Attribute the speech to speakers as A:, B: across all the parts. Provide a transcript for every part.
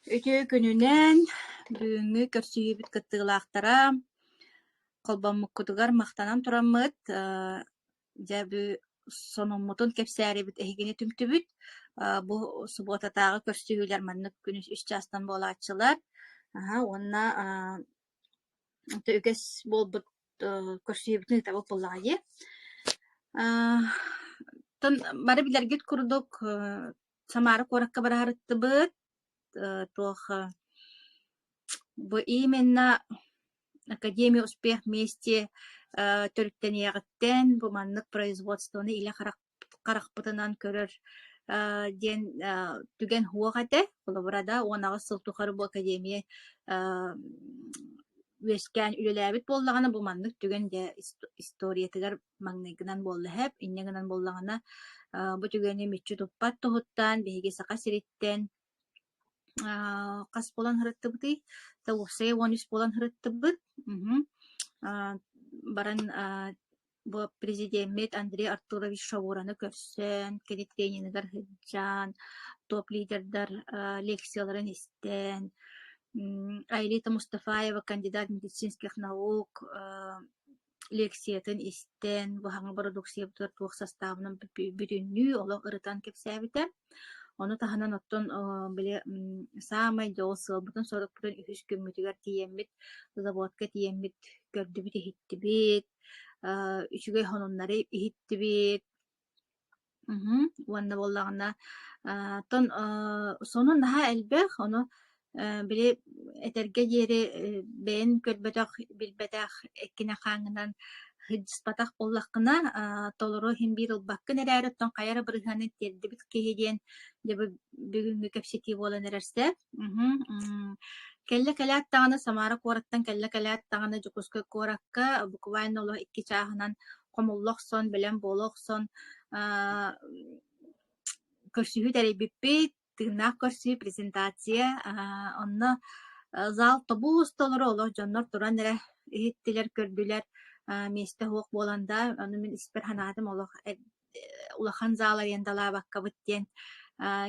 A: Үтүө күнүнэн, бүгүҥҥү көрсүһүүбүт кыттыылаахтара, холбоммуккутугар махтанан тураммыт, дьэ бу сонуммутун кэпсээрибит эһигини түмтүбүт. Бу субуотатааҕы көрсүһүүлэр маннык күнүс үс чаастан буолааччылар. Уонна үгэс буолбут көрсүһүүбүтүн ыытабыт буоллаҕа дии. Оттон бары билэргит курдук Самара куоракка быраһарыттыбыт, туох бу именно Академия успех вместе төрүттэниэҕиттэн бу маннык производствоны илэ харахпытынан көрөр диэн түгэн суох этэ. Холобура да, 18 сыл тухары бу Академия үөскээн үлэлээбит буоллаҕына, бу маннык түгэн дьэ историятыгар маҥнайгынан буолла эһэп. Инньэ гынан буоллаҕына, бу түгэни мүччү туппат туһуттан биһиги Саха сириттэн хас буолан сырыттыбытый? Уопсайа 13 буолан сырыттыбыт. Баран бу президеммит Андрей Артурович Шаураны көрсөн, кини трениныгар сылдьан, топ-лидердар лекцияларын истэн, Аэлита Мустафаева, кандидат медицинских наук, Лекциятын истэн, бу саҥа бородууксуйабытыгар туох састаабынан бүтүннүү олох ырытан кэпсээбитэ. Ону таһынан оттон били саамай дьоҕус сыалбытын-сорукпутун үһүс күммүтүгэр тиийэммит, заводка тиийэммит көрдүбүт-иһиттибит, үчүгэй сонуннары иһиттибит. Мгм. Уонна буоллаҕына, оттон сонун наһаа элбэх, ону били этэргэ диэри бэйэн көрбөтөх, билбэтэх эккинэ-хааҥҥынан сылдьыспатах буоллаххына, толору иһин биир ылбаккын эрээри, оттон хайа эрэ бырыһыанын тиэрдибит киһи диэн дьэ бу бүгүҥҥү кэпсэтии буолан эрэр сөп. Мгм. Кэллэ кэлээт даҕаны Самара куораттан кэллэ кэлээт даҕаны Дьокуускай куоракка буквально олох 2 чааһынан хомулла охсон, бэлэм буола охсон көрсүһүү тэрийбиппит, тыыннаах көрсүү, презентация, онно зал тобус толору олох дьоннор туран эрэ иһиттилэр, көрдүлэр, миэстэ суох буолан да, ону мин испэр санаатым олох улахан зал арендалаабаккабыт диэн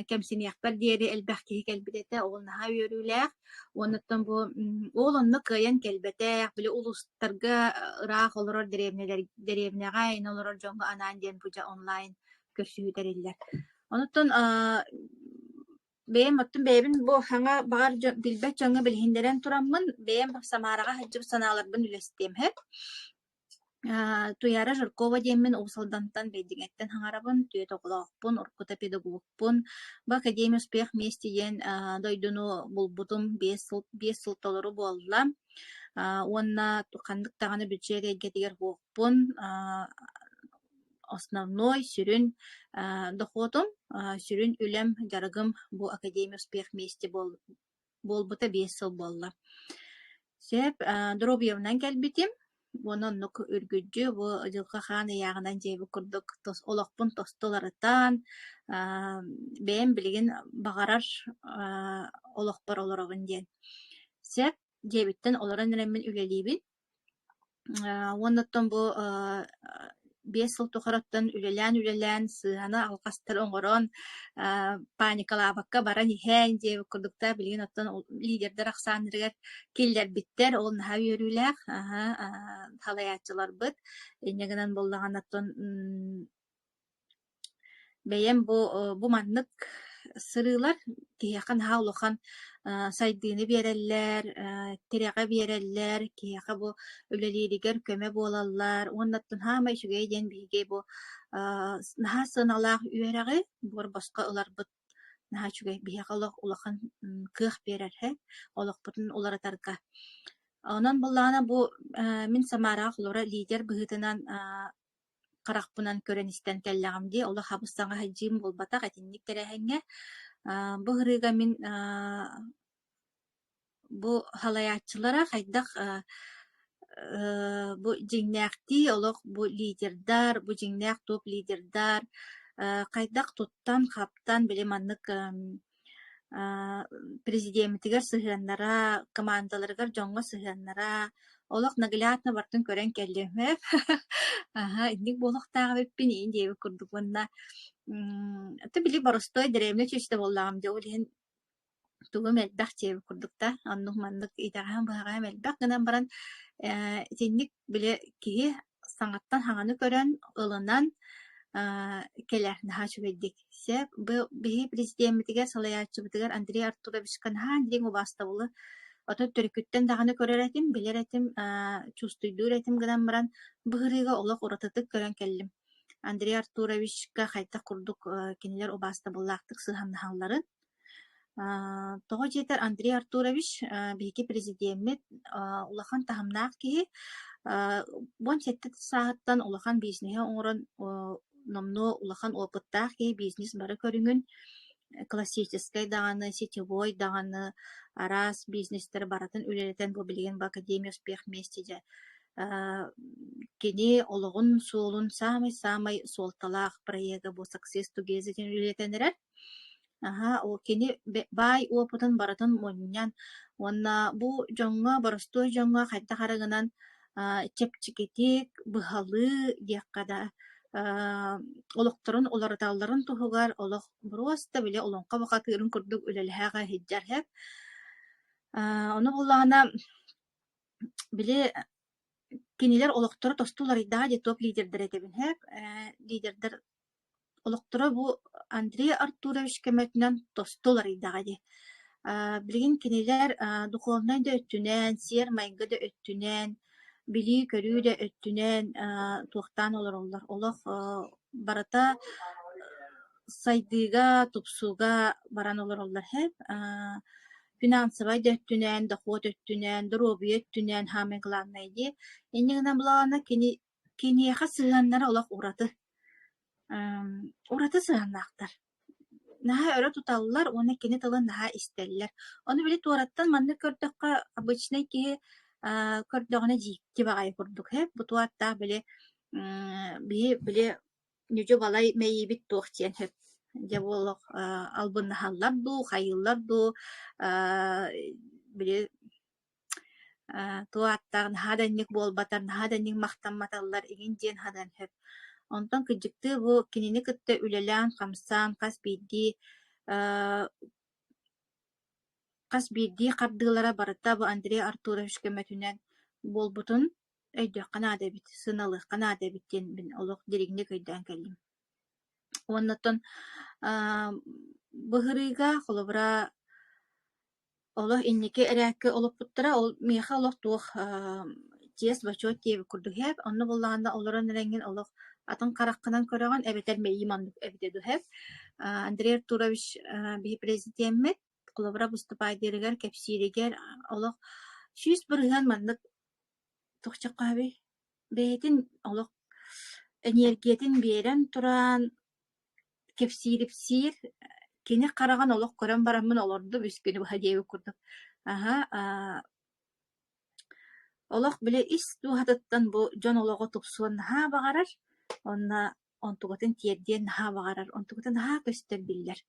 A: кэмсиниэхпэр диэри элбэх киһи кэлбит этэ, ол наһаа үөрүүлээх. Уоннаттан бу ол онно кыайан кэлбэтэх, били улуустарга ыраах олорор дэриэбинэлэр дэриэбинэҕэ ин олорор дьоҥҥо анаан диэн бу дьэ онлайн көрсүһүү тэриллэр. Онуттан бэйэм оттон бэйэбин бу саҥа баҕар дьон билбэт дьоҥҥо билиһиннэрэн тураммын, бэйэм Самараҕа сылдьыбыт санааларбын үлэстиэм сөп. Туйаара Жиркова диэммин Уус Алдантан Бэйдиҥэттэн саҥарабын, түөрт оҕолоохпун, уруккута педагогпун. Бу Академия успех вместе диэн дойдуну булбутум 5 сыл толору буолла. Уонна ханнык даҕаны бюджет эйгэтигэр суохпун. Основной сүрүн дохуотум, сүрүн үлэм, дьарыгым бу Академия успех вместе буолбута 5 сыл буолла. Сөп, доруобуйабынан кэлбитим уонна оннук үргүлдьү бу дьылҕа хаан ыйааҕынан дьиэбит курдук олохпун тосту уларытан, бэйэм билигин баҕарар олохпор олоробун диэн. Сөп, дьиэбиттэн олорон эрэммин үлэлиибин. Уонна оттон бу 5 сыл тухары оттон үлэлээн-үлэлээн сыыһаны алҕастары оҥорон, паникалаабакка баран иһэн диэбит курдуктар билигин оттон лидердэр ахсааннарыгар киллэрбиттэр, ол наһаа үөрүүлээх. Аһа, салайааччыларбыт инньэ гынан буоллаҕына оттон Бэйэм бу маннык сырыылар киһиэхэ наһаа улахан сайдыыны биэрэллэр, тирэҕи биэрэллэр, киһиэхэ бу үлэлииригэр көмө буолаллар уонна оттон саамай үчүгэйэ диэн биһиги бу наһаа сыаналаах үөрэҕи буор босхо ыларбыт наһаа үчүгэй, биһиэхэ олох улахан кыах биэрэр олохпутун уларытарга. Онон буоллаҕына бу мин Самараҕа холобура лидер быһыытынан харахпынан көрөн-истэн кэллэҕим дии, олох хабыс-саҥа сылдьыым буолбатах итинник тэрээһиҥҥэ. Бу сырыыга мин бу салайааччылара хайдах бу дьиҥнээхтии олох бу лидердар, бу дьиҥнээх топ лидердар хайдах туттан-хаптан били маннык президеммитигэр сыһыаннара, командаларыгар дьоҥҥо сыһыаннара олох наглядно барытын көрөн кэллим ээ. Аһа, инник буолуохтаах эбиппин иин диэбит курдук уонна м били боростуой дэриэбинэ чүөчэтэ буоллаҕым дии, ол иһин. Тугум элбэх диэбит курдук да, оннук-маннык итэҕэһим-быһаҕаһым элбэх гынан баран итинник били киһи саҥаттан саҥаны көрөн, ылынан кэлэр наһаа үчүгэйдик. Сөп, бу биһиги президеммитигэр, салайааччыбытыгар Андрей Артуровичка наһаа дириҥ убаастабылы отой төрүкүттэн даҕаны көрөр этим, билэр этим, чувствуйдуур этим гынан баран, бу сырыыга олох уратытык көрөн кэллим. Андрей Артуровичка хайдах курдук кинилэр убаастабыллаахтык сыһыаннаһалларын. Тоҕо диэтэр Андрей Артурович биһиги президеммит улахан таһымнаах киһи, 17 сааһыттан улахан бизнеһи оҥорон номнуо улахан опыттаах киһи бизнес бары көрүҥүн классическай даҕаны, сетевой даҕаны араас бизнестэр барытын үлэлэтэн бу билигин бу Академия успех вместе дьэ кини олоҕун суолун саамай-саамай суолталаах проега бу Success Together диэн үлэлэтэн эрэр. Аһаа, ол кини баай уопутун барытын мунньан уонна бу дьоҥҥо, боростуой дьоҥҥо хайдах эрэ гынан чэпчэкитик, быһалыы диэххэ да олохторун уларыталларын туһугар олох боруоста били олоҥхо бухатыырын курдук үлэлэһэ сылдьар сөп. Ону буоллаҕына били кинилэр олохторо тосту уларыйдаҕа дии топ лидердэр этэбин сөп. Лидердэр Олохторо бу Андрей Артурович көмөтүнэн тосту уларыйдаҕа дии. Билигин кинилэр духовнай да өттүнэн, сиэр-майгы да өттүнэн, билии-көрүү да өттүнэн туохтаан олороллор. Олох барыта сайдыыга, тупсууга баран олороллор һэ. Финансовай да өттүнэн, дохуот өттүнэн, доруобуйа өттүнэн саамай главное дии. Инньэ гынан булаҕына кини киниэхэ сыһыаннара олох ураты. Ураты сыһыаннаахтар. Наһаа өрө туталлар уонна кини тылын наһаа истэллэр. Ону били туораттан маннык көрдөххө, обычнай киһи көрдөҕүнэ дьикти баҕайы курдук ээ. Бу туоттаах били биһи били ньүдьү-балай мэйиибит туох диэн сөп. Дьэ бу олох албыннаһаллар дуу, хайыыллар дуу, били Туох ааттаах наһаа да инник буолбатар, наһаа да инник махтамматаллар игин диэн саныан сөп. Онтон кырдьыктыы бу кинини кытта үлэлээн-хамсаан хас биирдии хардыылара барыта бу Андрей Артурович көмөтүнэн буолбутун өйдүөххэ наада эбит, сыаналыахха наада эбит диэн мин олох дириҥник өйдөөн кэллим. Уонна оттон быһырыыга холобура Олох инники эрээккэ олоппуттара, ол миэхэ олох туох чиэс-бочуот диэбит курдук иһэр. Онно буоллаҕына олорон эрэҥҥин олох атын хараххынан көрөҕүн эбэтэр мэйиим оннук эбитэ дуу иһэр. Андрей Артурович биһи президеммит холобура выступайдыырыгар, кэпсииригэр олох 100% маннык туохчаххаһабый бэйэтин олох эниэргийэтин биэрэн туран кэпсиирипсиир, кини хараҕын олох көрөн бараммын олордум үс күнү быһа диэбит курдук. Аһа, олох били ис дууһатыттан бу дьон олоҕо тупсуон наһаа баҕарар, уонна онтугатын тиэрдиэн наһаа баҕарар, онтугата наһаа көстөр биллэр.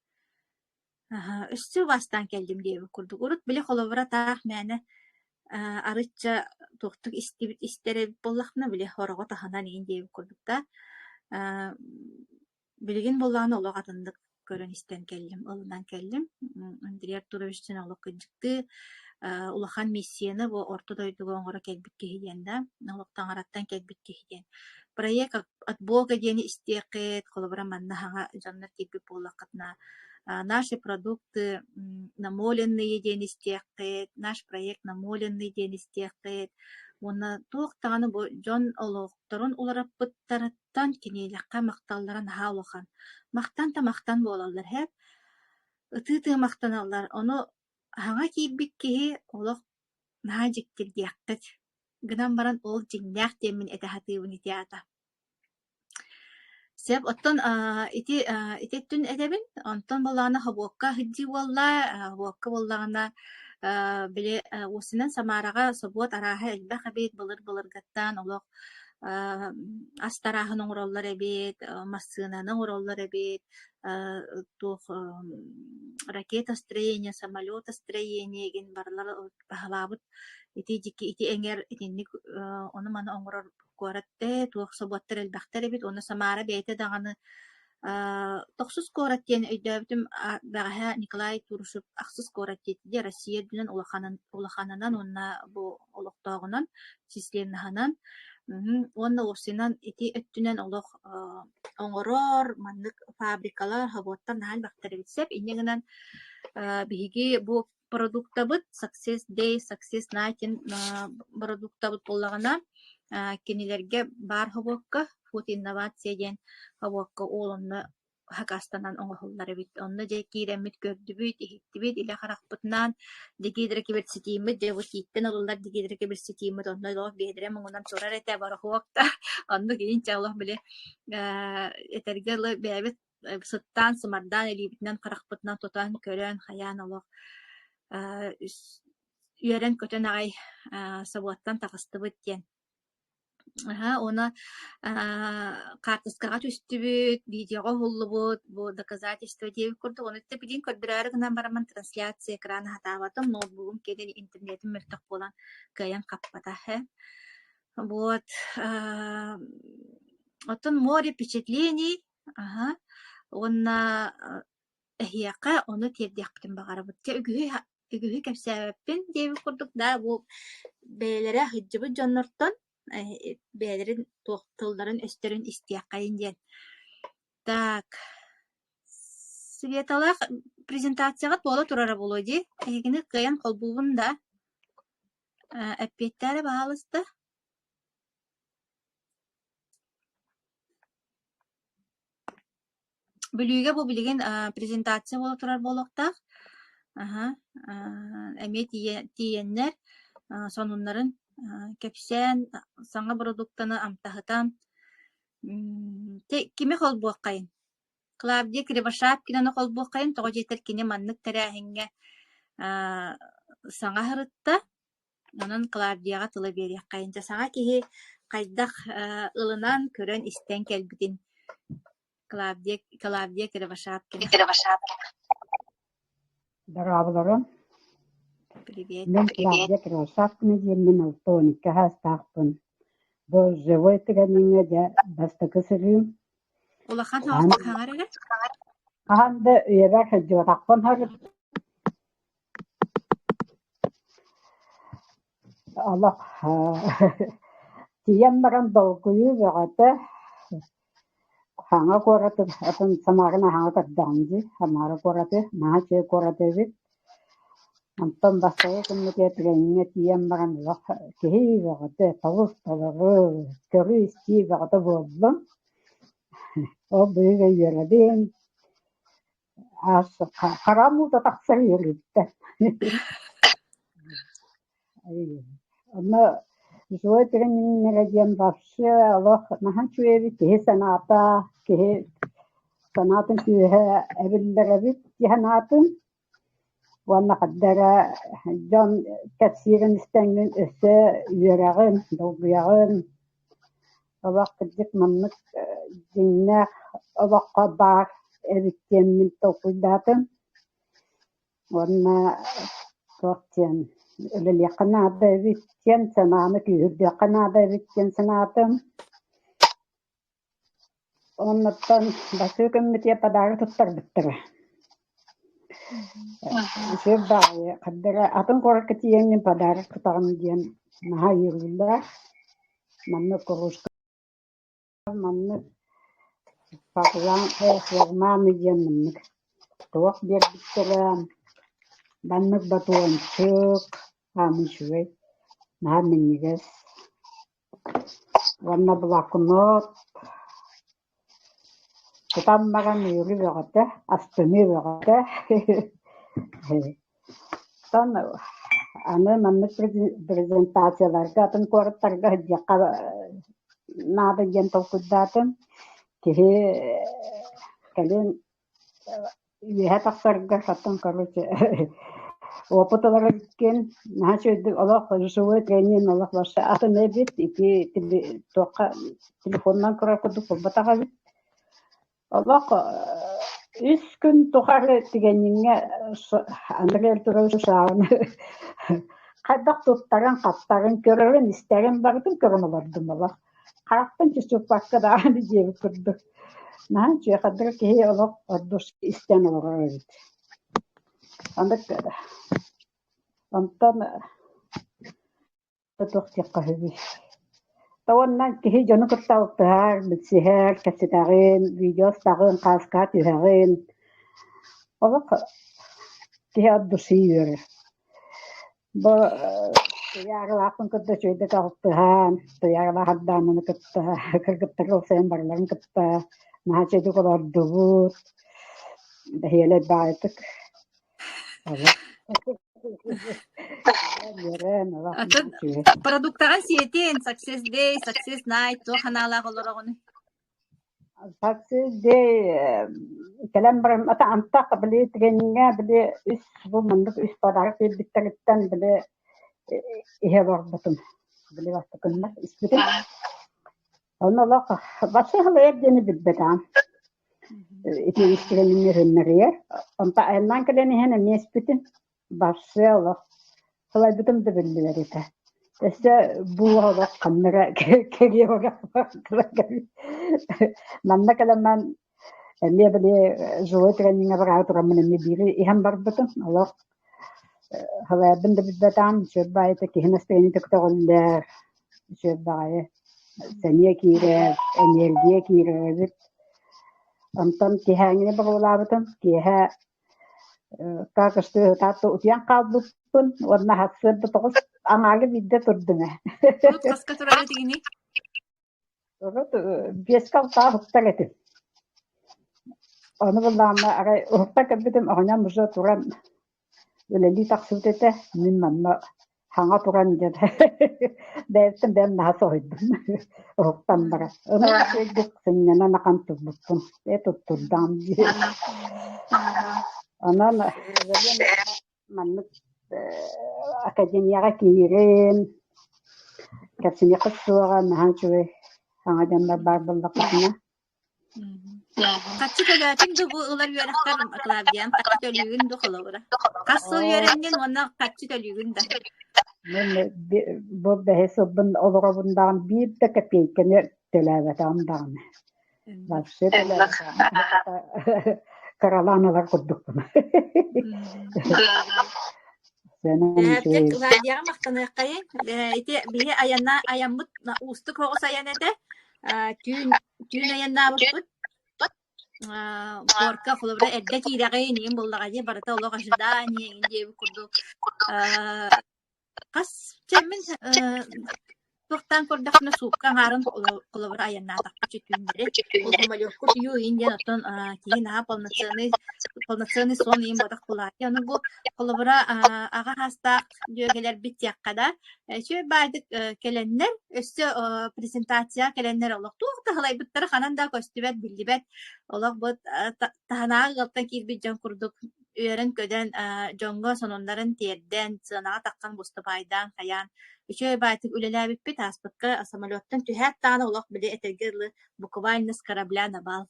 A: Аһа, өссө убаастаан кэллим диэбит курдук. Урут били холобура таах мээнэ арычча туохтук истибит истэр эбит буоллахпына, били хороҕо таһынан иһин диэбит курдук да билигин буоллаҕына олох атыннык көрөн-истэн кэллим, ылынан кэллим. Андрей Артурович диэн олох кырдьыктыы улахан миссияны бу орто дойдуга оҥоро кэлбит киһи диэн да, олох таҥараттан кэлбит киһи диэн. Проект от Бога диэни истиэххит, холобура манна саҥа дьоннор киирбит буоллаххытына наши продукты намоленные диэн истиэххит, наш проект намоленный диэн истиэххит уонна туох даҕаны бу дьон олохторун уларыппыттарыттан кинилэххэ махталлара наһаа улахан. Махтан да махтан буолаллар һээп. Ытыы-ытыы махтаналлар. Ону саҥа киирбит киһи олох наһаа дьиктиргиэххит. Гынан баран ол дьиҥнээх диэммин этэ сатыыбын ити аата. Сөп, оттон ити ити өттүн этэбин. Онтон буоллаҕына собуокка сылдьыы буолла. Собуокка буоллаҕына били уосунан Самараҕа собуот арааһа элбэх эбит, былыр-былыргаттан олох ас тарааһын оҥороллор эбит, массыынаны оҥороллор эбит, туох ракетостроение, самолетостроение игин барылара баһылаабыт ити дьикки ити эҥэр итинник ону-маны оҥорор куорат ээ, туох собуоттар элбэхтэр эбит уонна Самара бэйэтэ даҕаны Тохсус куорат диэн өйдөөбүтүм, бэҕэһээ Николай Турушев ахсыс куорат диэтэ, Россия үрдүнэн улаханынан уонна бу олохтооҕунан, численноһынан уонна уопсайынан ити өттүнэн олох оҥорор маннык фабрикалар, собуоттар наһаа элбэхтэр эбит сөп. Инньэ гынан биһиги бу продуктабыт Success Day, Success Night диэн продуктабыт буоллаҕына, кинилэргэ баар собуокка Food Инновация диэн собуокка ол онно хакастанан оҥоһуллар эбит. Онно дьэ киирэммит көрдүбүт, иһиттибит, илэ харахпытынан дигидрокиберситииммит, дьэ бу тииттэн ылыллар дигидрокиберситииммит онно олох биэдэрэ муҥунан турар этэ бороһуок да оннук иинчэ олох били этэргэ дылы бэйэбит сыттаан сымардаан илиибитинэн харахпытынан тутан көрөн хайаан олох үөрэн-көтөн аҕай собуоттан таҕыстыбыт диэн. Аһа, уонна хаартыскаҕа түстүбүт, видеоҕа уһуллубут, бу доказательство диэбит курдук. Ону билигин көрдөрөөрү гынан бараммын трансляция экрана сатаабатым, ноутбугум кэлин интернетим мөлтөх буолан кыайан хаппата. Вот, оттон море впечатлений, аһа, уонна эһиэхэ ону тиэрдиэхпитин баҕарабыт. Чэ, үгүһү үгүһү кэпсээбэппин диэбит курдук да, бу бэйэлэрэ сылдьыбыт дьоннортон бэйэлэрин туох тылларын-өстөрүн истиэххэйин диэн. Так, Светалаах презентацияҕыт буола турара буолуо дии. Эһигини кыайан холбуубун да, эппиэттээ эрэ баһаалыста. Бүлүүгэ бу билигин презентация буола турар буолуохтаах. Аһа, эмиэ тиийэннэр сонуннарын кэпсээн, саҥа бородууктаны амтаһытан кими холбуоххайын? Клавдия Кривошапкинаны холбуоххайын, тоҕо диэтэр кини маннык тэрээһиҥҥэ саҥа сырытта. Онон Клавдияҕа тыла биэриэххэйин. Дьэ саҥа киһи хайдах ылынан, көрөн-истэн кэлбитин Клавдия, Клавдия Кривошапкина.
B: Дорооболорум.
A: Привет.
B: Мин Клавдия Кривошапкина диэммин 62 саастаахпын. Бу живой түгэниҥҥэ дьэ бастакы сырыым.
A: Улахан
B: Хаһан,
A: хаҥар эрэ?
B: хаһан да үйэбэр сылдьыбатахпын Олох тиийэн баран долгуйуу бөҕөтө. Хаҥа куораты атын Самараны аһаҕа көрдөҕүм дии, Самара куораты, наһаа үчүгэй куорат эбит. Онтон бастакы күммүтүгэр трениҥҥэ тиийэн баран олох киһи бөҕөтө, тобус-толору, көрүү-истии бөҕөтө буоллум. Ол быыһыгар үөрэбин, аас хараҕым уута тахсар үөрүүттэн. Онно живой трениннэрэ диэн вообще олох наһаа үчүгэй эбит, киһи санаата, киһи санаатын күүһэ эбиллэр эбит киһи санаатын уонна хайда эрэ дьон кэпсиирин истэҥҥин өссө үөрэҕин, долгуйаҕын. Олох кырдьык маннык дьиҥнээх олоххо баар эбит диэммин толкуйдаатым. Уонна туох диэн үлэлиэххэ наада эбит диэн санааны күүһүрдүөххэ наада эбит диэн санаатым. Оннуттан бастакы күммүтүгэр подарок туттарбыттара. Үчүгэй баҕайы ханна эрэ атын куоракка тиийэҥҥин подарок тутаҕын диэн наһаа үөрүүлээх. Маннык кружка маннык флагманы диэн маннык туох биэрбиттэрэ, маннык батончик, ааны үчүгэй, наһаа минньигэс уонна блокнот тутан баран үөрүү бөҕөтө, астыныы бөҕөтө. Оттон аны маннык презентацияларга атын куораттарга сылдьыахха наада диэн толкуйдаатым. Киһи кэлин үөһэ тахсарга оттон короче опыт ылар эбиккин. Наһаа үчүгэйдик олох живой тренинг олох вообще атын эбит. Ити туохха телефонунан көрөр курдук буолбатах эбит. Олох үс күн тухары түгэниҥҥэ Андрей Артурович Савваны хайдах туттарын-хаптарын, көрөрүн-истэрин барытын көрөн олордум олох. Харахпын чочуппакка даҕаны диэбит курдук. Наһаа үчүгэй, хардары киһи олох ордук истэн олорор эбит. Оннук онтон туох диэххэ үһү Уонна киһи дьону кытта алтыһар, билсиһэр, кэпсэтэҕин, видео устаҕын, хааскаҕа түһэҕин. Олох киһи от души үөрэр. Бу Туйааралаахпын кытта үчүгэйдик алтыһан, Туйааралаах Ардаананы кытта, кыргыттары ылсыһан барыларын кытта наһаа үчүгэйдик олордубут, бэһиэлэй баҕайытык. Үөрэн, олох
A: Атын
B: үчүгэй.
A: продуктаҕын сиэтин, Success Day, Success Night туох анаалаах олороҕунуй?
B: Success Day кэлэн баран ата антах били түгэҥҥэ били үс бу маннык үс подарок биэрбиттэриттэн били иһэ олорбутум. Били бастакыннар испитим. Онно олох вообще халыйар диэни билбэтэҕим. Ити истигэнин үһүннэрийэр. Онто айаннаан кэлэн иһэн эмиэ испитим. Барсыа олох сылайбытым да биллибэт этэ. Өссө бу олох ханна эрэ кэриэ Манна кэлэммэн эмиэ били жилой трениҥҥэ бараары тураммын эмиэ биири иһэн барбытым. Олох халайарбын да билбэтэҕим, үчүгэй баҕайыта киһи настроениета көтөҕүллэр, үчүгэй баҕайы сэниэ киирэр, энергия киирэр эбит. Онтон киэһээҥҥини боруобалаабытым, киэһэ так утуйан хаалбыппын уонна сарсыарда 9 аҥаары биирдэ турдум ээ.
A: Урут хаска турар этигиний?
B: Урут биэскэ алтаҕа уһуктар этим. Ону буллаҕына арай уһукта кэлбитим оҕонньор уже туран үлэлии тахсыбыт этэ. Мин манна хаҥа туран диэн бэйэбиттэн бэйэм наһаа соһуйдум уһуктан баран. Ынах үчүгэйдик сынньанан ахан турбуппун. Ээ туттурдаҕым дии. Онон маннык академияҕа киирин, кэпсиниэххит суоҕа наһаа үчүгэй саҥа дьоннор баар буоллаххытына.
A: Хаччы төлөөтүҥ дуу бу ылар үөрэхтэр Клавдиян хаччы төлүүгүн дуу холобура? Хас сыл үөрэннин уонна хаччы төлүүгүн да?
B: Мен бу бэһис сылбын олоробун даҕаны биир да копейканы төлөөбөтөҕүм даҕаны. Вообще төлөөбөтөҕүм. Кыралаан ылар курдукпун.
A: Дьэ, Клавдияҕа махтаныаххайыҥ. Ити биһи айанна айаммыт уустук соҕус айан этэ. Түүн түүн айаннаабыппыт. Пуорка холобура эрдэ киирэҕин, иҥин буллаҕа дии, барыта олох ожидание иҥин диэбит курдук. Хас чэммин туохтаан көрдөхпүнэ суукка аҥаарын холобура айаннаатахпыт түүннэри. Ол самолёкка утуйуу иһин диэн оттон киһи наһаа полноценный полноценный сон иһин буотах буолааччы. Ону бу холобура аҕа саастаах дьүөгэлэрбит диэххэ да, үчүгэй баайдык кэлэннэр, өссө презентация кэлэннэр олох туох да халайбыттара ханан да көстүбэт, биллибэт. Олох бу таһынааҕы ыалтан киирбит дьон курдук үөрэн-көтөн, дьоҥҥо сонуннарын тиэрдэн, сыанаҕа таххан выступайдаан хайаан үчүгэй баайдык үлэлээбиппит. Ааспыкка самолеттан түһээт даҕаны олох били этэргэ дылы буквально с корабля на бал.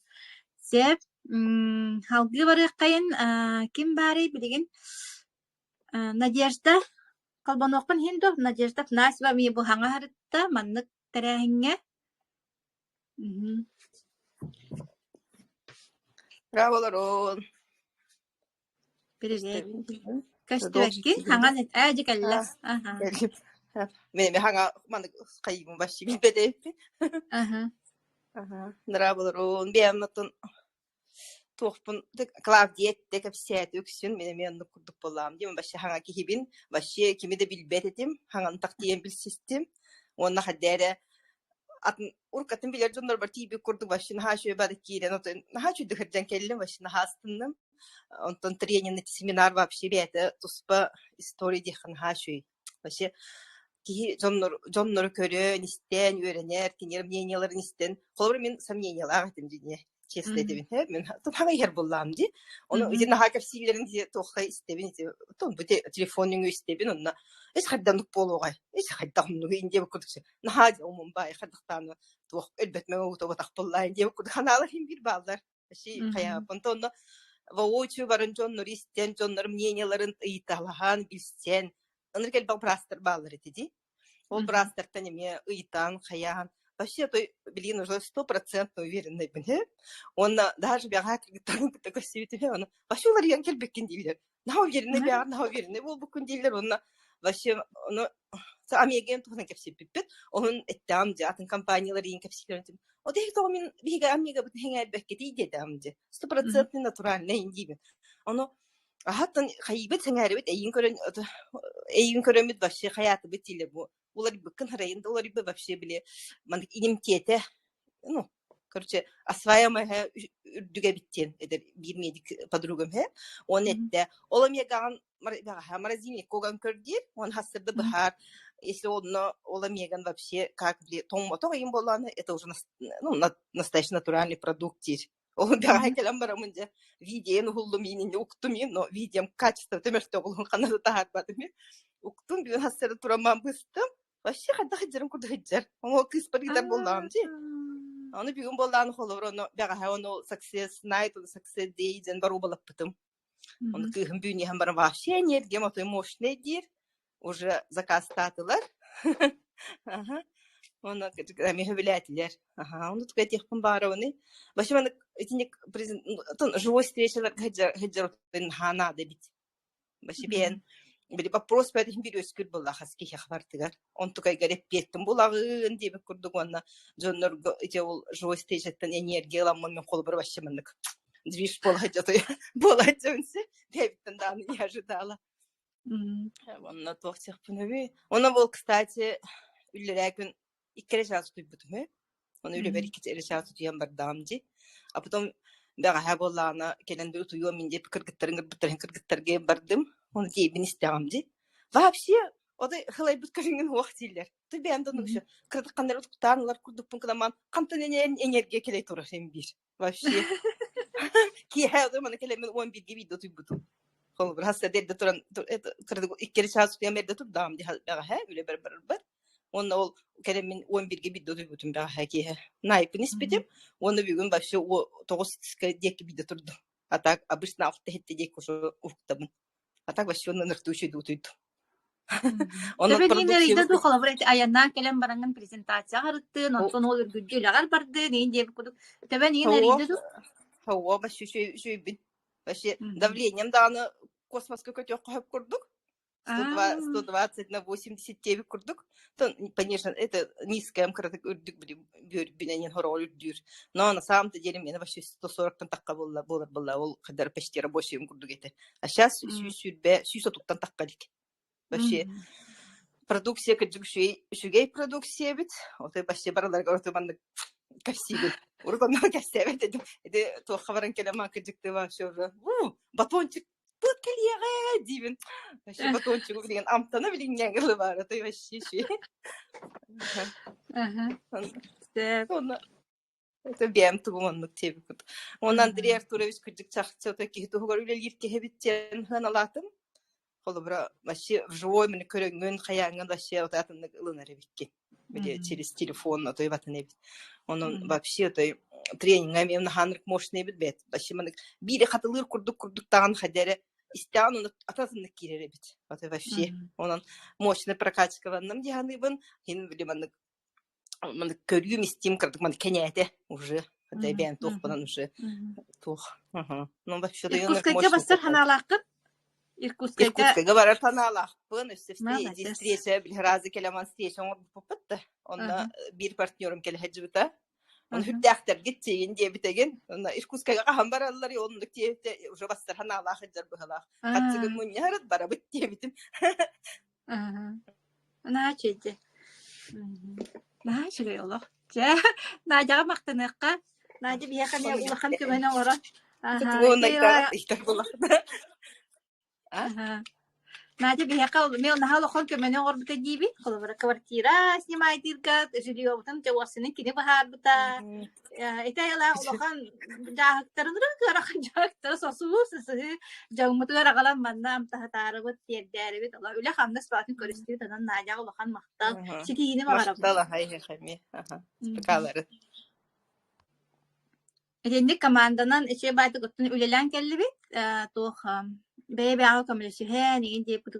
A: Сөп, салгыы барыаххайын, ким баарый билигин? Надежда, холбонуохпун иһин дуо? Надежда Афанасьева эмиэ бу хаҥа сырытта маннык тэрээһиҥҥэ.
C: Браво,
A: Привет.
C: Истэбин.
A: Көстүбэккин? Хаҥан ээ дьэ кэллэ.
C: А,
A: Аха.
C: кэллим. Мен эми хаҥа маннык хайыыбын вообще билбэтэппин.
A: Аха.
C: Аха. Нравыларун бэйэм оттон туохпун Клавдия эттэ кэпсээтэ үксүн мин эмиэ оннук курдук буоллаҕым дии вообще хаҥа киһибин вообще кими да билбэт этим хаҥан тахтыйан билсистим уонна хайда эрэ атын уруккатын билэр дьоннорбор тиийбит курдук вообще наһаа үчүгэй бары киирэн отон наһаа үчүгэй сылдьан кэллим вообще наһаа астынным онтон тренинг семинар вообще бэйэтэ туспа история диэххэ наһаа үчүгэй вообще киһи дьоннор дьоннору көрөн истэн үөрэнэр кинилэр мнениеларын истэн холобур мин сомнениелаах этим дьиҥэ честно этибин э мин хаҥа иһэр буоллаҕым дии ону ити наһаа кэпсииллэрин туохха истэбин ити бу телефон нөҥүө истэбин онно ис хайданнык буолуоҕай ис хайдах оннугу индия курдук наһаа умун баай хайдахтааны туох өлбөт мэҥэ утубатах буоллаайын диэбит курдук ханаалар иһин биир бааллар Вообще хайааппын то онно воочию баран дьоннору истэн дьоннор мнениеларын ыйыталаһан билсэн ынырык элбэх быраастар бааллар этэ дии ол быраастартан эмиэ ыйытан хайаан. Вообще, то билигин уже стопроцентно уверенныйбын һэ. Уонна даже бэҕэһээ кыргыттарын кытта көрсүбүтүм аны вообще уларыйан кэлбиккин дииллэр. Наһаа уверенный бэҕэр наһаа уверенный буолбуккун дииллэр уонна вообще ону Амегиан туһунан кэпсэппиппит. Онун эттэҕим дьэ атын компаниялар иин кэпсиилэрин О диһи тоҕо мин биһиги Амегабытын сэҥээрбэккитий диэтэҕим дьэ. Стопроцентный натуральный диибин. Ону аһаттан хайыыбыт сэҥээрибит эйиин көрөн эйиин көрөммүт вообще хайаатыбыт дииллэр бу уларыйбыккын харайын да уларыйбыт вообще били маннык инимтиэтэ ну короче осваиваемая үрдүгэ эбит диэн эдэр биир медик подругам һэ он эттэ ол омегаҕын морозильник уган көр диир он хассырды быһаар если онно ол омеган вообще как били тоҥмотох ыйын буоллаҕына это уже ну настоящий натуральный продукт диир Ол бэҕэһээ кэлэн бараммын дьэ видеон уһуллум иининни уктум иин, но видеом качествота мөлтөх олуһун ханна да таһаарбатым иин. Уктум бүгүн хассары турамман быстым. Вообще хайдах сылдьарым курдук сылдьар. Оҥо кыыспар ыытар буоллаҕым дии. Ону бүгүн буоллаҕына холобур ону бэҕэһээ ону Success Night, Success Day диэн боруобалаппытым. Ону кыыһым бүгүн иһэн баран вообще энергиям отой мощный диир. Уже заказтаатылар. Аха. Онно эмиэ сөбүлээтилэр. Аха, ону тугу этиэхпин баҕарабыный? Вообще маннык итинник живой встречаларга сылдьар наһаа наада эбит. Вообще бэйэн били вопрос бэрин биир үөскүүр буолла хас киһиэхэ барытыгар. Онтукайгар эппиэттин булаҕын диэбит курдук уонна дьоннорго ити ол живой встречаттан энергия ыламмын мин холобур вообще маннык движ буола буола сылдьабын бэйэбиттэн даҕаны не ожидала. Онно туох диэхпин үһү. Онно ол, кстати, үллэрээ күн икки эрэ чаас утуйбутум үһү. Ону үлэбэр икки эрэ чаас утуйан бардаҕым дии. А потом бэҕэһээ буоллаҕына кэлэн да утуйуом мин диэп кыргыттарын кыргыттарын кыргыттарга бардым. Ону тиийбин истэҕим дии. Вообще, отой хылайбыт көрүҥүн уох дииллэр. Ты бэйэм да оннук кырдыкканнары утуктаан ылар курдукпун кыламаан хантан энергия кэлэй турар син биир. Вообще. Киэһэ оту маны кэлэммин 11-ге биирдэ утуйбутум. Холобур, хасса эрдэ туран иккери чаас утуйам эрдэ турдаҕым дии бэҕэһээ үлэбэр барарбар. Уонна ол кэлэммин 11-ге биирдэ утуйбутум бэҕэһээ киэһэ. Наайпын испитим. Уонна бүгүн вообще 9 диэки биирдэ турдум. А так обычно алта иһитте диэки уже уһуктабын. А так вообще онно ыныртыы үчүгэй утуйдум. Онон
A: Төбө диэн эрийдэ
C: продукциябыт
A: дуу, холобур, ити айаннаан кэлэн бараҥҥын презентацияҕа ырыттыын, онтон ол үргүлдьү үлэҕэр бардыын, иин диэбит курдук. Төбө иин эрийдэ
C: Суох,
A: дуу?
C: суох, вообще үчүгэйбин. Вообще давлением даҕаны космоска көтүөххэ сөп курдук. 102, 120 на 89 курдук. То, конечно, это низкая кыратык үрдүк бүөрбүнэн хороҕор үрдүүр. Но на самом-то деле мені вообще 140-тан тахха буолла буолар буолла ол хаддар почти рабочийым курдук этэ. А сейчас 120 130-тан тахха илик. Вообще продукция кырдьык үчүгэй үчүгэй продукция эбит. Отой вообще барыларыгар отой маннык кэпсиибин. Урут онно кэпсээбэт этим. Ити туохха баран кэлэн маан кырдьыкты вообще уже батончик тут кэлиэҕэ диибин. Вообще батончигу билигин амтана билиҥҥэ ылы баара той вообще үчүгэй. Онно это бэйэм тугум оннук диэбиппит. Уонна Андрей Артурович кырдьык чахчы ото киһи туһугар үлэлиир киһи эбит диэн сыаналаатым. Холобура, вообще вживую мин көрөҥҥүн, хайааҥҥын вообще ото атыннык ылынар эбиккин. Били через телефон отой батын эбит. Онон вообще отой тренинга эмиэ наһааннык мощный эбит бэт. Вообще маннык биири хатылыыр курдук курдук даҕаны хайда эрэ истэҕин ону ататыннык киирэр эбит. Отой вообще онон мощный прокачкаланным дии саныыбын. Хин били маннык маннык көрүүм истиим кырдык маннык кэнээтэ уже хотя бэйэм туохпунан уже туох ну вообще
A: Иркутскайга барсар санаалааххын Иркутскайга
C: Иркутскайга барар санаалаахпын өссө встреча били разы кэлэман встреча оҥорбуппут да онно биир партнерум кэлэ сылдьыбыта Оны үрдээхтэргит тиийин диэбитэгин онно Иркутскайга хаһан бараллар оннук диэбитэ уже бастар санаалаах сылдьар быһалаах хатсыгын мунньаһарыт барабыт диэбитим
A: Наһаа үчүгэй Наһаа үчүгэй олох. Дьэ, Надяҕа махтаныахха. Надя биһиэхэ эмиэ улахан көмөнү оҥорон. Аха. Надя биһиэхэ эмиэ наһаа улахан көмөнү оҥорбута диибин. Холобура, квартира снимайдыырга жильебутун дьэ уопсайынан кини быһаарбыта. Ити айылаах улахан дьааһыктарын ыарахан дьааһыктары сосуу сысыһыы дьоҥмутугар аҕалан манна амтаһытаарыбыт, тиэрдээрибит. Үлэ-хамнас баҕатын көрүстүбүт, онон Надяҕа улахан махтал, ситиһиини баҕарабын.
C: Махтал аһай эһиэхэ аха. Спекалары.
A: Итинник команданан үчүгэй баайдык оттон үлэлээн кэллибит. Туох бэйэ-бэйэҕэ көмөлөсүһэн, игин диэбит.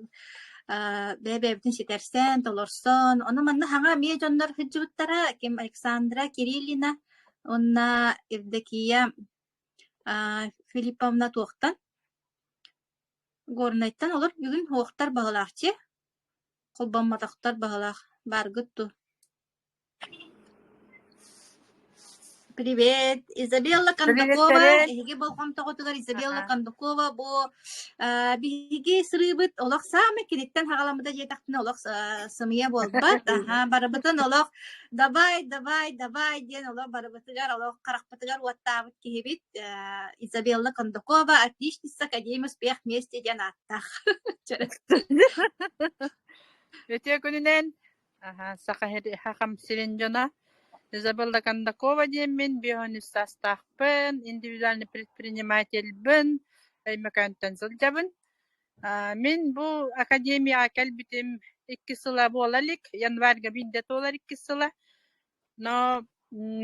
A: Бэйэ-бэйэбитин ситэрсэн, толорсон, ону манна хаҥа эмиэ дьоннор сылдьыбыттара, ким Александра Кириллина уонна Евдокия Филипповна туохтан Горнайтан олор бүгүн уохтар баҕалаахчы, холбоммотохтор баҕалаах бааргыт дуу? Привет, Изабелла Кондакова,
D: Приветтерин.
A: эһиги болҕомтоҕутугар Изабелла
D: Аха.
A: Кондакова бу биһиги сырыыбыт олох саамай киниттэн хаҕаламмыта диэтэхпинэ олох сымыйа буолбат. Аха, барыбытын олох давай, давай, давай диэн олох барыбытыгар олох харахпытыгар уоттаабыт киһибит Изабелла Кондакова, отличница Академия успех вместе диэн ааттаах.
D: Үтүө күнүнэн Аһа, Саха Сахам сирин дьоно. Изабелла Кондакова диэммин, 53 саастаахпын, индивидуальный предпринимательбын, Өймөкөөнтөн сылдьабын. Мин бу академияҕа кэлбитим икки сыла буола илик, январьга биирдэ туолар икки сыла. Но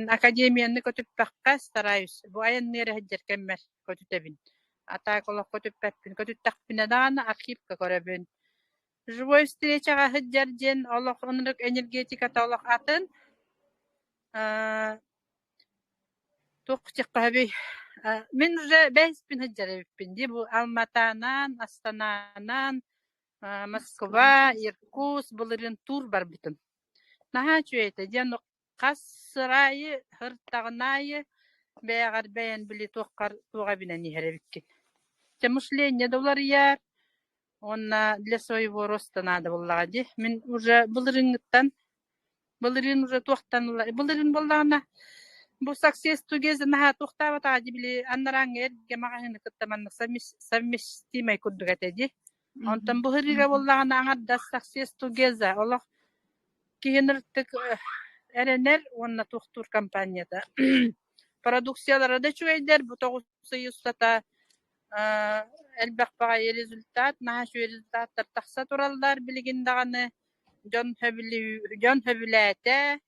D: академияны көтүппэххэ стараюсь. Бу айанныыр сылдьар кэммэр көтүтэбин. А так олох көтүппэппин. Көтүттэхпинэ даҕаны архивка көрөбүн. Живой встречаҕа сылдьар диэн олох оннук энергетиката олох атын. Туох диэххэ Мин уже бэһиспин сылдьар эбиппин дии. Бу Алматанан, Астананан, Москва, Иркутск былырыын тур барбытым. Наһаа үчүгэй этэ диэн хас сыр аайы, сырыттаҕын аайы бэйэҕэр бэйэн били туоххар туох эбинэн иһэр эбиккин. Чэ мышление да уларыйар, Уонна для своего роста наада буоллаҕа дии. Мин уже былырыыҥҥыттан, былырыын уже туохтан былырыын буоллаҕына бу Success Together наһаа туохтаабатаҕа дии били анарааҥҥы эргэ маҕаһыыны кытта маннык совместимай курдук этэ дии. Онтон бу сырыыга буоллаҕына аҥардас Success Together олох киһи ынырыктык эрэнэр уонна туохтуур компанията. Продукциялара да үчүгэйдэр, бу 9 ый устата элбэх баҕайы результат, наһаа үчүгэй результаттар тахса тураллар билигин даҕаны дьон дьон сөбүлээтэ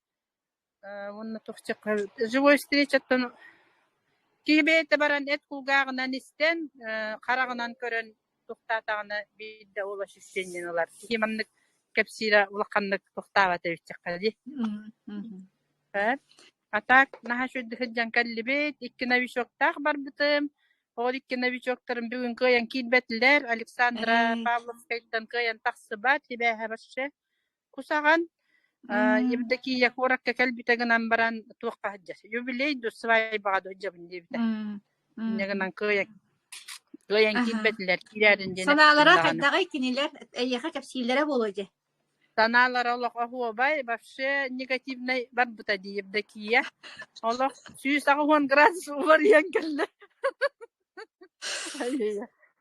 D: уонна туох живой встречаттан киһи бэйэтэ баран эт кулгааҕынан истэн, хараҕынан көрөн туохтаатаҕына биирдэ ол ощущениены ылар. Киһи маннык кэпсиирэ улаханнык туохтаабат эбит дии. А так наһаа үчүгэйдик сылдьан кэллибит, икки новичоктаах барбытым. Ол икки новичоктарым бүгүн кыайан киирбэтилэр. Александра Павловскайтан кыайан тахсыбат, сибээһэ вообще кусаҕан. Евдокия куоракка кэлбитэ гынан баран туохха сылдьар? Юбилей ду свадьбаҕа ду сылдьабын диэбитэ. Инньэ гынан кыайан кыайан киирбэтилэр, киирээрин диэн эппитим
A: Санаалара
D: даҕаны.
A: хайдаҕый кинилэр эйиэхэ кэпсииллэрэ буолуо дьэ?
D: Санаалара олох оһуобай, вообще негативнай барбыта дии Евдокия. Олох 180 градус уларыйан кэллэ.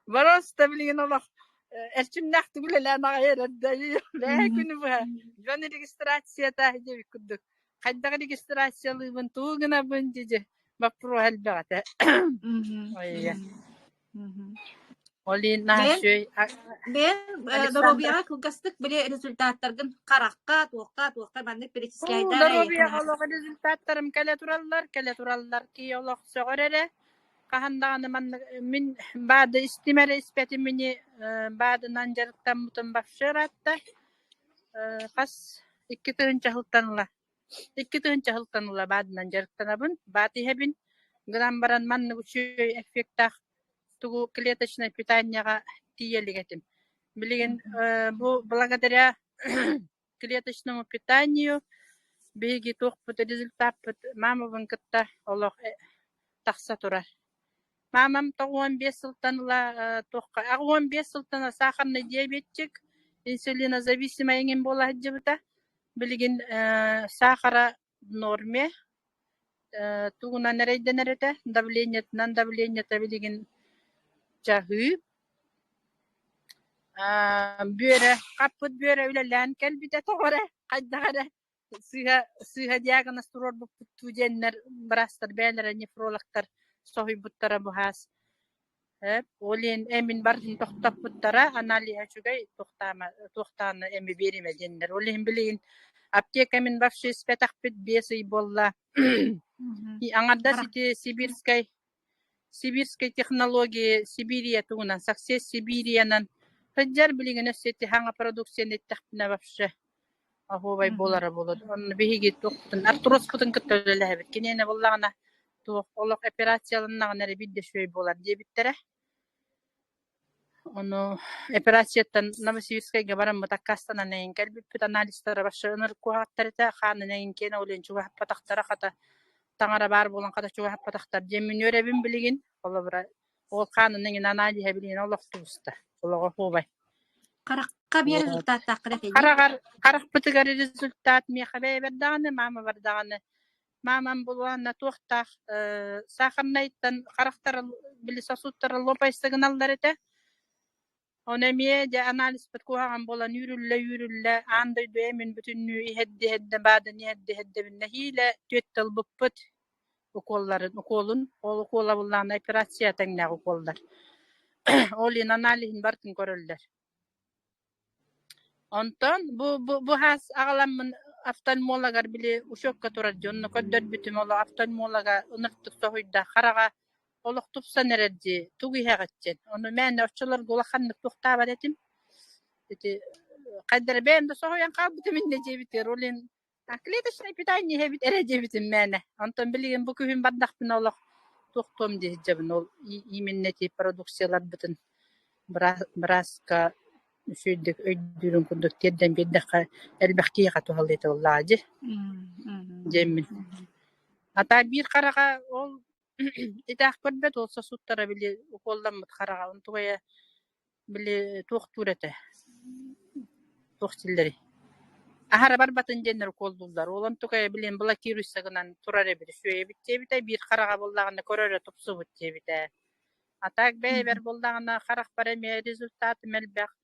D: Просто билигин олох эрчимнээхтик үлэлээн аҕай эрэрдэ. Бээ күнү быһа дьон регистрацията диэбит курдук. Хайдах регистрациялыыбын, тугу гынабын дии боппуруоһа элбэх этэ. Ой, Ол иһин наһаа
A: Бэйэҥ
D: үчүгэй
A: бэйэҥ
D: Александра
A: доруобуйаҕа кылгастык били результаттаргын харахха, туохха, туохха маннык
D: Оо,
A: перечисляйдаа эйиэхэ
D: доруобуйаҕа
A: наһаа
D: олох результаттарым кэлэ тураллар, кэлэ тураллар. Киһи олох сөҕөр эрэ. Хаһан даҕаны маннык мин БАДы истим эрэ испэтим ини БАДынан дьарыктаммытым вообще ыраатта. Хас 2000 сылтан ыла 2000 сылтан ыла БАДынан дьарыктанабын, БАД иһэбин. Гынан баран маннык үчүгэй эффектаах тугу клеточнай питанияҕа тиийэ илик этим. Билигин бу благодаря клеточному питанию биһиги туохпут результаппыт мамабын кытта олох тахса турар. Мамам 95 сылтан ыла туохха 85 сылтан ыла сахарный диабетчик, инсулинозависимай эҥин буола сылдьыбыта. Билигин сахара в норме, тугунан эрэйдэнэр этэ, давлениетынан давлениета билигин чаһыы. Бүөрэ хаппыт бүөрэ үлэлээн кэлбитэ тоҕо эрэ, хайдах эрэ сыыһа сыыһа диагноз туруорбуппут дуу диэннэр быраастар бэйэлэрэ нефрологтар соһуйбуттара быһаас. Ол иһин эмин барытын тохтоппуттара, аналиһа үчүгэй, туохтаама туохтааны эми биэримэ диэннэр. Ол иһин билигин аптека мин вообще испэтэхпит 5 ый буолла. Аҥардас ити сибирскэй сибирскэй технологии Сибирия туһунан Success Сибириянан Сылдьар билигин өссө ити саҥа продукцияны иттэхпинэ вообще оһуобай буолара буолуо. Онно биһиги туохпутун артрозпутун кытта үлэлэһэбит. Киниэнэ буоллаҕына туох олох операцияланнаҕына эрэ биирдэ үчүгэй буолар диэбиттэрэ. Ону операцияттан Новосибирскайга бараммыт аккаастанан эйин кэлбиппит анализтара вообще ынырык куһаҕаттар этэ, хаанын эйин киэнэ ол иһин чугаһаппатахтара хата таҥара баар буолан хата чугаһаппатахтар диэммин үөрэбин билигин. Холобура, ол хаанын эҥин аналиһа билигин олох тубуста, олоҕо оһуобай.
A: Харахха биэр результаттааххыт этэ дии.
D: Хараҕар харахпытыгар результат миэхэ бэйэбэр даҕаны, маамабар даҕаны Маамам булуанна туохтаах саахарнайтан харахтара били сосудтара лопайса гыналлар этэ. Ону эмиэ дьэ анализпыт куһаҕан буолан үүрүллэ-үүрүллэ аан дойду эмин бүтүннүү иһэрдэ-иһэрдэ баадын иһэрдэ-иһэрдэбин нэһиилэ түөрт ылбыппыт уколларын уколун ол укола буллаҕына операция тэҥнээх уколлар. Ол иһин аналиһын барытын көрөллөр. Онтон бу бу бу хаас аҕаламмын офтальмологар били учуокка турар дьонно көрдөрбүтүм олох офтальмолога ынырыктык соһуйда хараҕа олох тупсан эрэр дии тугу иһэҕитчин ону мээнэ оччолорго улаханнык туохтаабат этим ити хайда эрэ бэйэм да соһуйан хаалбытым иннэ диэбитигэр ол иһин А клеточное питание иһэбит эрэ диэбитим мээнэ. Онтон билигин бу күһүн бардахпына олох туохтуом дии сылдьабын. Ол именно ити продукцияларбытын бырааска үчүгэйдик өйдүүрүн курдук тиэрдэн биэрдэххэ элбэх киһиэхэ туһалыа этэ буоллаҕа дии диэммин. А так биир хараҕа ол итаах көрбөт, ол сосудтара били укуолламмыт хараҕа онтугайа Били туохтуур этэ, туох дииллэрий, аһара барбатын диэннэр укуоллууллар. Ол онтукайа билин блокируйса гынан турар эбит, үчүгэй эбит диэбитэ, биир хараҕа буоллаҕына көрөрө тупсубут диэбитэ. А так бэйэбэр буоллаҕына харахпар эмиэ результатым элбэх.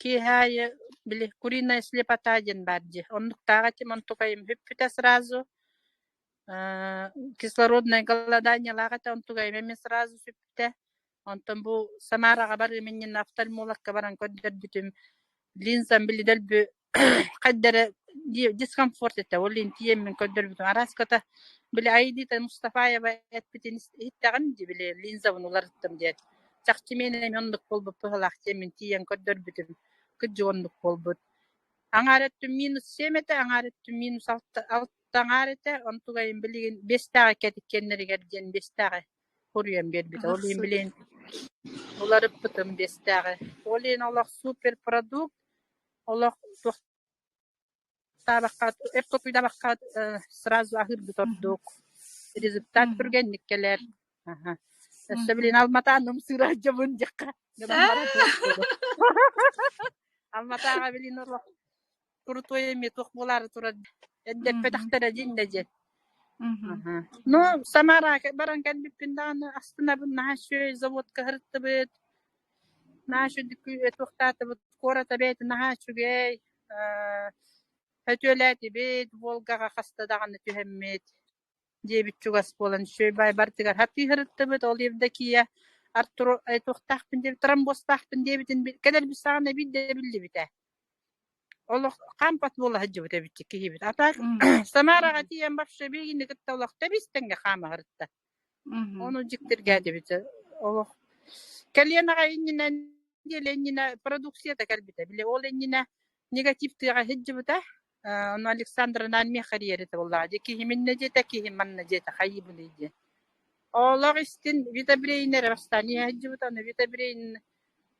D: Киэһэ аайы били куриная слепота диэн баар дии. Оннуктаах этим, онтукайым бүппүтэ сразу. Кислородное голоданиелаах этэ, онтукайым эмиэ сразу сүппүтэ. Онтон бу Самараҕа барыам иннинэ офтальмологка баран көрдөрбүтүм, линзам били дэлби хайда эрэ дискомфорт этэ, ол иһин тиийэммин көрдөрбүтүм. Арааската били Аэлита Мустафаева эппитин иһиттэҕим дии, били линзабын уларыттым диэн. Чахчы миэнэ эмиэ оннук буолбут быһыылаах диэммин тиийэн көрдөрбүтүм, кырдьык оннук буолбут. Аҥаар өттүм минус семь этэ, аҥаар өттүм минус алта, алта аҥаар этэ, онтугайым билигин биэстээҕи кэтиккэннэригэр диэн биэстээҕи Хоруйан биэрбитэ. Ол иһин билин уларыппытым биэстээҕи. Ол иһин олох суперпродукт, олох туохтаабакка, өр толкуйдаабакка сразу аһыырбыт ордук. Результат түргэнник кэлэр. Аха. Өссө билин Алматаным сыыра дьабын диэххэ. Алматаҕа билин олох крутой эмиэ туох буолаары турар эрдэппэтэхтэрэ дьиннэ диэн. Ну, Самара баран кэлбиппин даҕаны астынабын наһаа үчүгэй заводка сырыттыбыт, наһаа үчүгэй туохтаатыбыт, куората бэйэтэ наһаа үчүгэй, сөтүөлээтибит, Волгаҕа хаста даҕаны түһэммит, диэбит чугас буолан үчүгэй баай барытыгар хатыы сырыттыбыт, ол Евдокия Артур туохтаахпын диэбит, тромбозтаахпын диэбитин кэлэрбит саҕана биирдэ биллибитэ. Олох хаампат буола сылдьыбыт эбит киһибит. А так Самараҕа тиийэн вообще биһигини кытта олох тэбис-тэҥҥэ хаама сырытта. Ону дьиктиргээтибит. Олох кэлиэн аҕай иннинэ нэдиэлэ иннинэ продукцията кэлбитэ. Били ол иннинэ негатив тыаҕа сылдьыбыта. Ону Александранаан миэхэ эрийэр этэ буоллаҕа. Дьэ киһим иннэ диэтэ, киһим манна диэтэ, хайыыбыный диэн. Олох истин Витабрейн эрэ бастаан иһэ сылдьыбыта. Ону Витабрейн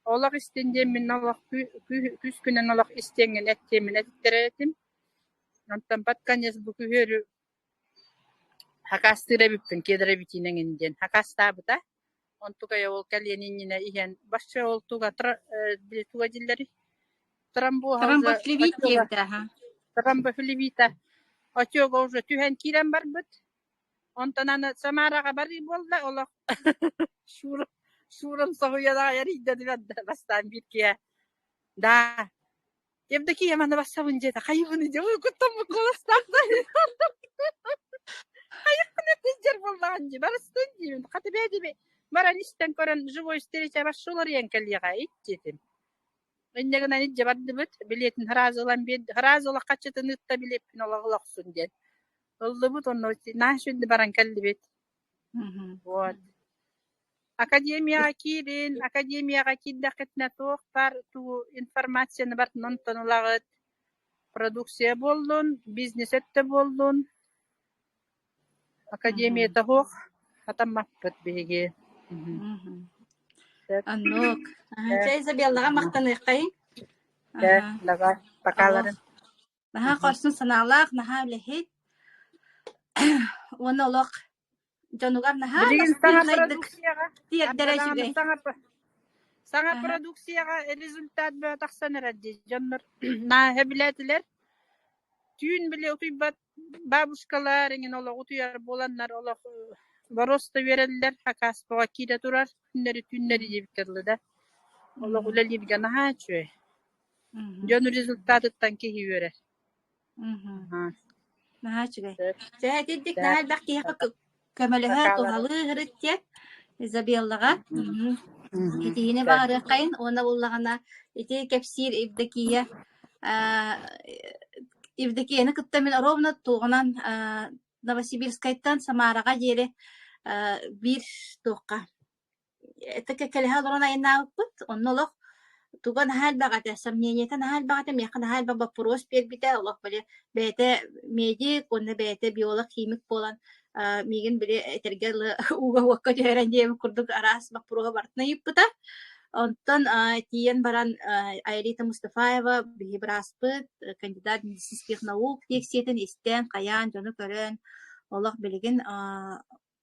D: Олох истин диэммин олох күүскүнэн олох истиэҥҥин эттиэммин этиттэрэр этим. Онтон под конец бу күһүөрү хакастыыр эбиппин кедровитин эҥин диэн хакастаабыта. Онтукайа ол кэлиэн иннинэ иһэн вообще ол туга били туга дииллэрий тромбоһа уже
A: Тромбофлебит диэбитэ аха.
D: тромбофлебита отёга уже түһэн киирэн барбыт. Онтон аны Самараҕа барыы буолла, олох Шура, Шурам соһуйан аҕай эрийдэ бастаан биир киһи да Евдокия маны бассабын диэтэ хайыбыны дьэ куттаммыт куоластаах хайыккын сылдьар буоллаҕын дии барыстын диибин хата бэйдиби баран истэн көрөн живой встреча барса уларыйан кэлиэҕэ ит диэтим инньэ гынан илдьэ бардыбыт билиэтин сразу ылан биэрди сразу олох хаччытын ыытта билиэппин олох олохсун диэн Ыллыбыт уонна наша баран кэллибит. Вот. Академияҕа киирин, академияҕа киирдэххитинэ туох баар тугу информацияны барытын онтон ылаҕыт. Продукция буоллун, бизнес өттө буоллун. Академията суох хатаммаппыт биһиги. Сөп.
A: Оннук. Чэ, Изабеллаҕа махтаныаххайыҥ.
D: Чэ, давай, покаларын.
A: Наһаа хорсун санаалаах, наһаа үлэһит. Уонна олох дьонугар наһаа
D: Билигин саҥа
A: настырнайдык
D: продукцияҕа
A: тиэрдэрэ үчүгэй.
D: саҥа саҥа продукцияҕа результат бөҕө тахсан эрэр дии. Дьоннор нааһа билээтилэр. Түүн били утуйбат бабушкалар эҥин олох утуйар буоланнар олох боруоста үөрэллэр. Хакаспаҕа киирэ турар. Күннэри түүннэри диэбиккэ дылы да. Олох үлэлииргэ наһаа үчүгэй. Дьон результатыттан киһи үөрэр.
A: Наһаа үчүгэй. Чэ, итинник наһаа элбэх киһиэхэ көмөлөһө, туһалыы сырыт диэн Изабеллаҕа итиини баҕарыаххайын уонна буллаҕына ити кэпсиир Евдокия Евдокияны кытта мин ровно туоҕунан Новосибирскайтан Самараҕа диэри биир туохха кэлэһэ олорон айаннаабыппыт. Онно олох туга наһаа элбэх этэ, сомнениета наһаа элбэх этэ, миэхэ наһаа элбэх боппуруос биэрбитэ. Олох били бэйэтэ медик уонна бэйэтэ биолог, химик буолан миигин били этэргэ дылы ууга-уокка түһэрэн диэбит курдук араас боппуруоһу барытын ыйыппыта. Онтон тиийэн баран Айрита Мустафаева биһи бырааспыт, кандидат медицинских наук лиэксийэтин истэн, хайаан, дьону көрөн олох билигин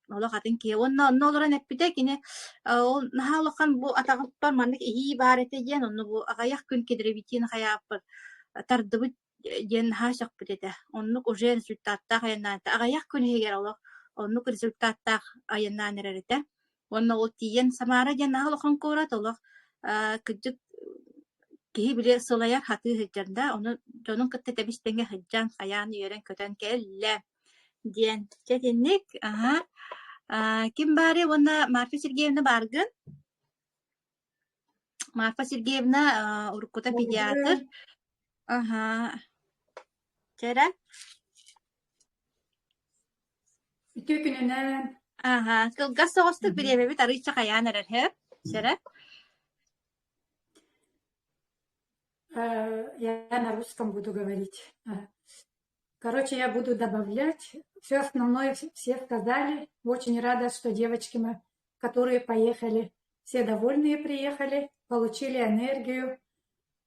A: олох атын киһи уонна онно олорон эппитэ кини ол наһаа улахан бу атаҕыппар маннык иһии баар этэ диэн онно бу аҕыйах күн кедровитин хайааппар тардыбыт диэн наһаа сөхпүт этэ. Оннук уже результаттаах айаннаан этэ. Аҕыйах күн иһигэр олох оннук результаттаах айаннаан эрэр этэ. Уонна ол тиийэн Самара диэн наһаа улахан куорат олох кырдьык киһи били сылайар хатыы сылдьар да ону дьонун кытта тэбис-тэҥҥэ сылдьан хайаан үөрэн-көтөн кэллэ диэн. Дьэ итинник, аһа. Ким баарый уонна Марфа Сергеевна бааргын? Марфа Сергеевна уруккута педиатр. Аһа. Чэ эрэ.
E: Үтүө күнүнэн.
A: Аһа. Кылгас соҕустук бириэмэбит арыычча хайаан эрэр, һэ? Чэ эрэ.
E: Я на русском буду говорить. Короче, я буду добавлять. Все основное все сказали. Очень рада, что девочки мы, которые поехали, все довольные приехали, получили энергию.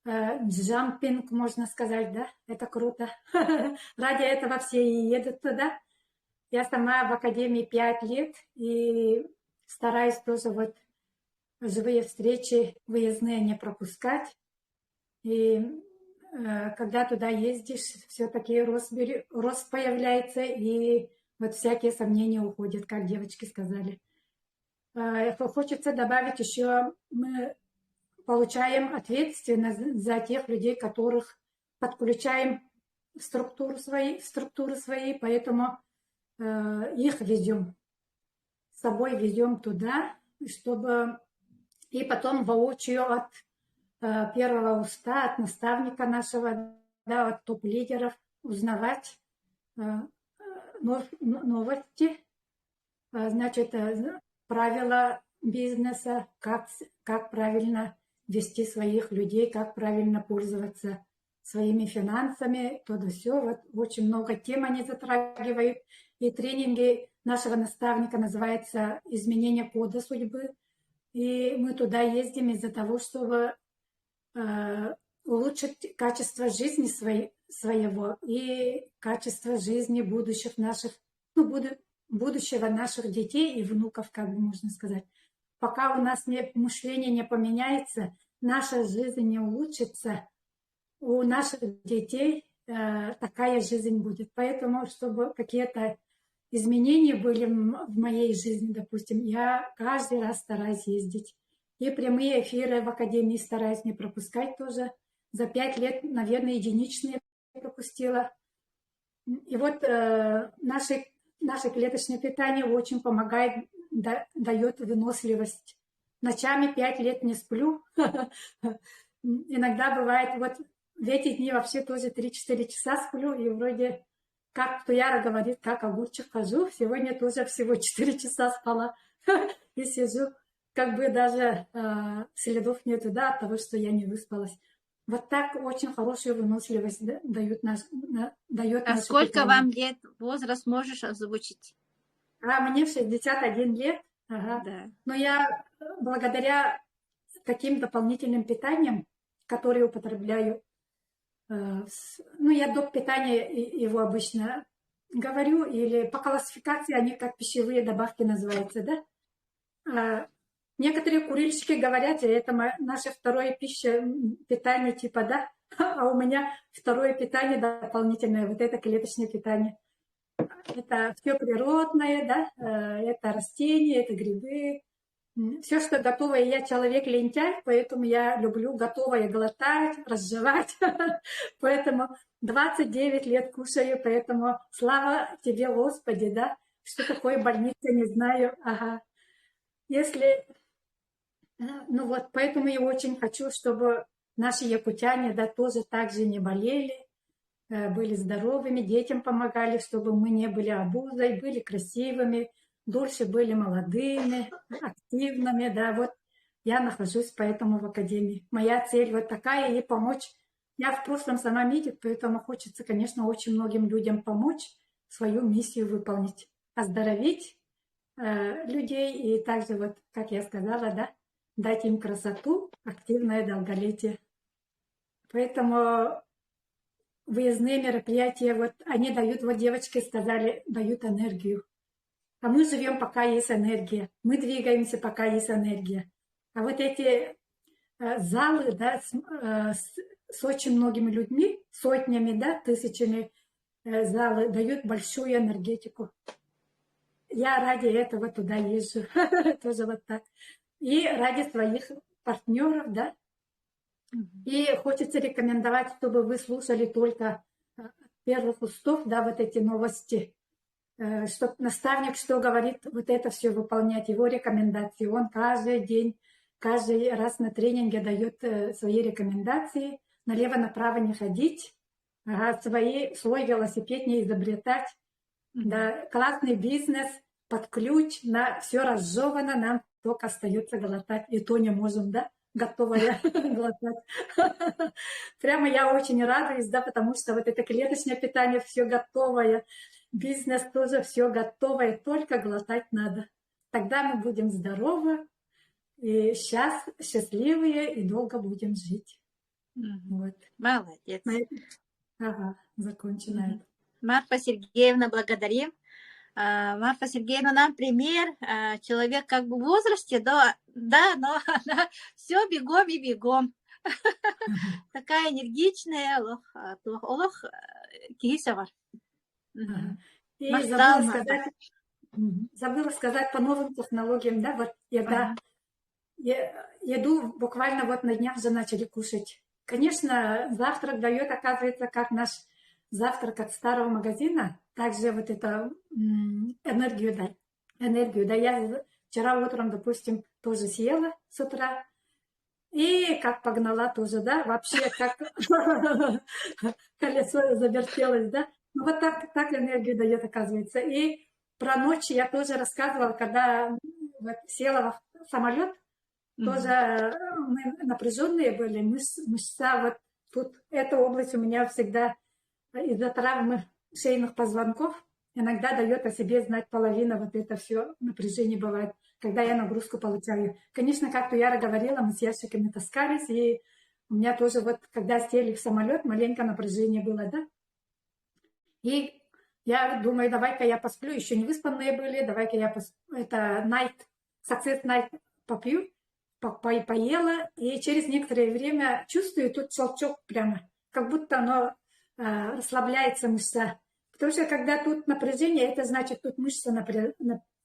E: Джампинг, можно сказать, да? Это круто. Ради этого все и едут туда. Я сама в академии 5 лет и стараюсь тоже вот живые встречи выездные не пропускать. И когда туда ездишь, все-таки рост, рост появляется, и вот всякие сомнения уходят, как девочки сказали. Хочется добавить еще, мы получаем ответственность за тех людей, которых подключаем в структуру свои, поэтому их везем, с собой везем туда, чтобы и потом воочию от первого уста, от наставника нашего, да, от топ-лидеров узнавать новости, значит, правила бизнеса, как правильно вести своих людей, как правильно пользоваться своими финансами, то да все. Вот очень много тем они затрагивают. И тренинги нашего наставника называются «Изменение кода судьбы». И мы туда ездим из-за того, чтобы улучшить качество жизни своего и качество жизни будущих наших, ну, будущего наших детей и внуков, как бы можно сказать. Пока у нас не, мышление не поменяется, наша жизнь не улучшится, у наших детей такая жизнь будет. Поэтому, чтобы какие-то изменения были в моей жизни, допустим, я каждый раз стараюсь ездить. И прямые эфиры в академии стараюсь не пропускать тоже. За 5 лет, наверное, единичные пропустила. И вот наше клеточное питание очень помогает, да, дает выносливость. Ночами 5 лет не сплю. Иногда бывает, вот в эти дни вообще тоже 3-4 часа сплю, и вроде, как Туяра говорит, как огурчик хожу. Сегодня тоже всего 4 часа спала и сижу. Как бы даже следов нету, да, от того, что я не выспалась. Вот так очень хорошую выносливость дают наш, дает
A: А
E: наше
A: сколько
E: питание.
A: вам лет? Возраст можешь озвучить?
E: А мне 61 лет. Ага.
A: Да.
E: Но я благодаря таким дополнительным питаниям, которые употребляю, ну, я доп. Питание его обычно говорю, или по классификации они как пищевые добавки называются, да? Некоторые курильщики говорят, это наше второе пища, питание типа, да, а у меня второе питание дополнительное, вот это клеточное питание. Это все природное, да, это растения, это грибы, все, что готовое. Я человек лентяй, поэтому я люблю готовое глотать, разжевать. Поэтому 29 лет кушаю, поэтому слава тебе, Господи, да. Что такое больница, не знаю. Ага. Если, ну вот, поэтому я очень хочу, чтобы наши якутяне, да, тоже так же не болели, были здоровыми, детям помогали, чтобы мы не были обузой, были красивыми, дольше были молодыми, активными, да, вот я нахожусь поэтому в академии. Моя цель вот такая и помочь. Я в прошлом сама медик, поэтому хочется, конечно, очень многим людям помочь, свою миссию выполнить, оздоровить людей и также вот, как я сказала, да, дать им красоту, активное долголетие. Поэтому выездные мероприятия, вот они дают, вот девочки сказали, дают энергию. А мы живем, пока есть энергия. Мы двигаемся, пока есть энергия. А вот эти залы, да, с очень многими людьми, сотнями, да, тысячами залы дают большую энергетику. Я ради этого туда езжу, тоже вот так. И ради своих партнеров, да. И хочется рекомендовать, чтобы вы слушали только первых устов, да, вот эти новости, что наставник что говорит, вот это все выполнять, его рекомендации. Он каждый день, каждый раз на тренинге дает свои рекомендации, налево-направо не ходить, ага, свой велосипед не изобретать. Да, классный бизнес, под ключ, на, все разжевано, нам только остается глотать, и то не можем, да, готовая глотать. Прямо я очень радуюсь, да, потому что вот это клеточное питание все готовое, бизнес тоже все готовое, только глотать надо. Тогда мы будем здоровы, и сейчас счастливые, и долго будем жить. Вот.
A: Молодец.
E: Ага, закончена это.
A: Марфа Сергеевна, благодарим. Марфа Сергеевна нам пример. Человек как бы в возрасте, да, но она все бегом и бегом. Такая энергичная, олох киһи сөҕөр.
E: И забыла сказать по новым технологиям, да, вот еда, еду буквально вот на днях же начали кушать. Конечно, завтрак дает, оказывается, как наш завтрак от старого магазина, также вот это энергию, да, энергию, да, я вчера утром, допустим, тоже съела с утра, и как погнала тоже, да, вообще как колесо завертелось, да. Ну вот так энергию дает, оказывается. И про ночь я тоже рассказывала, когда вот села в самолет, тоже мы напряженные были, мышца вот тут, эта область у меня всегда из-за травмы шейных позвонков иногда дает о себе знать половина, вот это все напряжение бывает, когда я нагрузку получаю. Конечно, как Туяра говорила, мы с ящиками таскались, и у меня тоже вот, когда сели в самолет, маленько напряжение было, да. И я думаю, давай-ка я посплю, еще не выспанные были, давай-ка я посплю, это night, Success Night попью, поела, и через некоторое время чувствую тут щелчок прямо, как будто оно расслабляется мышца. Потому что когда тут напряжение, это значит, тут мышца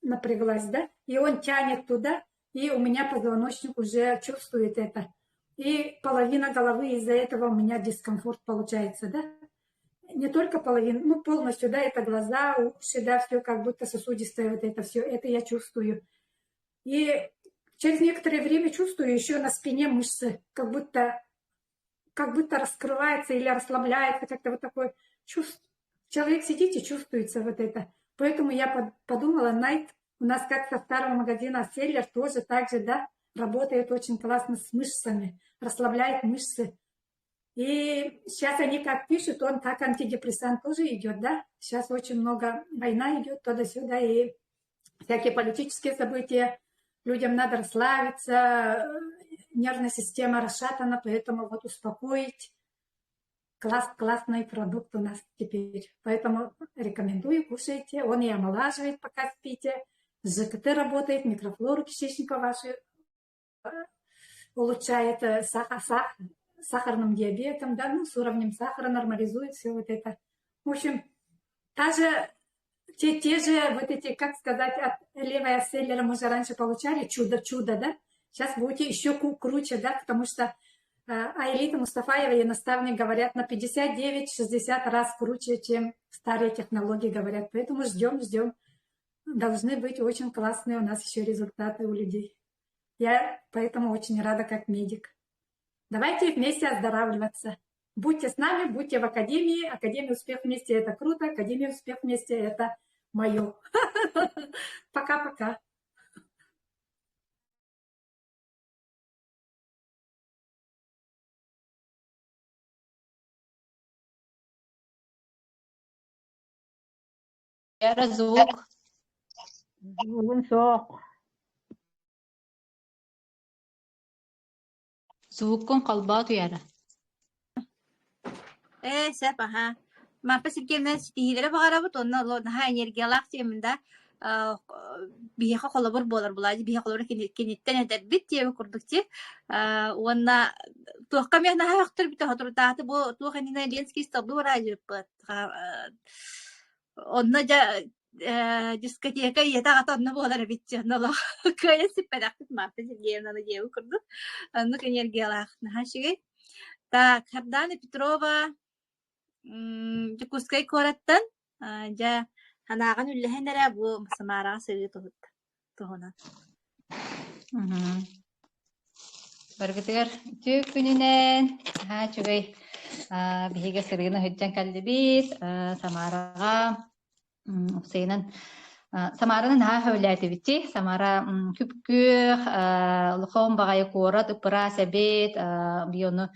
E: напряглась, да, и он тянет туда, и у меня позвоночник уже чувствует это. И половина головы из-за этого у меня дискомфорт получается, да. Не только половина, ну полностью, да, это глаза, уши, да, все как будто сосудистое, вот это все, это я чувствую. И через некоторое время чувствую еще на спине мышцы, как будто раскрывается или расслабляется, как-то вот такое чувство. Человек сидит и чувствуется вот это. Поэтому я подумала, Night у нас У нас как со старого магазина Селлер тоже так же, да, работает очень классно с мышцами, расслабляет мышцы. И сейчас они как пишут, он как антидепрессант тоже идет, да? Сейчас очень много война идет туда-сюда, и всякие политические события. Людям надо расслабиться, нервная система расшатана, поэтому вот успокоить. Класс, классный продукт у нас теперь. Поэтому рекомендую, кушайте. Он и омолаживает, пока спите. ЖКТ работает, микрофлору кишечника вашу улучшает сахар, сах, сахарным диабетом, да, ну, с уровнем сахара нормализует все вот это. В общем, та же, те, те же вот эти, как сказать, от левая селлера мы же раньше получали чудо-чудо, да? Сейчас будете еще круче, да, потому что Аэлита Мустафаева и наставник говорят на 59-60 раз круче, чем старые технологии говорят. Поэтому ждем, ждем. Должны быть очень классные у нас еще результаты у людей. Я поэтому очень рада как медик. Давайте вместе оздоравливаться. Будьте с нами, будьте в Академии. Академия «Успех вместе» – это круто. Академия «Успех вместе» – это мое. Пока-пока.
A: Яра звук.
B: Бүгүн суох.
A: Звуккун холбоо туйара. Ээ, сөп, аһаа. Марфа Сергеевна ситиһиилэри баҕарабыт уонна наһаа энергиялаах диэмин да биһиэхэ холобур буолар булаадьы биһиэхэ холобур киниттэн эдэрбит диэбит курдук дии уонна туохха эмиэ наһаа өхтөрбүтэ соторутааҕыта бу туох иннинэ Ленский столбу бараадьыппыт онно дьэ дискотека ийэтэ аҕата онно буолар эбит дьэ онно олох кыайан сиппэтэхпит Марта Сергеевнаны диэбит курдук оннук энергиялаах наһаа үчүгэй так Сардана Петрова Дьокуускай куораттан дьэ санааҕын үллэһин эрэ бу Самараҕа сырыы туһунан.
F: Барыгытыгар үтүө күнүнэн наһаа үчүгэй биһиги сырыыны сылдьан кэллибит Самараҕа Уопсайынан, Самараны наһаа сөбүлээтибит дии. Самара күп-күөх, улахан баҕайы куорат, ыппыраас эбит. Биһи ону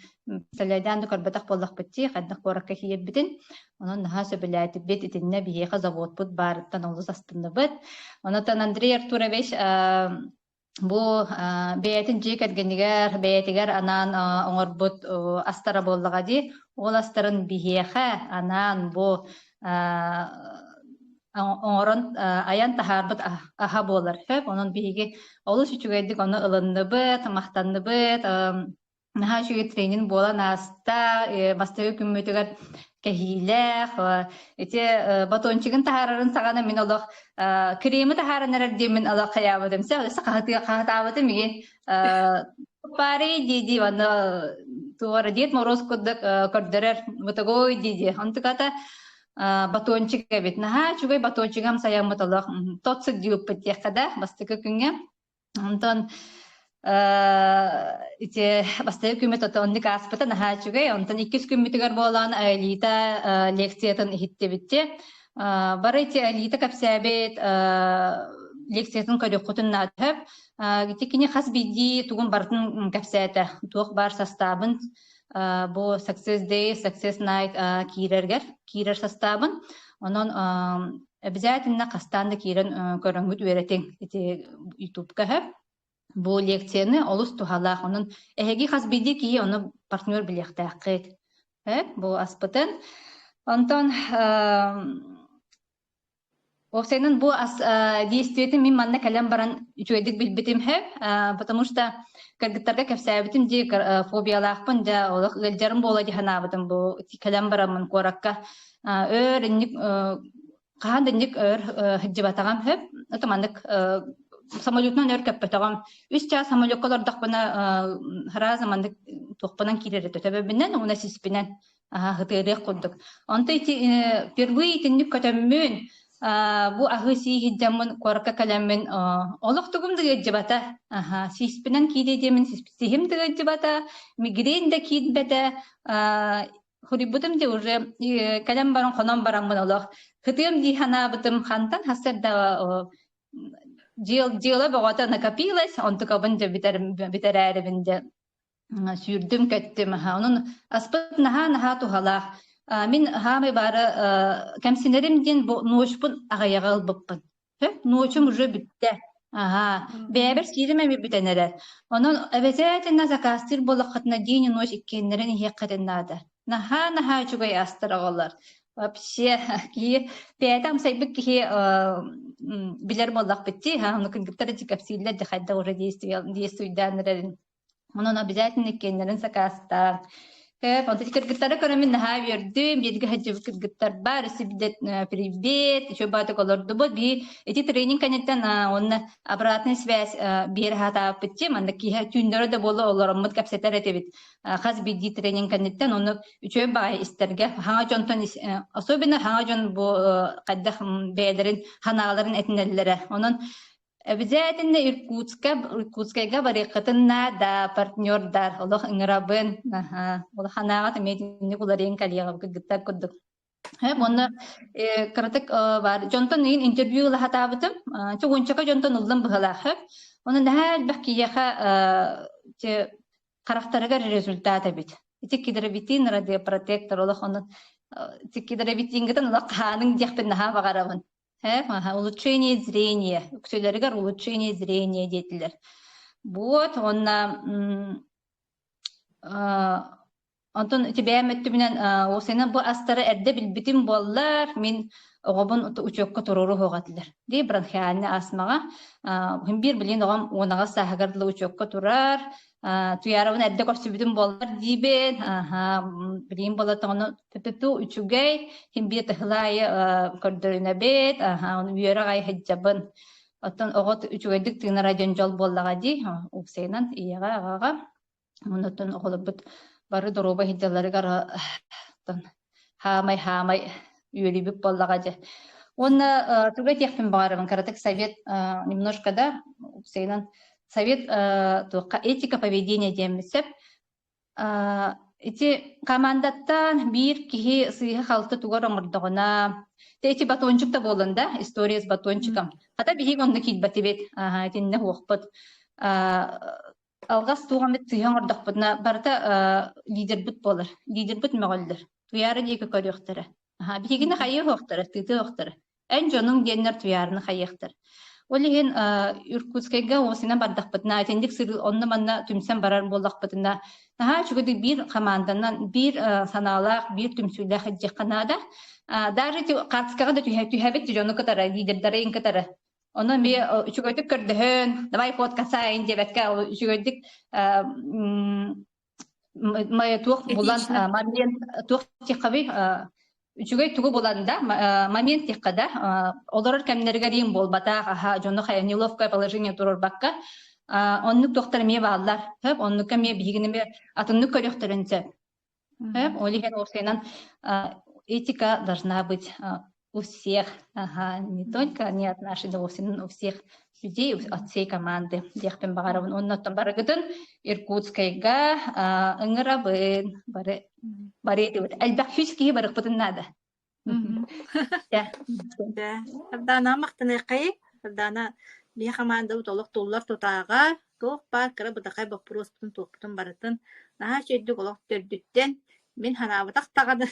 F: сэлэйдээн да көрбөтөх буоллахпыт дии, хайдах куоракка киирбитин. Онон наһаа сөбүлээтибит. Итиннэ биһиэхэ заводпут баарыттан олус астынныбыт. Онон Андрей Артурович Бу бэйэтин дьиэ кэргэнигэр, бэйэтигэр анаан оҥорбут астара буоллаҕа дии. Ол астарын биһиэхэ анаан бу оҥорон айан таһаарбыт аһа буолар. Сөп. Онон биһиги олус үчүгэйдик ону ылынныбыт, махтанныбыт. Наһаа үчүгэй тренинг буолан ааста. Бастакы күммүтүгэр кэһиилээх, ити батончигын таһаарарын саҕана мин олох креми таһааран эрэр диэммин олох хайаабытым. Өссө хаһытаабытым игин пари дии-дии уонна туора Дед Мороз курдук көрдөрөр бытыгой дии-дии. Онтуката батончик эбит. Наһаа үчүгэй батончигам сайаммыт олох тот сылдьыбыппыт диэххэ да бастакы күҥҥэ. Онтон ити бастакы күммүт ото оннук ааспыта наһаа үчүгэй. Онтон иккис күммүтүгэр буолан Аэлита лекциятын иһиттибитти. Бары ити Аэлита кэпсээбит лекциятын көрүөххүтүн наада сөп. Ити кини хас биирдии тугун барытын кэпсээтэ. Туох баар састаабын бу Success Day, Success Night киирэргэр киирэр састаабын. Онон обязательно хастаан да киирэн көрөҥҥүт үөрэтиҥ ити ютубка сөп. Бу лекцияны олус туһалаах. Онон эһиги хас биирдии киһи ону партнер билиэхтээххит. Бу аспытын. Онтон Уопсайынан бу ас действиетин мин манна кэлэн баран үчүгэйдик билбитим сөп, потому что кыргыттарга кэпсээбитим дии фобиялаахпын дьэ олох ыалдьарым буола дии санаабытым бу кэлэн бараммын куоракка өөр инник хаһан да инник өөр сылдьыбатаҕым сөп это маннык самолетунан өр көппөтөҕүм үс чаас самолекка олордохпуна сразу маннык туохпунан киирэр этэ төбөбүнэн уонна сиспинэн Аһа, курдук. Онто ити впервые итинник көтөммүн, бу аһыы сии сылдьаммын куоракка кэлэммин олох тугум да ыалдьыбата. Аһа, сиспинэн киириэ диэмин сиһим да ыалдьыбата, мигрень да киирбэтэ. Хуруйбутум дии уже кэлэн баран хонон бараммын олох сытыам дии санаабытым хантан хасыарда. Дьыала бөҕөтө накопилось, онтукабын дьэ бүтэрээрибин дьэ сүүрдүм-көттүм. Онон аспыт наһаа-наһаа туһалаах. Мин хаамай баара кэмсинэрим диэн бу ночпун аҕыйаҕа ылбыппын. Ночум уже бүттэ. Аһаа, бэйэбэр сиирим эмиэ бүтэн эрэр. Онон эбэтэ заказтыыр буоллаххытына день и ночь иккиэннэрин иһиэххитин наада. Наһаа-наһаа үчүгэй астар оҕолор. Вообще киһи бэйэтэ амсайбыт киһи билэр буоллахпыт дии, ону кыргыттар ити кэпсииллэр дьэ хайдах уже действуйдаан эрэрин. Онон обязательно иккиэннэрин сакаастаан. Э, онтон кыргыттары көрөммүн наһаа үөрдүм, бииргэ сылдьыбыт кыргыттарбар өссө биирдэ привет, үчүгэй баҕатык олордубут. Биир ити тренинг кэнниттэн уонна обратная связь биэрэ сатаабыппыт дии, манна киһи түүннэри да буола олороммут кэпсэтэр этибит. Хас биирдии тренинг кэнниттэн ону үчүгэй баҕайы истэргэ хаҥа дьонтон особенно хаҥа дьон бу хайдах бэйэлэрин ханааларын этинэллэрэ. Онон Обязательно Иркутска, Иркутскайга барыаххытын наада, партнердар, олох ыҥырабын. Аха. Улаханааҕа эмиэ итинник уларыйан кэлиэҕэ кыргыттар курдук. Уонна кыратык баар дьонтон ыйын интервью ыла сатаабытым. Чугунчака дьонтон ыллым быһалаах. Онон наһаа элбэх киһиэхэ харахтарыгар результат эбит. Ити кедровитин радиопротектор олох онон ити кедровитингытын олох хааныҥ диэхпин наһаа баҕарабын. Улучшение зрения, үксүлэригэр улучшение зрения диэтилэр. Вот, уонна онтон ити бэйэм өттүбүнэн уопсайынан бу астары эрдэ билбитим буоллар, мин оҕобун учуокка туруору суох этилэр. Дии бронхиальнай астмаҕа биир билигин оҕом 10 сааһыгар дылы учуокка турар, Туйаарабын эрдэ көрсүбүтүм буоллар диибин. Билигин буоллар ТТТ үчүгэй, ким биир тыһылаайы көрдөрүнэбит, ону үөрэх аайы сылдьабын. Оттон оҕо үчүгэйдик тыынара диэн дьол буоллаҕа дии, уопсайынан ийэҕэ, аҕаҕа. Оннуттан оҕолорбут бары доруобай сылдьалларыгар хаамай-хаамай үөрүүбүт буоллаҕа дьэ. Уонна тугу этиэхпин баҕарабын, кыратык совет немножко да, уопсайынан совет туохха этика поведения диэммит сөп. Ити командаттан биир киһи сыыһа-халты тугар оҥордоҕуна, ити батончик да буоллун да, история с батончиком. Хата биһиги онно киирбэтибит, итиннэ уохпут. Алҕас туох эмит сыыһа оҥордохпутуна, барыта лидербит буолар. Лидербит мөҕөллөр. Туйаара диэки көрүөхтэрэ. Биһигини хайыа уохтара, тыытыа уохтара. Эн дьонуҥ диэннэр туйаарыны хайыахтар. Ол иһин Иркутскайга уосынан бардахпытына, итинник сырыы онно-манна түмсэн барар буоллахпытына, наһаа үчүгэйдик биир хамаанданан, биир санаалаах, биир түмсүүлээх илдьиэххэ наада. Даже ити хаартыскаҕа да түһэ түһэбит дьону кытары, лидердары кытары. Ону эмиэ үчүгэйдик көрдөһөн, давай фотка сайын диэбэккэ, үчүгэйдик туох булан момент туох тиххабый үчүгэй тугу булан да момент тихха да олорор кэмнэригэр иин буолбатах аха дьону хайа неловкое положение турарбакка оннук туохтар эмиэ бааллар хөп оннукка эмиэ биһигини эмиэ атыннык көрүөхтэрин сөп ол иһин уопсайынан этика должна быть у всех, ага, не только не от нашей, да у всех людей, от всей команды диэхпин баҕарабын. Оннуттан барыгытын Иркутскайга ыҥырабын. Бары бары этибит. Элбэх сүүс киһи барыахпытын наада.
A: Сардаана махтаныаххайый. Сардаана биһи хамаандабыт олох туллар тутааҕа, туох баар кыра бытахай боппуруоспутун туохпутун барытын наһаа үчүгэйдик олох төрдүттэн Мин санаабатах даҕаны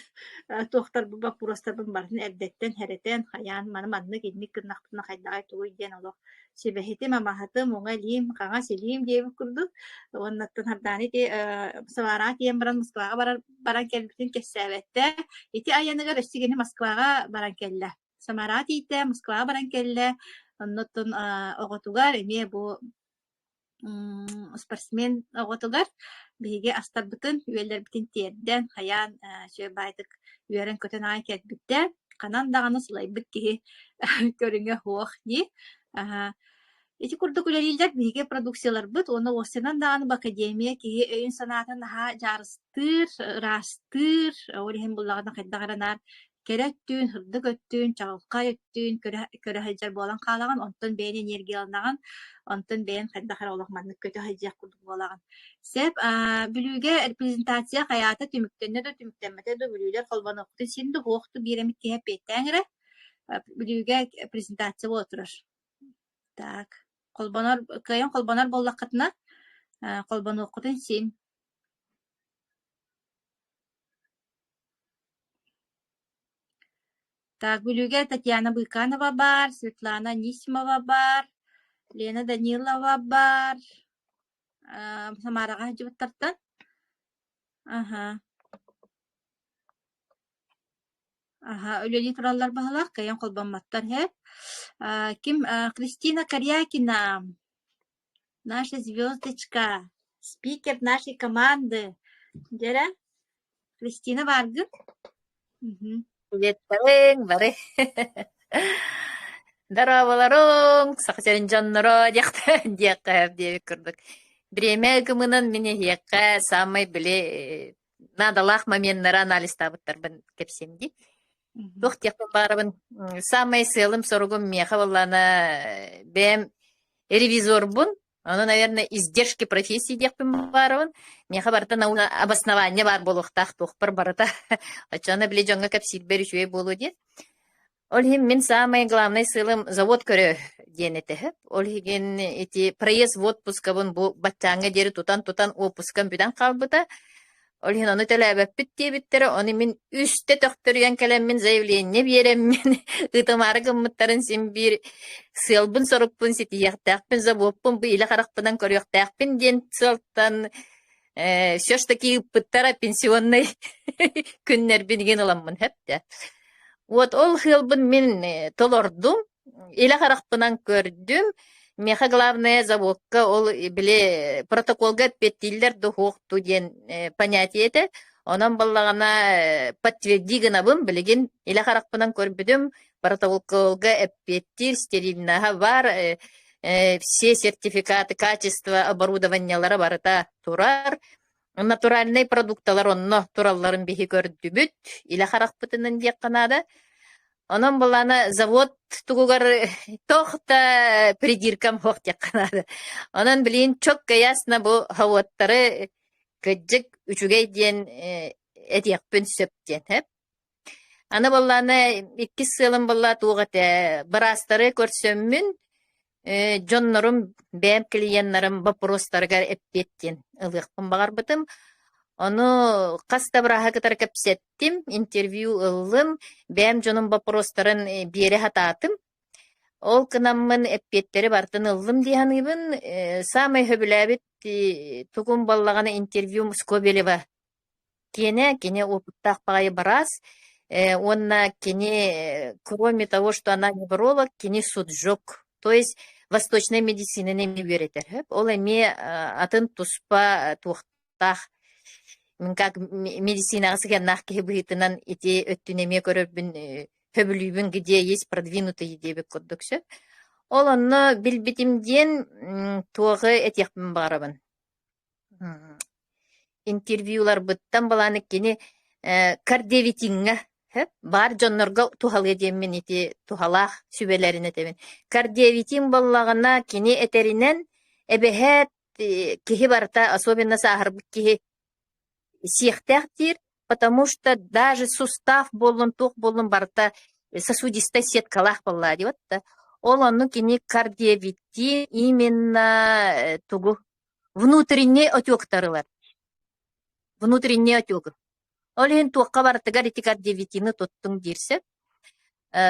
A: туохтарбын боппуруостарбын барытын эрдэттэн сэрэтэн, хайаан маны маннык инник гыннахпытына хайдаҕай тугуй диэн олох сүбэһитим, амаһытым, уҥа илиим, хаҥас илиим диэбит курдук. Уоннаттан Хардааны ити Савараҕа тиийэн баран Москваҕа барар баран кэлбитин кэпсээбэттэ. Ити айаныгар өссө кини Москваҕа баран кэллэ. Самараҕа тиийдэ, Москваҕа баран кэллэ. Оннуттан оҕотугар эмиэ бу спортсмен оҕотугар биһиги астарбытын, үөллэрбитин тиэрдэн, хайаан үчүгэй баайдык үөрэн-көтөн аҕай кэлбиттэр. Ханан даҕаны сылайбыт киһи көрүҥэ суох дии. Ити курдук үлэлииллэр биһиги продукцияларбыт уонна уопсайынан даҕаны бу академия киһи өйүн-санаатын наһаа дьаарыстыыр, ыраастыыр, ол иһин буллаҕына хайдах эрэ наар Кэрэ өттүүн, сырдык өттүүн, чаҕылхай өттүүн көрө көрө сылдьар буолан хаалаҕын, онтон бэйэн энергияланаҕын, онтон бэйэн хайдах эрэ олох маннык көтө сылдьыах курдук буолаҕын. Сөп, Бүлүүгэ презентация хайаата түмүктэннэ да түмүктэммэтэ да Бүлүүлэр холбонуохпутун син да суох да биир эмит киһи эппиэттээҥ эрэ. Бүлүүгэ презентация буола турар. Так, холбонор кыайан холбонор буоллаххытына, холбонуоххутун син. Так, Бүлүүгэ Татьяна Быканова баар, Светлана Анисимова баар, Лена Данилова баар, Самараҕа сылдьыбыттартан. Аһа. Аһа, үлэлии тураллар баһылаах, кыайан холбоммоттор иһэ. Ким Кристина Корякина, наша звездочка, спикер нашей команды. Дьэрэ, Кристина бааргын? Мгм.
G: Приветтэриҥ бары. Дорооболоруҥ, саха сирин дьонноро диэхтэ диэххэ диэбит курдук. Бириэмэ ыгымынан мин эһиэхэ саамай били наадалаах моменнары анализтаабыттарбын кэпсиэм дии. Туох диэхпин баарабын, саамай сыалым-соругум миэхэ буоллаҕына бэйэм ревизорбун, ону, наверное, издержки профессии диэхпин баарабын. Миэхэ барыта наука обоснование баар буолуохтаах туохпар барыта. Оччоҕуна били дьоҥҥо кэпсиирбэр үчүгэй буолуо диэн. Ол иһин мин саамай главнай сыалым завод көрө диэн этэ. Ол иһин ити проезд в отпускабын бу баччааҥҥа диэри тутан-тутан уоппускам бүтэн хаалбыта. Ол иһин ону төлөөбөппүт диэбиттэрэ, ону мин үстэ төхтөрүйэн кэлэммин заявление биэрэммин ыытымаары гыммыттарын син биир сыалбын-сорукпун ситиһиэхтээхпин, заводпун бу илэ харахпынан көрүөхтээхпин диэн сыалтан все ж таки ыыппыттара пенсионнай күннэрбин игин ыламмын сөптө. Вот ол сыалбын мин толордум, илэ харахпынан көрдүм. Миэхэ главное заводка ол били протоколга эппиэттииллэр да суох дуу диэн понятие этэ. Онон баллаҕана подтверди гынабын билигин илэ харахпынан көрбүтүм протоколга эппиэттиир стерильнаһа баар все сертификаты качества оборудованиелара барыта турар. Натуральнай продукталар онно туралларын биһи көрдүбүт, илэ харахпытынан диэххэ наада. Онон былаана завод тугугар туох да придиркам суох диэххэ наада. Онон билигин чокко ясно бу заводтары кырдьык үчүгэй диэн этиэхпин сөп диэн сөп. Аны буоллаҕына иккис сыалым буолла туох этэ, быраастары көрсөммүн, дьоннорум, бэйэм клиеннарым боппуруостарыгар эппиэт диэн ылыахпын баҕарбытым. Ону хас да бырааһы кытары кэпсэттим, интервью ыллым, бэйэм дьонум боппуруостарын биэрэ сатаатым. Ол гынаммын эппиэттэри барытын ыллым дии саныыбын. Саамай сөбүлээбит тугум буоллаҕына интервью Скобелева Киэнэ кини опыттаах баҕайы быраас уонна кини кроме того, что она невролог, кини суджок, то есть восточнай медицинаны эмиэ үөрэтэр сөп. Ол эмиэ атын туспа туохтаах мин как медицинаҕа сыһыаннаах киһи быһыытынан ити өттүн эмиэ көрөрбүн сөбүлүүбүн, где есть продвинутые диэбит курдук сөп. Ол онно билбитим диэн туоҕу этиэхпин баҕарабын. Интервьюларбыттан былааны кини кардиовитиҥҥа баар дьоннорго туһалыа диэммин ити туһалаах сүбэлэрин этэбин. Кардиовитин буоллаҕына кини этэринэн эбэһээт киһи барыта, особенно сааһырбыт киһи сиэхтээх диир, потому что даже сустав буоллун, туох буоллун барыта сосудистай сеткалаах буоллаа диэбит да. Ол онну кини кардиовитин именно тугу внутренний отектар ылар. Внутренний отек. Ол иһин туохха барытыгар ити кардиовитины туттуҥ диир сөп.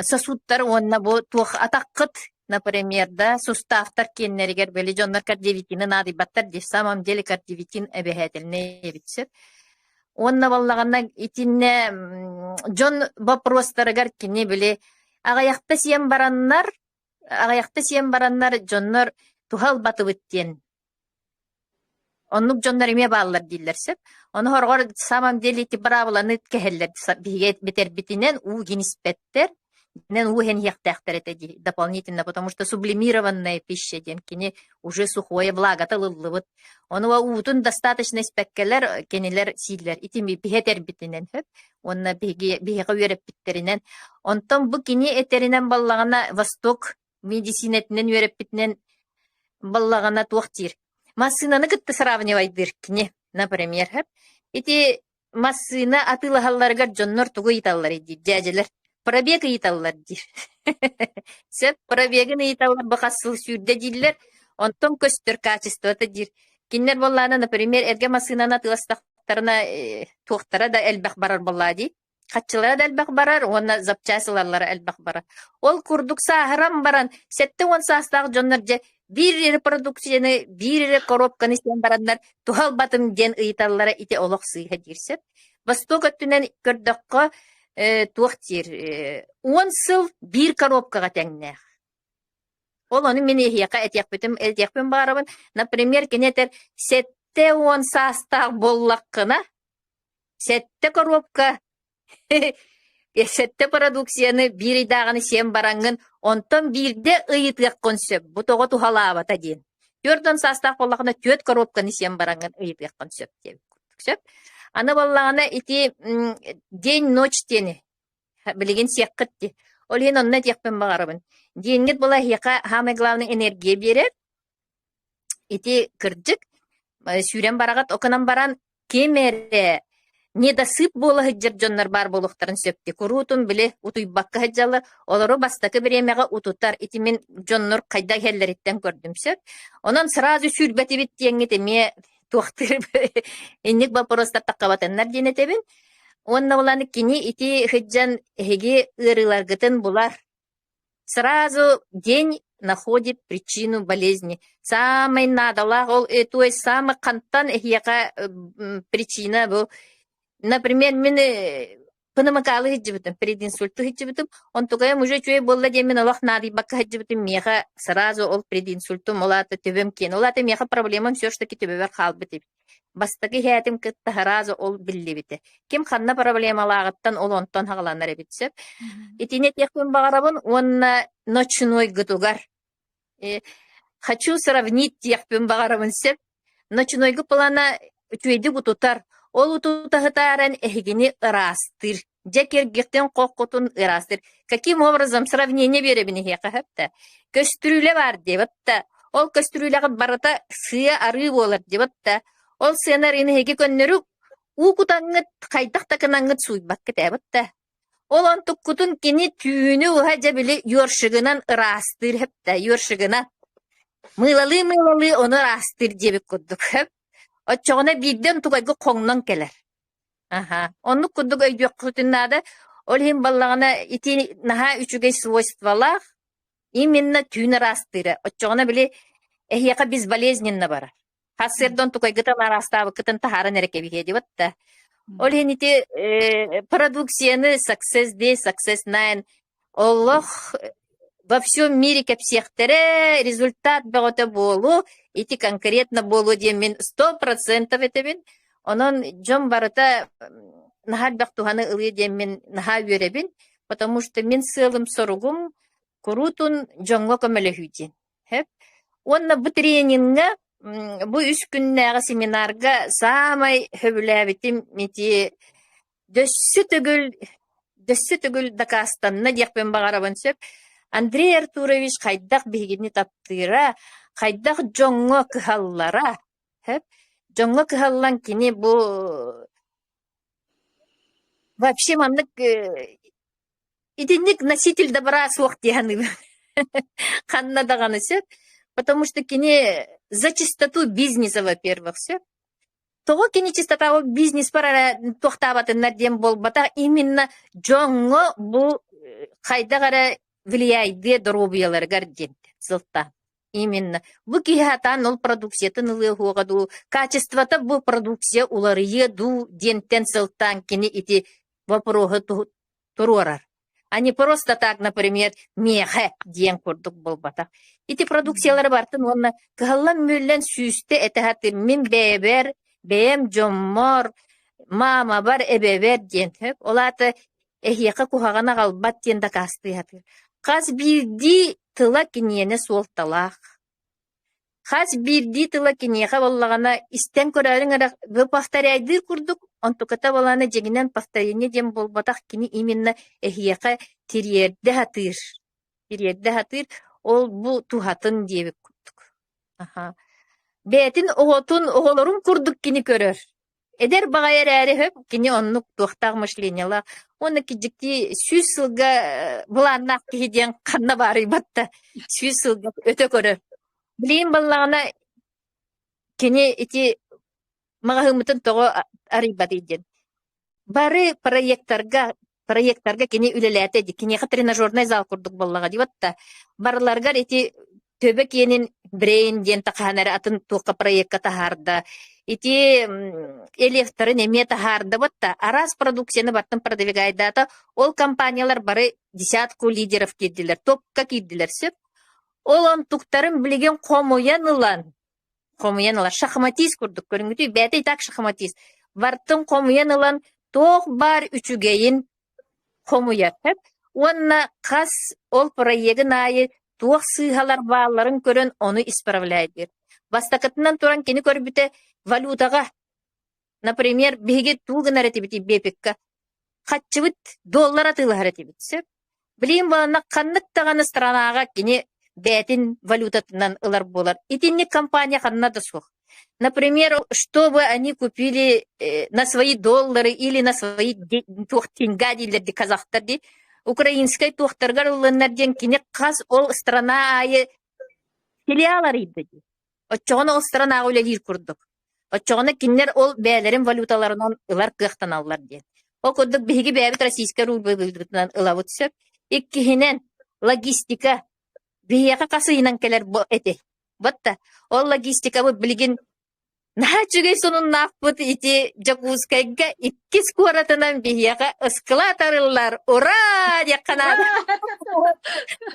G: Сосудтар уонна бу туох атаххыт, например, да, суставтар киэннэригэр били дьоннор кардиовитины наадыйбаттар дии. В самом деле кардиовитин эбэһээтэлинэй эбит сөп. Уонна баллаҕана итиннэ дьон боппуруостарыгар кини били аҕыйахта сиэн бараннар, аҕыйахта сиэн бараннар дьоннор туһа ылбатыбыт диэн Оннук дьоннор эмиэ бааллар дииллэр сөп. Ону сороҕор самом деле ити быраабыланы кэһэллэр биһиги битэрбитинэн уу гин испэттэр, дьиҥинэн уу иһэн иһиэхтээхтэр этэ дии дополнительно, потому что сублимированная пища диэн кини уже сухое влагата ылыллыбыт. Ону уутун достаточно испэккэлэр кинилэр сииллэр. Ити биһи этэрбитинэн сөп. Уонна биһиги биһиэхэ үөрэппиттэринэн. Онтон бу кини этэринэн баллаҕына Восток медицинэтинэн үөрэппитинэн баллаҕына туох диир массыынаны кытта сравнивайдыыр кини например ити массыына атыылаһалларыгар дьоннор тугу ыйыталларый диир дьээдьэлэр. Пробег ыйыталлар диир. Сөп, пробегын ыйыталлар бу хас сыл сүүрдэ дииллэр, онтон көстөр качествота диир. Кинилэр буоллаҕына, например, эргэ массыынаны атыыластахтарына, э, туохтара да элбэх барар буоллаҕа дии. Хаччылара да элбэх барар уонна запчасть ылаллара элбэх барар. Ол курдук сааһыран баран, 70 саастаах дьоннор дьэ биир эрэ продукцияны, биир эрэ коробканы сиэн бараннар туһалбатым диэн ыйыталлара ити олох сыыһа диир сөп. Восток өттүнэн көрдөххө, э, туох диир, э, 10 сыл биир коробкаҕа тэҥнээх. Ол ону мин эһиэхэ этиэхпитим этиэхпин баҕарабын. Например, кини этэр 70 саастаах буоллаххына, сэттэ коробка сэттэ продукцияны биир ыйдааҕыны сиэн бараҥҥын, онтон биирдэ ыйытыаххын сөп, бу тоҕо туһалаабата диэн. 40 саастаах буоллаххына, түөрт коробканы сиэн бараҥҥын ыйытыаххын сөп диэбит курдук сөп. Аны буоллаҕына ити день-ночь диэни билигин сиэххит дии. Ол иһин онно этиэхпин баҕарабын. Диэҥҥит була эһиэхэ самое главное энергия биэрэр. Ити кырдьык, сүүрэн бараҕыт, окунан баран ким эрэ недосып буола сылдьар дьоннор баар буолуохтарын сөп дии. Куруутун били утуйбакка сылдьаллар, олору бастакы бириэмэҕэ утутар. Ити мин дьоннор хайдах иһэллэриттэн көрдүм сөп. Онон сразу сүүрбэтибит диэҥҥит эмиэ туохтуур инник боппуруостар таххабатыннар диэн этэбин. Уонна булан кини ити сылдьан эһиги ыарыыларгытын булар. Сразу день находит причину болезни. Саамай наадалаах ол э, то есть самый хантан эһиэхэ причина бу. Например, мин э, пневмокалы сылдьыбытым, прединсульту сылдьыбытым. Онтукайым уже үчүгэй буолла диэн мин олох наадыйбакка сылдьыбытым. Миэхэ сразу ол прединсультум, ол аата төбөм киэн. Ол аата миэхэ проблемам все ж таки төбөбөр хаалбыт эбит. Бастакы иһээтим кытта сразу ол биллибитэ. Ким ханна проблемалааҕыттан ол онтон хаҕаланар эбит сөп. Итини этиэхпин баҕарабын уонна ночнойгутугар э, хочу сравнить диэхпин баҕарабын сөп. Ночнойгу плана үчүгэйдик утутар. Ол утутаһытааран эһигини ыраастыыр. Дьэ киргиттэн хоххутун ыраастыыр. Каким образом сравнение биэрэбин эһиэхэ сөп да? Көстүрүүлэ баар диэбит да. Ол көстүрүүлэҕит барыта сыа арыы буолар диэбит да. Ол сыаны арыыны эһиги көннөрү уу кутаҥҥыт хайдах да гынаҥҥыт сууйбаккыт эбит да. Ол онтуккутун кини түүнү уһа дьэ били ёршигынан ыраастыыр сөп да, ёршигынан. Мыылалыы-мыылалыы ону ыраастыыр диэбит курдук сөп. Оччоҕуна биирдэ онтукайга хоҥнон кэлэр. Аһа, оннук курдук өйдүөххүтүн наада. Ол иһин баллаҕына ити наһаа үчүгэй свойстволаах, именно түүн ыраастыыра. Оччоҕуна били эһиэхэ безболезненно барар. Сарсыарда онтукайгытын араастаабыккытын таһааран эрэ кэбиһиэ диэбит да. Ол иһин ити э, продукцияны Success Day, Success Nine олох во всем мире кэпсиэхтэрэ, результат бөҕөтө буолуо, ити конкретно буолуо диэн мин 100% этэбин. Онон дьон барыта наһаа элбэх туһаны ылыа диэн мин наһаа үөрэбин, потому что мин сыалым-соругум куруутун дьоҥҥо көмөлөһүү диэн. Сөп. Уонна бу тренингэ, бу үс күннээҕи семинарга саамай сөбүлээбитим ити дөссө төгүл дөссө төгүл дакаастанна диэхпин баҕарабын сөп. Андрей Артурович хайдах биһигини таптыыра, хайдах дьоҥҥо кыһаллара, сөп. Дьоҥҥо кыһаллан кини бу вообще маннык э, Итинник носитель добра суох дии саныыбын. Ханна даҕаны сөп. Потому что кини за чистоту бизнеса, во-первых, сөп. Тоҕо кини чистота ол бизнеспар эрэ туохтаабатыннар диэн буолбатах, именно дьоҥҥо бу э, хайдах эрэ влияйдыа доруобуйаларыгар диэн сылтаан. Именно. Бу киһи сатаан ол продукциятын ылыа уоҕа дуу, качествота бу продукция уларыйыа дуу диэнтэн сылтаан кини ити вопроһу туруорар. А не просто так, например, миэхэ диэн курдук буолбатах. Ити продукциялары бартын уонна кыһаллан-мүллэн сүүстэ этэ сатыыр мин бэйэбэр, бэйэм дьоммор, маамабар, эбэбэр диэн сөп. Ол аата эһиэхэ куһаҕаны аҕалбат диэн дакаастыы сатыыр. Хас биирдии тыла киниэнэ суолталаах. Хас биирдии тыла киниэхэ буоллаҕына истэн көрөөрүҥ эрэ повторяйдыыр курдук, онтуката буоллаҕына дьиҥинэн повторение диэн буолбатах, кини именно эһиэхэ тириэрдэ сатыыр, тириэрдэ сатыыр, ол бу туһатын диэбит курдук. Аха. Бэйэтин оҕотун оҕолорун курдук кини көрөр. Эдэр баҕайы эрээри сөп, кини оннук туохтаах мышлениелаах уонна кидьиктии 100 сылга былааннаах киһи диэн ханна баарыйбат да 100 сылга өтө көрөр. Билигин баллаҕына кини ити маҕаһыыммытын тоҕо арыйбатый диэн. Бары проектарга проектарга кини үлэлээтэ дии. Киниэхэ тренажернай зал курдук буоллаҕа дии батта. Барыларыгар ити төбө киэнин брейн диэн тахаан эрэ атын туохха проекка таһаарда. Ити элефтарын эмиэ таһаарда батта. Араас продукцияны бартын продвигайдаата. Ол компаниялар бары десятку лидеров киирдилэр, топка киирдилэр сөп. Ол онтуктарын билигин хомуйан ылан хомуйан ылар. Шахматист курдук көрүҥүтүй, бэйэтэ и так шахматист. Бартын хомуйан ылан туох баар үчүгэйин хомуйар. Уонна хас ол проегын аайы туох сыыһалар баалларын көрөн ону исправляйдыыр. Бастакытынан туран кини көрбүтэ валютаҕа Например, биһиги туу гынар этибит Бепикка. Хаччыбыт доллар атыылаһар этибит, сөп. Билигин баланна ханнык даҕаны странаҕа кини бэйэтин валютатынан ылар буолар. Итинник компания ханна да суох. Например, чтобы они купили на свои доллары или на свои туох теньга дииллэр ди казахтар ди украинскай туохтаргар ыллыннар диэн кини хас ол страна аайы филиал арыйда дии. Оччоҕуна ол странаҕа үлэлиир курдук. Оччоҕуна кинилэр ол бэйэлэрин валюталарынан ылар кыахтаналлар диэн. Ол курдук биһиги бэйэбит российскай рубльбытынан ылабыт сөп. Иккиһинэн, логистика. Биһиэхэ хас ыйынан кэлэр бу эти. Батта ол логистикабыт билигин наһаа үчүгэй сонуннаахпыт ити Дьокуускайга иккис куоратынан биһиэхэ ыскылаат арыллар. Ура! диэххэ наада.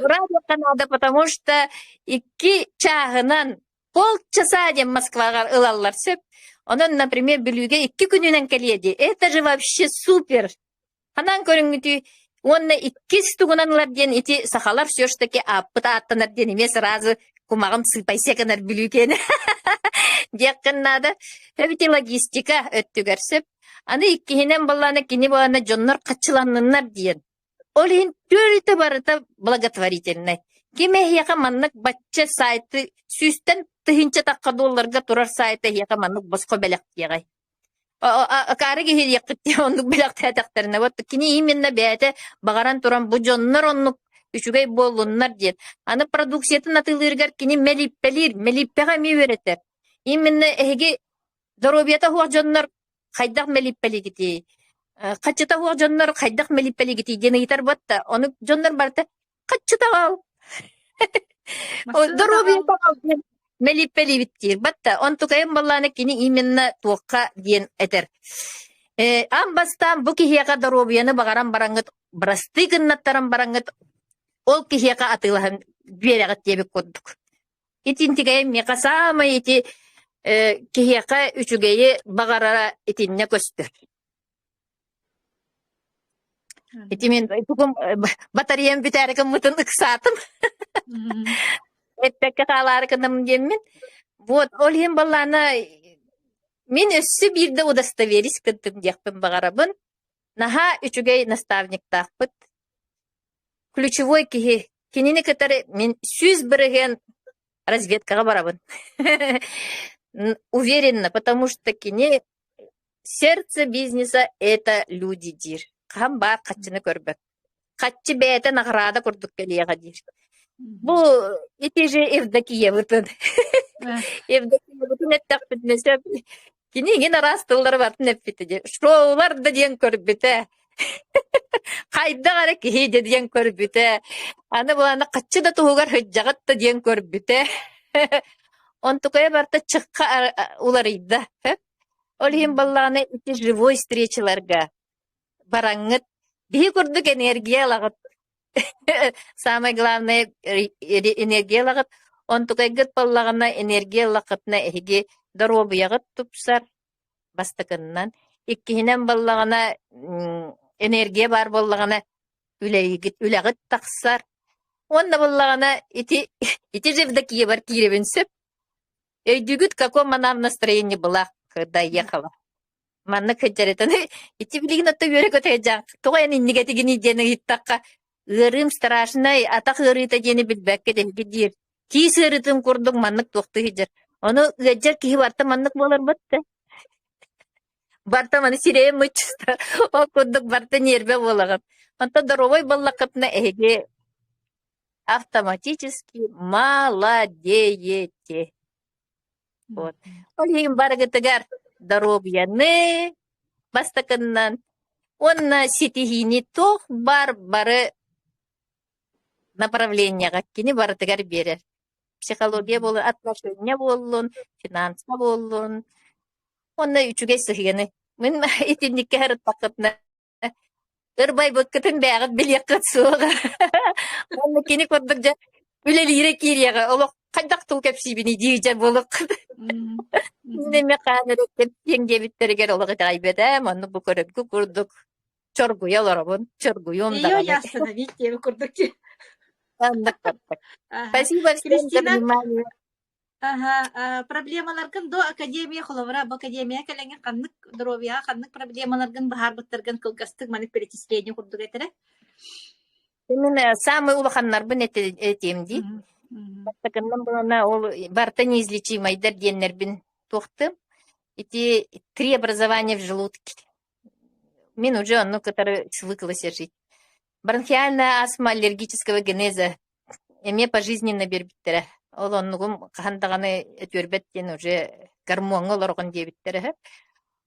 G: Ура диэххэ наада, потому что икки чааһынан полчаса диэн Москваҕа ылаллар сөп. Онон, например, Бүлүүгэ икки күнүнэн кэлиэ дии. Это же вообще супер! Ханан көрүҥҥүтүй? Уонна иккис тугунан ылар диэн ити сахалар все ж таки ааппыт ааттанар диэн эмиэ сразу кумаҕым сыыпайса гынар Бүлүү киэнэ диэххин наада. Эбити логистика өттүгэр сөп. Аны иккиһинэн баллаана кини буолана дьоннор хаччыланныннар диэн. Ол иһин түөртэ барыта благотворительнай. Ким эһиэхэ маннык бачча сайты сүүстэн тыһыынча тахха долларга турар сайты эһиэхэ маннык босхо бэлэхтиэҕэй. Акаары киһи диэххит оннук бэлэхтээтэхтэринэ вот кини именно бэйэтэ баҕаран туран бу дьоннор оннук үчүгэй буоллуннар диэн. Аны продукциятын атыылыырыгар кини мэлиппэлиир, мэлиппэҕэ эмиэ үөрэтэр. Именно эһиги доруобуйата суох дьоннор хайдах мэлиппэлигитий, хаччыта суох дьоннор хайдах мэлиппэлигитий диэн ыйытар буотта. Ону дьоннор барыта хаччыта аҕал,
A: Массыына
G: доруобуйата
A: аҕал.
G: аҕал диэн мэлиппэлиибит диир. Батта онтукайым баллаана кини именно туохха диэн этэр. Аан бастаан бу киһиэхэ доруобуйаны баҕаран бараҥҥыт, бырастыы гыннаттаран бараҥҥыт, ол киһиэхэ атыылаһан биэрэҕит диэбит курдук. Итинтигэйим миэхэ саамай ити киһиэхэ үчүгэйи баҕарара итиннэ көстөр. Ити мин тугум батареям бүтээри гыммытын ыксаатым. Эппэккэ хаалаары гынным диэммин. Вот, ол иһин баллаана мин өссө биирдэ удостоверись гынтым диэхпин баҕарабын. Наһаа үчүгэй наставниктаахпыт. Ключевой киһи. Кинини кытары мин 100% разведкаҕа барабын. Уверенно, потому что кини сердце бизнеса это люди диир. Хаһан баар хаччыны көрбөт. Хаччы бэйэтэ наҕараада курдук кэлиэҕэ диир. Бу ити же Евдокиябытын. Евдокиябытын эттэхпитинэ сөп. Кини иҥин араас тыллары барытын эппитэ диэн. Шоулар да диэн көрбүтэ. Хайдах эрэ киһи дьэ диэн көрбүтэ. Аны буланы хаччы да туһугар сылдьаҕыт да диэн көрбүтэ. Онтукайа барыта чыхха уларыйда. Ол иһин баллаҕына ити живой встречаларга бараҥҥыт биһи курдук энергия ылаҕыт. Самое главное энергия ылаҕыт. Онтукайгыт баллаҕына энергия ыллаххытына эһиги доруобуйаҕыт тупсар бастакыннан. Иккиһинэн баллаҕына энергия баар буоллаҕына үлэлиигит үлэҕит тахсар. Уонна буоллаҕына ити ити Евдокиябар киирэбин сөп. Өйдүүгүт каком она в настроении была, когда ехала? Маннык сылдьарытын ити билигин отто үөрэ-көтө сылдьаҕын. Тоҕо эн иннигэтигиний диэн ыйыттахха, ыарыым страшнай, атах ыарыыта диэни билбэккэ дэһиги диир. Тиис ыарыытын курдук маннык туохтуу сылдьар. Ону ыалдьар киһи барыта маннык буолар батта. Барта маны сирэйим мыччыста. Ол курдук барта ньиэрбэ буолаҕын. Онтон доруобай буоллаххытына эһиги автоматически молодеете. Вот. Ол иһин барыгытыгар доруобуйаны бастакыннан уонна ситиһиини туох бар бары направлениеҕа кини барытыгар биэрэр. Психология буоллун, отношения буоллун, финанса буоллун уонна үчүгэй сыһыаны. Мин итинниккэ сырыттаххытына ырбайбыккытын бэйэҕит билиэххит суоҕа. Уонна кини курдук дьэ үлэлиирэ киириэҕэ олох хайдах тыл кэпсиибиний дии дьэ буолуоххут. Мин эмиэ хаан эрэ кэпсиэҥ диэбиттэригэр олох итэҕэйбэтэ, маннык бу көрөргү курдук чоргуйа олоробун, чоргуйуом
A: Ее
G: даҕаны.
A: не остановить диэби курдук.
G: Оннук курдук.
A: Ага.
G: Спасибо всем за
A: Кристина,
G: внимание.
A: ага, а, проблемаларгын до академия холобура бу академия кэлэҥҥин ханнык доруобуйаҕа ханнык проблемаларгын быһаарбыттаргын кылгастык маннык перечисление курдук этэрэ.
G: Мин самый улаханнарбын этиэм дии.
A: Мгм. Мгм.
G: Бастакыннан булана ол барыта неизлечимайдар диэннэрбин туохтым. Ити три образования в желудке. Мин уже онну кытары свыклась жить. Бронхиальная астма аллергического генеза эмиэ пожизненно биэрбиттэрэ. Ол оннугум хаһан даҕаны өтүөрбэт диэн уже гормоҥҥа олороҕун диэбиттэрэ үһү.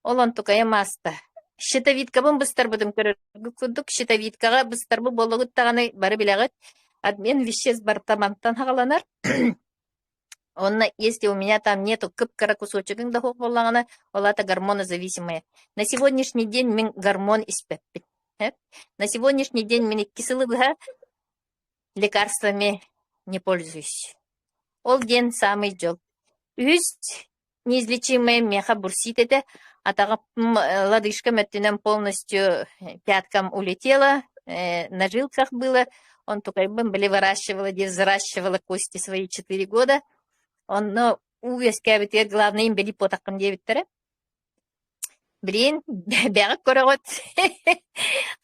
G: Ол онтукайым ааста. Щитовидкабын быстарбытым көрөргүт курдук, щитовидкаҕа быстарбыт буоллугут даҕаны бары билэҕит. Обмен веществ барыта мантан саҕаланар. Онно если у меня там нету кып-кыра кусочегын да суох буоллаҕына, ол аата гормонозависимая. На сегодняшний день мин гормон испэппин. На сегодняшний день мин икки сылы быһа лекарствами не пользуюсь. Ол диэн саамай дьол. Үһүс неизлечимая миэхэ бурсит этэ. Атаҕым лодыжкам өттүнэн полностью пяткам улетела, на жилках было. Онтукайбын били выращивала, где взращивала кости свои 4 года. Онно уу үөскээбитигэр главное инбэлиит буотаххын диэбиттэрэ. Билигин бэҕэт көрөҕүт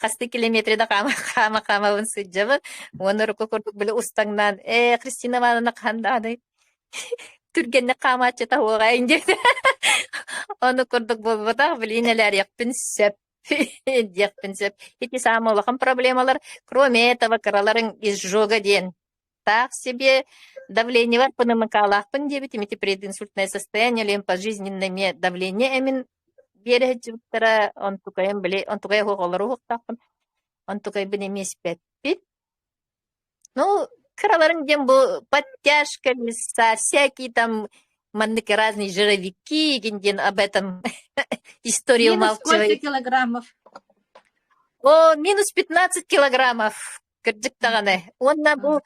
G: хастыы километры да хаама хаама хаамабын сылдьабын уонна урукку курдук били устаҥнаан ээ Христина Ивановна хаһан даҕаны түргэнник хаамааччыта уоҕайын диэтэ ону курдук буолбатах билигин элээриэхпин сөп диэхпин сөп ити саамай улахан проблемалар кроме этого кыраларыҥ изжога диэн таах себе давлениебар пнмк-лаахпын диэбитим ити прединсультное состояние или пожизненное эмиэ давление эмин биэрэ сылдьыбыттара онтукайым били онтукай оһох олору уһуктаахпын онтукайбын эмиэ испэппит ну кыраларым диэн бу подтяжка леса всякие там маннык разные жировики диэн об этом история
A: Минус сколько
G: умалчивает
A: килограммов?
G: о минус 15 килограммов Кырдьык даҕаны. Уонна бу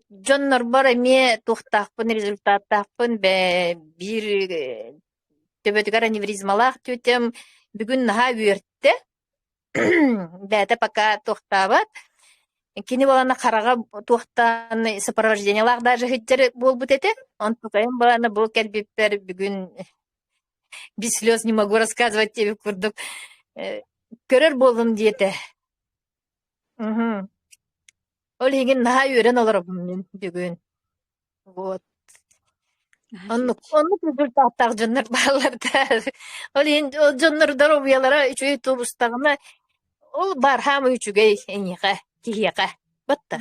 G: дьоннорбор эмиэ туохтаахпын, результаттаахпын биир төбөтүгэр аневризмалаах тетям бүгүн наһаа үөртэ. Бэйэтэ пока туохтаабат. Кини буолана хараҕа туохтаан сопровождениелаах даже сылдьар буолбут этэ. Онтукайым буолана бу кэлбиппэр бүгүн без слез не могу рассказывать диэбит курдук көрөр буоллум диэтэ. Мгм. Ол иһигин наһаа үөрэн олоробун мин бүгүн. Вот. Оннук оннук результаттаах дьоннор бааллар да. Ол иһин ол дьоннор доруобуйалара үчүгэй тубустаҕына ол баар хаамыы үчүгэй эйиэхэ, киһиэхэ. Батта.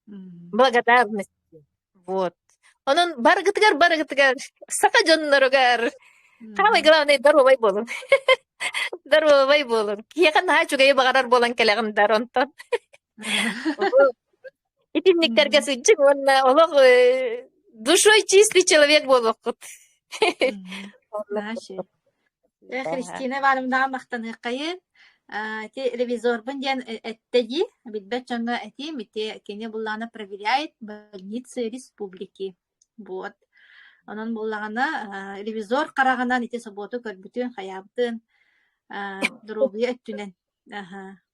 G: Благодарность. Вот. Онон барыгытыгар барыгытыгар саха дьонноругар самое главное доруобай буолун. Доруобай буолун. Киһиэхэ наһаа үчүгэйи баҕарар буолан кэлэҕин дар онтон. Итинниктэргэ сылдьыҥ уонна олох душой чистый человек буолуоххут.
A: Э, Христина Ивановнаҕа махтаныаххайын. Ити ревизорбун диэн эттэ дии, билбэт дьоҥҥо этиим, ити кини буллаҕына проверяет больницы республики. Вот. Онон буллаҕына ревизор хараҕынан ити собуоту көрбүтүн, хайаабытын, доруобуйа өттүнэн,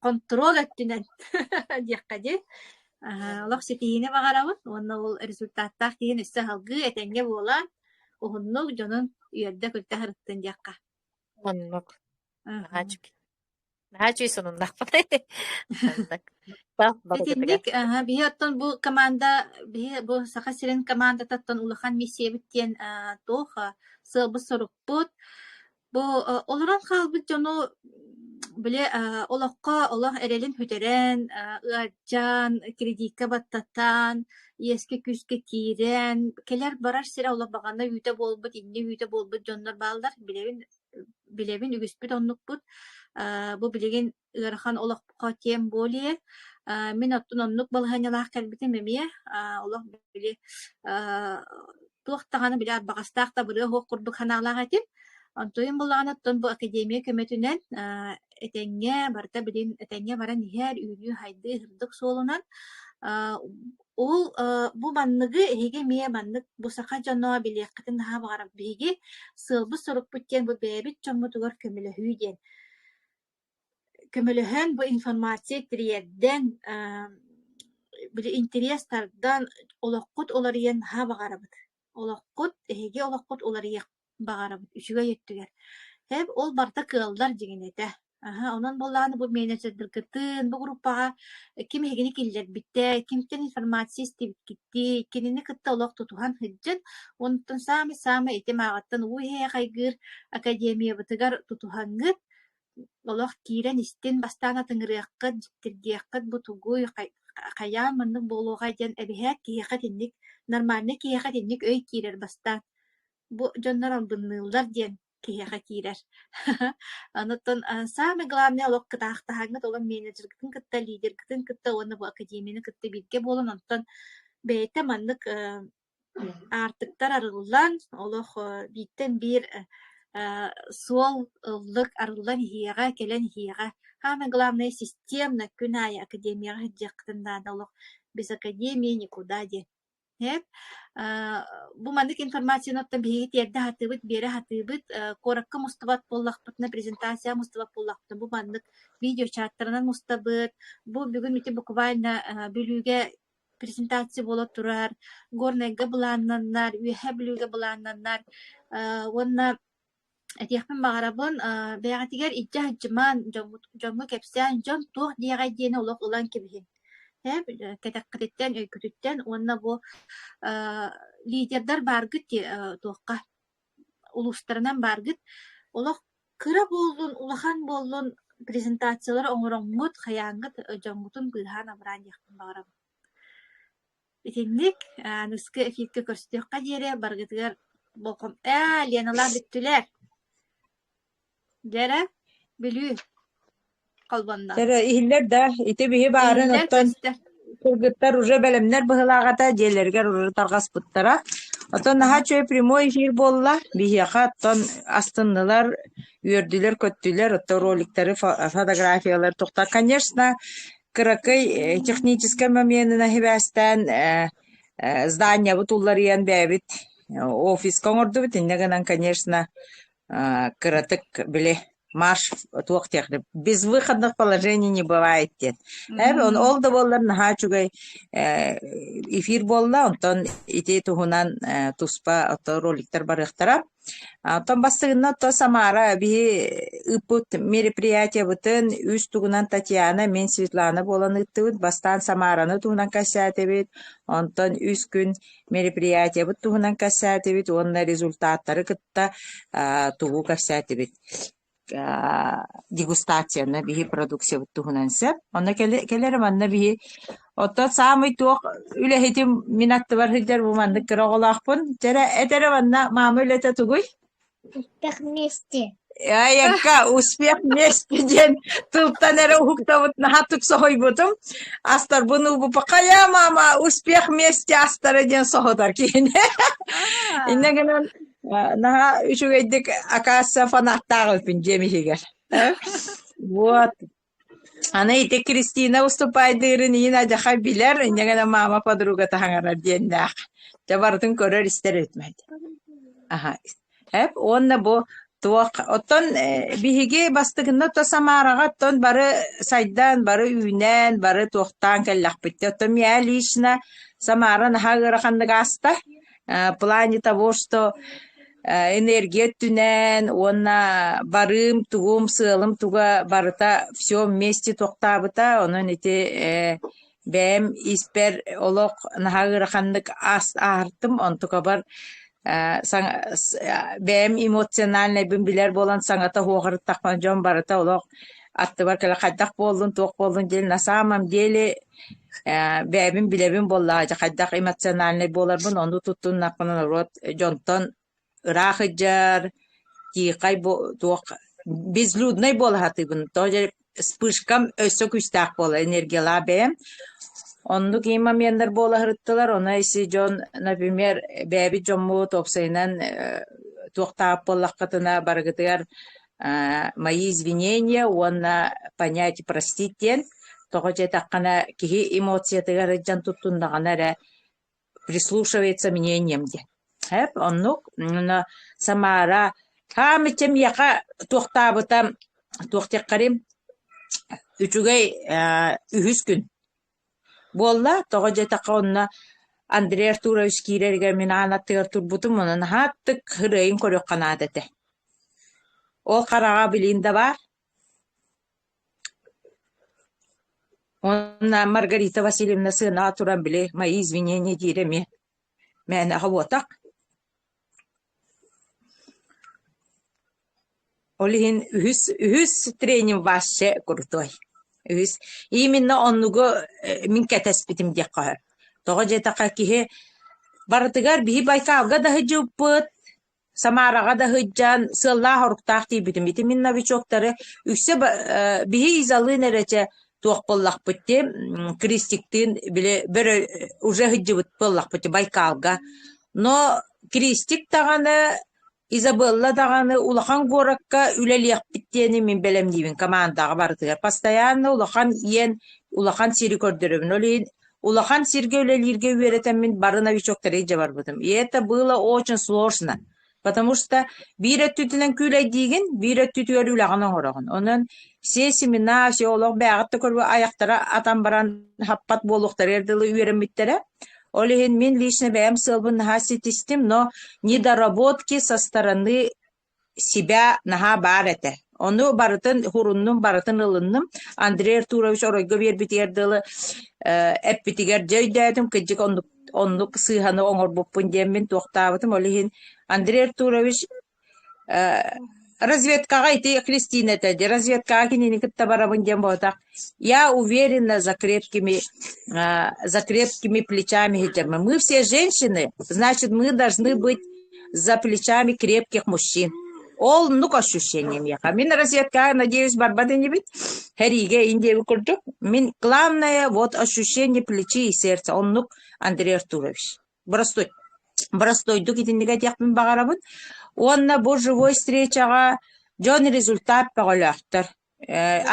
A: хонтуруол өттүнэн диэххэ дии. Олох ситиһиини баҕарабын уонна ол результаттаах киһини өссө салгыы этэҥҥэ буолан, уһуннук дьонун үөрдэ-көттө сырыттын диэххэ.
G: Оннук. Наһаа үчүгэй. Наһаа үчүгэй сонуннаахпын. Оннук.
A: Итинник биһи оттон бу команда биһи бу Саха сирин командатыттан улахан миссиябыт диэн туох сыалбыт сорукпут. Бу олорон хаалбыт дьону били олоххо олох эрэлин сүтэрэн, ыалдьан, кредиккэ баттатан, иэскэ-күүскэ киирэн, кэлэр-барар сирэ олох баҕана үүтэ буолбут, инньэ үүтэ буолбут дьоннор бааллар. Билэбин, билэбин үгүспүт оннукпут. Бу билигин ыарахан олоххо тем более. Мин оттон оннук балаһыанньалаах кэлбитим эмиэ. Олох били туох даҕаны били арбаҕастаах да абырыа суох курдук санаалаах этим. Онтуйум буллаҕына оттон бу академия көмөтүнэн этэҥҥэ барыта билин этэҥҥэ баран иһэр, үүнүү-сайдыы сырдык суолунан. Ол бу манныгы эһиги эмиэ маннык бу саха дьоно билиэххитин наһаа баҕарабыт. Биһиги сыалбыт-сорукпут диэн бу бэйэбит дьоммутугар көмөлөһүү диэн. Көмөлөһөн бу информация тириэрдэн, били интэриэс тардан олоххут уларыйан наһаа баҕарабыт. Олоххут, эһиги олоххут уларыйыах баҕарабыт үчүгэй өттүгэр. Һэп ол барыта кыаллар дьиҥинэтэ. Аһа, онон буоллаҕына бу менеджердэргитин, бу группаҕа ким эһигини киллэрбитэ, кимтэн информация истибиккитий, кинини кытта олох тутуһан сылдьын, онтон саамай-саамай ити мааҕыттан уу иһэ хайгыыр академиябытыгар тутуһаҥҥыт Олох киирэн истин, бастаан атыҥырыаххыт, дьиктиргиэххит бу тугуй, хайаан маннык буолуоҕай диэн эбиһээт киһиэхэ итинник нормальнай киһиэхэ итинник өй киирэр бастаан. Бу дьоннор албынныыллар диэн киһиэхэ киирэр. Онуттан самое главное олох кытаахтаһаҥҥыт олох менеджергытын кытта, лидергытын кытта уонна бу академияны кытта бииргэ буолан онтон бэйэтэ маннык Аартыктар арыллан, олох бииртэн биир суол ыллык арыллан иһиэҕэ, кэлэн иһиэҕэ. Самое главное системно күн аайы академияҕа сылдьыаххытын наада олох без академии никуда диэн. Эп бу маннык информацияны оттон биһиги тиэрдэ сатыыбыт, биэрэ сатыыбыт. Куоракка мустубат буоллахпытына, презентация мустубат буоллахпытына, бу маннык видеочаттарынан мустабыт. Бу бүгүн ити буквально Бүлүүгэ презентация буола турар, Горнайга былааннаннар, Үөһээ Бүлүүгэ былааннаннар уонна этиэхпин баҕарабын, бэйэҕитигэр илдьэ сылдьымаҥ, дьоҥҥо кэпсээн, дьон туох диэҕэй диэни олох ылан кэбиһиҥ. Кэтэххититтэн, өйгүтүттэн уонна бу лидердар бааргыт туохха улуустарынан бааргыт олох Кыра буоллун, улахан буоллун презентациялары оҥороҥҥут, хайааҥҥыт дьоҥҥутун быыһаан-абыраан диэхпин баҕарабын. Итинник аныгыскы эфиргэ көрсүөххэ диэри барыгытыгар болҕом ээ Леналаах бүттүлэр. Дьэ Бүлүү холбонно.
H: Эрэ иһиллэр да, ити биһи баарын
A: Иһиллэр
H: оттон
A: көстөр.
H: кыргыттар уже бэлэмнэр быһылааҕата дьиэлэригэр уже тарҕаспыттара. Оттон наһаа үчүгэй прямой эфир буолла. Биһиэхэ оттон астыннылар, үөрдүлэр-көттүлэр, оттон роликтары, фотографиялар тухта. Конечно, кыракый техническэй моменынан сибээстээн зданиябыт уларыйан бэйэбит офиска оҥордубут. Инньэ гынан, конечно, кыратык били Маш туох диэхтэр безвыходных положений не бывает диэн. Эр он ол да буоллар наһаа үчүгэй эфир буолла, онтон ити туһунан туспа ото роликтар барыахтара. Оттон бастыгынна то Самара биһи ыыппыт мероприятиябытын үс тугунан Татьяна, мин Светлана буолан ыыттыбыт. Бастаан Самараны туһунан кэпсээтибит, онтон үс күн мероприятиябыт туһунан кэпсээтибит уонна результаттары кытта тугу кэпсээтибит дегустацияны биһи продукциябыт туһунан сөп. Онно кэлэр манна биһи оттон саамай туох үлэһитим мин аттыбар сылдьар бу маннык кыра оҕолоохпун. Чэрэ этэрэ манна маама үлэтэ тугуй?
I: Успех вместе.
H: Айакка успех вместе диэн тылтан эрэ уһуктабыт наһаа соһуйбутум. Астарбын уубуппа хайа мама успех вместе астара диэн соһутар киһини. Инньэ гынан наһаа үчүгэйдик акаасса фанаттаах эбиппин дьиэм иһигэр. Вот. Аны ити Кристина уступайдыырын иин адьаха билэр, инньэ гынан мама подруга таһаҥарар диэннээх. Дьэ барытын көрөр-истэр эбит Аха. Эп уонна бу туох оттон биһиги бастакынна то Самараҕа оттон бары сайдан, бары үүнэн, бары туохтаан кэллэхпит. Оттон я лично Самара наһаа ыараханнык ааста. В плане того, что энергия өттүнэн уонна барыым, тугум, сыалым туга барыта все вместе туохтаабыта. Онон ити бэйэм испэр олох наһаа ыараханнык ааһартым. Онтукабар Бэйэм эмоциональнайбын билэр буолан саҥата суоҕарыттахпына дьон барыта олох аттыбар кэлэ хайдах буоллун, туох буоллун диэн на самом деле бэйэбин билэбин буоллаҕа дьэ хайдах эмоциональнай буоларбын ону туттуннахпына норуот дьонтон ыраах сылдьар, тихай туох безлюднай буола сатыыбын. Тоҕо диэн вспышкам өссө күүстээх буолар, энергиялаах бэйэм. Оннук ии моменнар буола сырыттылар. Ону isi дьон, например, бэйэбит дьоммут уопсайынан туохтаах буоллаххытына барыгытыгар мои извинения уонна понять простить диэн. Тоҕо диэтэххинэ киһи эмоциятыгар сылдьан туттуннаҕына эрэ прислушивается мнением диэн. Эп оннук уонна Самара хаамычча миэхэ туохтаабыта туох диэххэрим үчүгэй үһүс күн буолла. Тоҕо диэтэххэ онно Андрей Артурович киирэригэр мин аан аттыгар турбутум, онон наһааттык ырыайын көрүөххэ наада этэ. Ол хараҕа билин да баар. Уонна Маргарита Васильевна сыанаҕа туран били мои извинения диирэ эмиэ мээнэҕэ буотах. Ол иһин үһүс үһүс тренинг вообще крутой. Үһүс именно оннугу мин кэтэспитим диэххэ сөп. Тоҕо диэтэххэ киһи барытыгар биһи Байкалга да сылдьыбыппыт, Самараҕа да сылдьан сыаллаах-соруктаах тиийбитим. Ити мин новичоктары үксэ биһи Изалыын эрэ чэ туох буоллахпыт дии, Кристиктыын били бөрө уже сылдьыбыт буоллахпыт дии Байкалга. Но Кристик даҕаны, Изабелла даҕаны улахан куоракка үлэлиэхпит диэни мин бэлэмниибин командаҕа барытыгар. Постоянно улахан иэн, улахан сири көрдөрөбүн. Ол иһин Улахан сиргэ үлэлииргэ үөрэтэммин бары новичоктары илдьэ барбытым. И это было очень сложно, потому что биир өттүтүнэн күүлэйдиигин, биир өттүтүгэр үлэҕин оҥороҕун. Онон все семена, все олох бэйэҕит да көрбүт айахтара атан баран хаппат буолуохтарыгар дылы үөрэммиттэрэ. Ол иһин мин лично бэйэм сыалбын наһаа ситистим, но недоработки со стороны себя наһаа баар этэ. Ону барытын хуруннум, барытын ылынным. Андрей Артурович оройго биэрбитигэр дылы эппитигэр дьэ өйдөөтүм, кырдьык оннук оннук сыыһаны оҥорбуппун диэммин туохтаабытым. Ол иһин Андрей Артурович разведкаҕа ити Кристина этэ дии, разведкаҕа кинини кытта барабын диэн буолбатах. Я уверена за крепкими за крепкими плечами сидим. Мы все женщины, значит, мы должны быть за плечами крепких мужчин. Ол оннук ощущение миэхэ. Мин разведкаҕа, надеюсь, барбат инибит. Хэриигэ индиэби курдук. Мин главное вот ощущение плечи и сердца. Оннук Андрей Артурович. Боростуой. Боростуойдук итинник этиэхпин баҕарабын. Уонна бу живой встречаҕа дьон результат бөҕөлөөхтөр.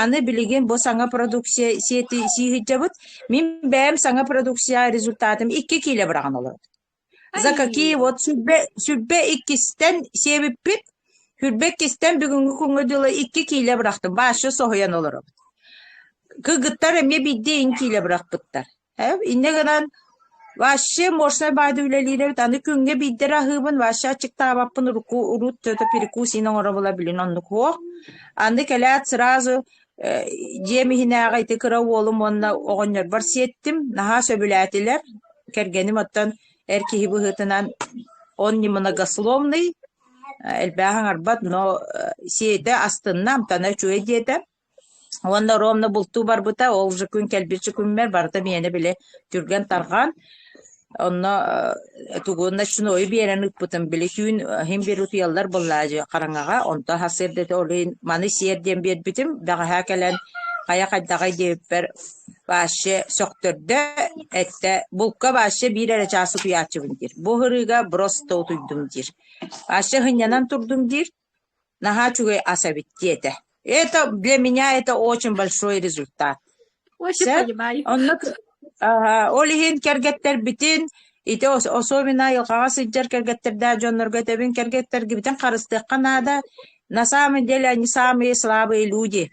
H: Аны билигин бу саҥа продукция сиэти сииһиддьабыт. Мин бэйэм саҥа продукция результатым 2 киилэ быраҕан олоробут. За какие вот сүрбэ, сүрбэ иккистэн сиэбиппит, сүрбэ иккистэн бүгүҥҥү күҥҥэ дылы 2 киилэ бырахтым. Баашча соһуйан олоробут. Кыргыттар эмиэ биирдэ ин киилэ бырахпыттар. Инньэ гынан вообще мощнай баайды үлэлиир эбит. Аны күҥҥэ биирдэ эрэ аһыыбын, вообще аччыктаабаппын уруку урут это перекус иин оҥоро билин оннук суох. Аны кэлээт сразу дьиэм иһинээҕи ити кыра уолум уонна оҕонньорбор сиэттим. Наһаа сөбүлээтилэр. Кэргэним оттон эр киһи быһыытынан он немногословный, элбэх аҥарбат, но сиэтэ астынна, амтана үчүгэй диэтэ. Уонна ровно бултуу барбыта, ол уже күн кэлбит күммэр барыта миэнэ били түргэн-тарҕаан онно тугу ночнойу биэрэн ыыппытым били түүн иһин биэр утуйаллар буоллаа дьэ хараҥаҕа онтон сарсыарда ол иһин маны сиэр диэн биэрбитим бэҕэһээ кэлэн хайа хайдаҕай диэбиппэр вообще сөхтөрдө эттэ булка вообще биир эрэ чаас утуйааччыбын диир бу ыһырыыга просто утуйдум диир вообще сынньанан турдум диир Наһаа үчүгэй ас эбит диэтэ. Это для меня это очень большой результат.
A: Очень
H: Сөп?
A: понимаю.
H: Оннук ол иһин кэргэттэрбитин ити особенно айылҕаҕа сылдьар кэргэттэрдээх дьоннорго этэбин кэргэттэргибитин харыстыахха наада. На самом деле они самые слабые люди.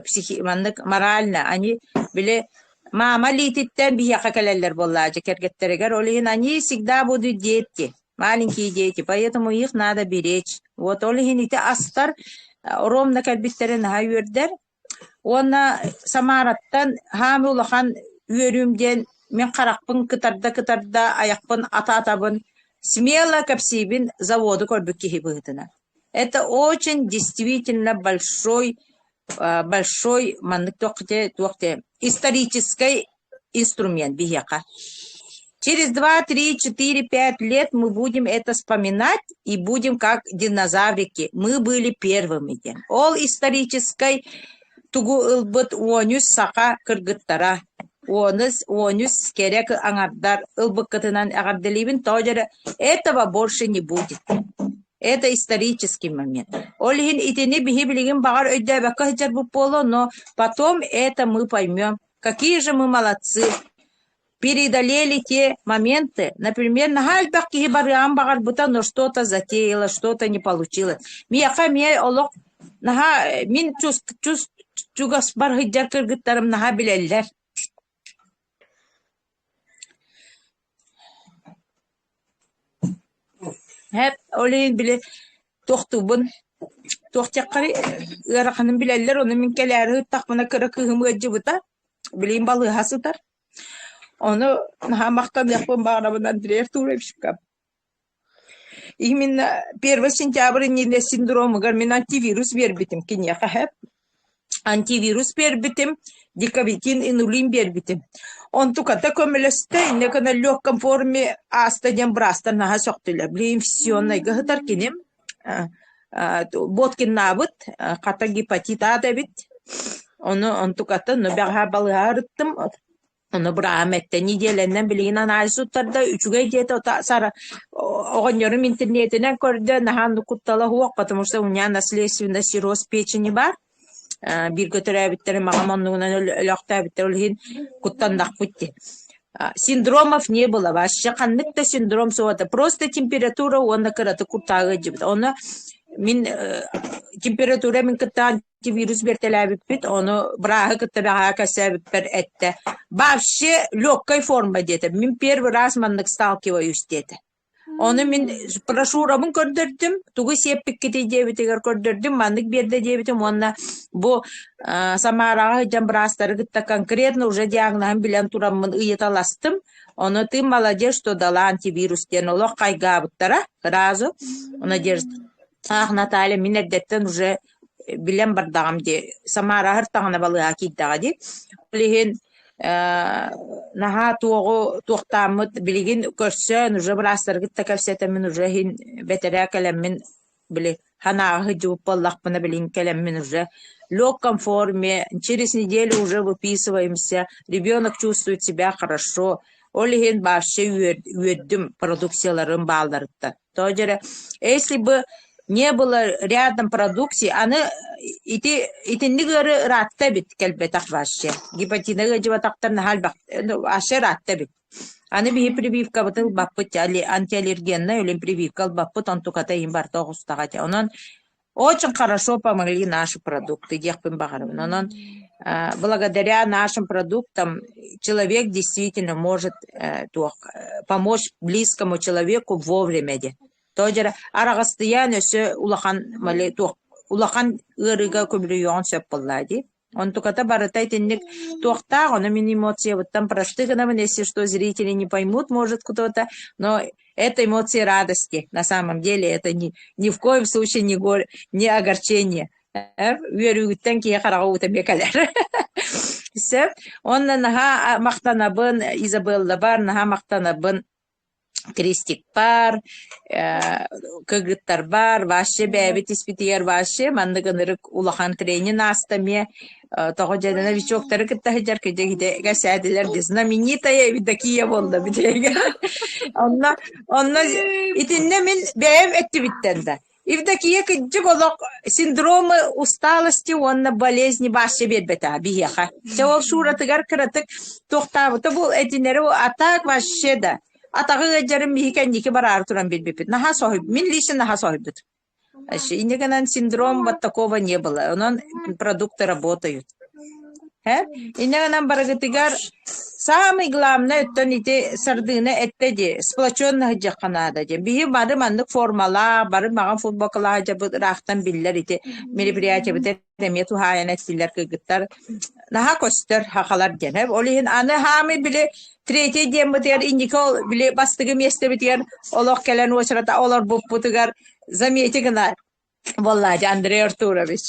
H: психи маннык морально они били мама илиититтэн биһиэхэ кэлэллэр буоллааччы кэргэттэригэр ол иһин они всегда будут дети маленькие дети поэтому их надо беречь вот ол иһин ити астар ровно кэлбиттэрэ наһаа үөрдэр уонна Самараттан хаамыы улахан үөрүүм диэн мин харахпын кытарда-кытарда айахпын ата-атабын. Смело кэпсиибин заводу көрбүт киһи быһыытынан. Это очень действительно большой большой маннык туох исторический инструмент биһиэхэ. Через 2, 3, 4, 5 лет мы будем это вспоминать и будем как динозаврики. Мы были первыми диэн. Ол историческай тугу ылбыт уонүс саха кыргыттара. Уонус, уонүс кэрэ аҥардар ылбыккытынан эҕэрдэлиибин тоҕо дьэрэ этого больше не будет. Это исторический момент. Ол иһин итини биһи билигин баҕар өйдөөбөккө сылдьарбыт буолуо, но потом это мы поймем. Какие же мы молодцы! Преодолели те моменты. Например, наһаа элбэх киһи барыаҕын баҕарбыта, но что-то затеяла, что-то не получилось. Миэхэ эмиэ олох наһаа мин чус чус чугас бар сылдьар кыргыттарым наһаа билэллэр. Һэп, ол иһин били туохтуубун туох диэххэрий ыараханын билэллэр, ону мин кэлээри ыыттахпына кыра кыыһым ыалдьыбыта, билигин балыыһа сытар. Ону наһаа махтаныахпын баҕарабын Андрей Артуровичка. Именно 1 сентябрь иннинэ синдромугар мин антивирус биэрбитим киниэхэ һэп. Антивирус биэрбитим, декабетин, инулин биэрбитим. Онтуката көмөлөстө, инньэ гына легком форме ааста диэн быраастар наһаа сөхтүлэр. Билигин инфекционнайга сытар киним Боткиннаабыт, хата гепатит А да эбит. Ону онтуката, ну бэҕэһээ балыыһа ырыттым, Ону бырааһым эттэ, нэдиэлэннэн билигин анализ туттарда, үчүгэй диэтэ, ото сара оҕонньорум интернетинэн көрдө, наһаа оннук куттала суох, потому что у меня наследственный цирроз печени бар. Бииргэ төрөөбүттэрим аҕам оннугунан өлөөхтөөбүттэр, ол иһин куттаннахпыт дии. Синдромов не было вообще, ханнык да синдром суох этэ, просто температура уонна кыратык куртааҕы ыалдьыбыт. Ону мин температура мин кытта антивирус бэртэлээбиппит, ону бырааһы кытта бэҕэһээ кэпсээбиппэр эттэ: «Вообще легкой форма» диэтэ, «Мин первый раз маннык сталкиваюсь» диэтэ. Ону мин брошюрабын көрдөрдүм, тугу сиэппиккитий диэбитигэр көрдөрдүм, маннык биэрдэ диэбитим уонна бу Самараҕа сылдьан быраастары кытта конкретно уже диагноһын билэн тураммын ыйыталастым. Ону ты молодец, что дала антивирус диэн олох хайгаабыттара сразу. Надежда Ах, Наталья, мин эрдэттэн уже билэн бардаҕым дии, Самараһар таҥана балыыһа киирдэҕэ дии. Ол иһин наһаа туоҕу туохтааммыт билигин көрсөн уже быраастары кытта кэпсэтэммин уже иһин бэтэрээ кэлэммин били ханаҕа сылдьыбыт буоллахпына билигин кэлэммин уже в легком форме через неделю уже выписываемся ребенок чувствует себя хорошо ол иһин вообще үөрдүм продукцияларым баалларыттан Тоҕо дьэрэ, если бы не было рядом продукции, аны ити итинник ыары ыраатта эбит кэлбэтэх вообще. Гепатина ыалдьыбатахтар наһаа элбэх вообще ыраатта эбит. Аны биһи прививкабытын ылбаппыт, антиаллергеннай өлөн прививка ылбаппыт, онтуката иһин барыта оҕустаҕа этэ. Онон Очень хорошо помогли наши продукты, диэхпин баҕарабын. Онон благодаря нашим продуктам человек действительно может туох помочь близкому человеку вовремя диэн. Тоҕо дьэрэ араҕастыйан өссө улахан туох улахан ыарыыга көбүлүйүөҕүн сөп буоллаа дии. Онтуката барыта итинник туохтаах, ону мин эмоциябыттан просты гынабын, если что зрители не поймут, может кто-то, но это эмоции радости. На самом деле это ни, ни в коем случае не, горе, не огорчение. Үөрүүгүттэн киһи хараҕа уута эмиэ кэлэр. Сөп. Онно наһаа махтанабын Изабеллабар, наһаа махтанабын Крестикпар, кыргыттарбар, вообще бэйэбит испитигэр вообще маннык ынырык улахан тренинг ааста эмиэ тоҕо дьэ новичоктары кытта сылдьар кыдьыгите кэсээтилэр дии знаменитая Евдокия буолла бүтүгэ онно онно итиннэ мин бэйэм эттибиттэн да Евдокия кырдьык олох синдромы усталости уонна болезни вообще биэрбэтэ биһиэхэ. Чэ ол Шуратыгар кыратык туохтаабыта бу этинэри а так вообще да атаҕы ыалдьарын биһи кэнники бараары туран билбиппит. Наһаа соһуй мин лично наһаа соһуйбут. Инньэ гынан синдром вот такого не было. Онон продукты работают. Э? Инньэ гынан барыгытыгар самый главное оттон ити сардыына эттэ дии сплоченно сылдьыахха наада диэн. Биһи бары маннык формалаах, бары маҕан футболкалаах дьабыт ыраахтан биллэр ити мероприятиебыт эмиэ туһаайан эттилэр кыргыттар. Наһаа көстөр хахалар диэн. Ол иһин аны хаамый били третий диэммитигэр инники ол били бастакы миэстэбитигэр олох кэлэн уочарата олорбуппутугар замети гына буоллаа дьэ Андрей Артурович.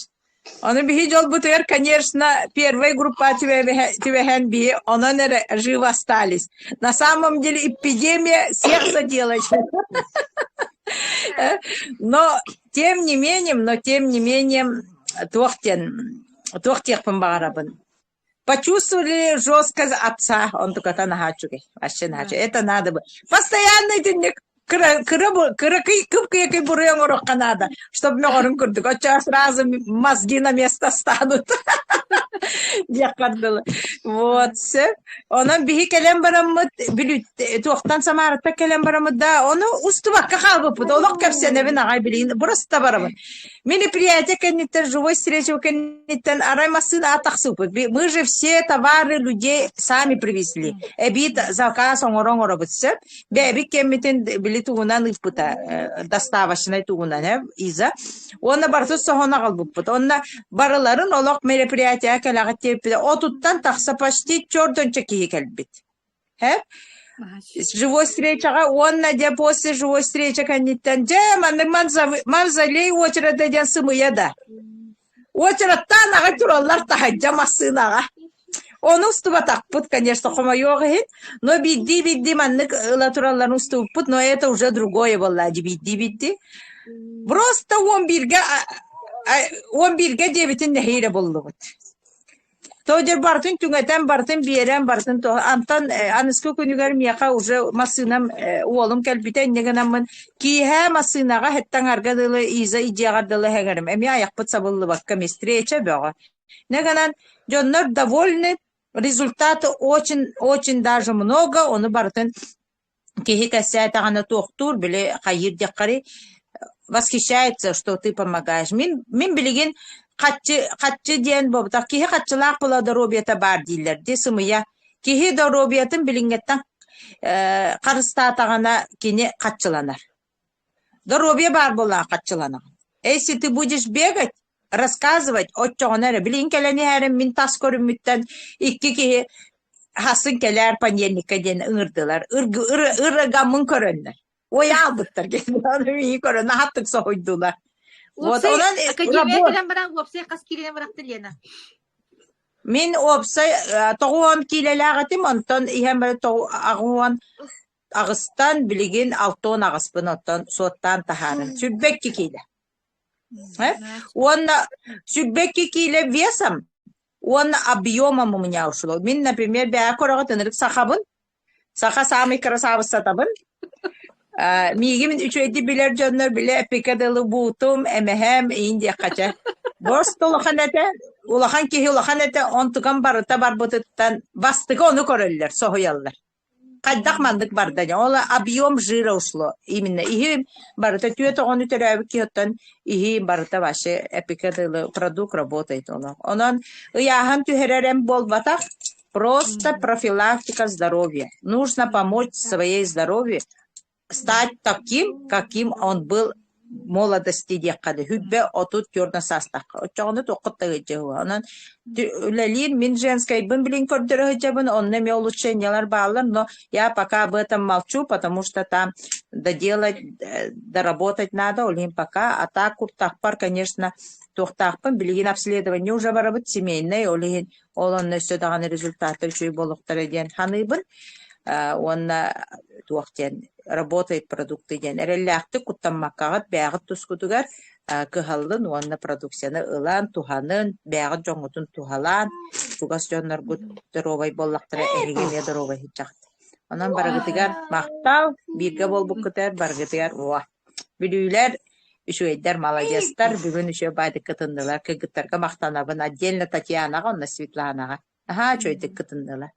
H: Ону биһи дьолбутугар, конечно, первой группа түбэһэн биһи онон эрэ живо остались. На самом деле эпидемия всех задела. Но тем не менее, но тем не менее, туох диэн туох диэхпин баҕарабын. Почувствовали жестко отца, он только наһаа үчүгэй, вообще наһаа үчүгэй. Это надо бы. Постоянно итинник кыра кыра кыракый кып-кыякый буруй оҥоруохха наада, чтобы мөҕөрүн курдук. Оччоҕо сразу мозги на место станут. Диэххэр дылы. Вот, все. Онон биһи кэлэн бараммыт, бүлүүт туохтан Самараттан кэлэн бараммыт да, ону устубакка хаалбыппыт. Олох кэпсэнэбин аҕай билигин просто барабын. Мероприятие кэнниттэн, живой встреча кэнниттэн арай массыына тахсыбыппыт. Мы же все товары людей сами привезли. Эбии заказ оҥоро оҥоробут сөп. Бэйэбит кэммитин били тугунан ыыппыта, доставочнай тугунан, Иза. Уонна барытын соһон аҕалбыппыт. Онно барыларын олох мероприятие кэлэҕит диэбиппит. Отуттан тахса почти чордонча киһи кэлбит. Һэ? Живой встречаҕа уонна дьэ после живой встреча кэнниттэн дьэ маннык мавзолей уочарата диэн сымыйа да. Уочараттаан аҕай тураллар таһырдьа массыынаҕа. Ону устубатахпыт, конечно, хомойуох иһин, но биирдии-биирдии маннык ыла туралларын устубуппут, но это уже другое буолла дии биирдии-биирдии. Просто 11-гэ 11-гэ диэбитин нэһиилэ буллубут. Тоодьор барытын түҥэтэн, барытын биэрэн, барытын антан аныскы күнүгэр миэхэ уже массыынам уолум кэлбитэ инньэ гынаммын киэһэ массыынаҕа иһиттэн арга дылы Иза идиэҕэр дылы эһэҥэрим эмиэ айахпыт сабыллыбакка встреча бөҕө. Инньэ гынан дьоннор довольны, результаты очень очень даже много, ону барытын Киһи кэпсээтэҕинэ туохтуур, били хайыыр диэххэрий, восхищается, что ты помогаешь. Мин мин билигин хаччы хаччы диэн буолбатах, киһи хаччылаах була доруобуйата баар дииллэр дии сымыйа. Киһи доруобуйатын билиҥҥэттэн э, харыстаатаҕына кини хаччыланар. Доруобуйа баар буоллаҕына хаччыланаҕын. Если ты будешь бегать, рассказывать, оччоҕуна эрэ билигин кэлэн иһээрин мин тас көрүммүттэн икки киһи хасын кэлээр панельникка диэн ыҥырдылар. Ырыгаммын көрөннөр. Ой аалбыттар миигин көрөн аһаттык соһуйдулар. Вот
A: Уопсай
H: онон
A: академия кэлэн баран уопсай хас киилэнэн барахты Лена?
H: Мин уопсай 90 киилэлээх этим, онтон иһэн бары 98-тан билигин 68-пын оттон суоттаан таһааран 22 киилэ. Э? Уонна 22 киилэ весом уонна объемом у меня ушло. Мин, например, бэйэ көрөҕүт ынырык сахабын. Саха самый красавицатабын. Э, миигин үчүгэйдик билэр дьоннор билэ эппикэ дылы буутум, эмэһэм, иин диэххэ чэ. Просто улахан этэ, улахан киһи улахан этэ, онтукам барыта барбытыттан бастакы ону көрөллөр, соһуйаллар. Хайдах маннык барда дьэ ол объем жира ушло именно иһи барыта түөрт оҕону төрөөбүт киһи оттон иһи барыта вообще эпикэ дылы продукт работает олох. Онон ыйааһын түһэрэр эм буолбатах, просто профилактика здоровья. Нужно помочь своей здоровью стать таким, каким он был молодости диэххэ дыы хүббэ 34 саастаахха оччоҕуна туоххут да ыалдьыа Онон үлэлиир мин женскайбын билин көрдөрө сылдьабын, онно эмиэ улучшениелар бааллар, но я пока об этом молчу, потому что там доделать, доработать надо, ол иһин пока. А так куртахпар, конечно, туохтаахпын билигин обследование уже барабыт семейнэй, ол иһин ол онно өссө даҕаны результаттар үчүгэй буолуохтара диэн саныыбын. Уонна туох диэн работает продукты диэн эрэллээхтик куттаммаккаҕыт бэйэҕит тускутугар кыһаллын уонна продукцияны ылан туһанын бэйэҕит дьоҥҥутун туһалаан чугас дьонноргут доруобай буоллахтара эһиги эмиэ доруобай сылдьаҕыт. Онон барыгытыгар махтал, бииргэ буолбуккутугар барыгытыгар уо. Бүлүүлэр үчүгэйдэр, маладьыастар, бүгүн үчүгэй баайдык кытыннылар, кыргыттарга махтанабын отдельно Татьянаҕа уонна Светланаҕа. Наһаа үчүгэйдик кытыннылар.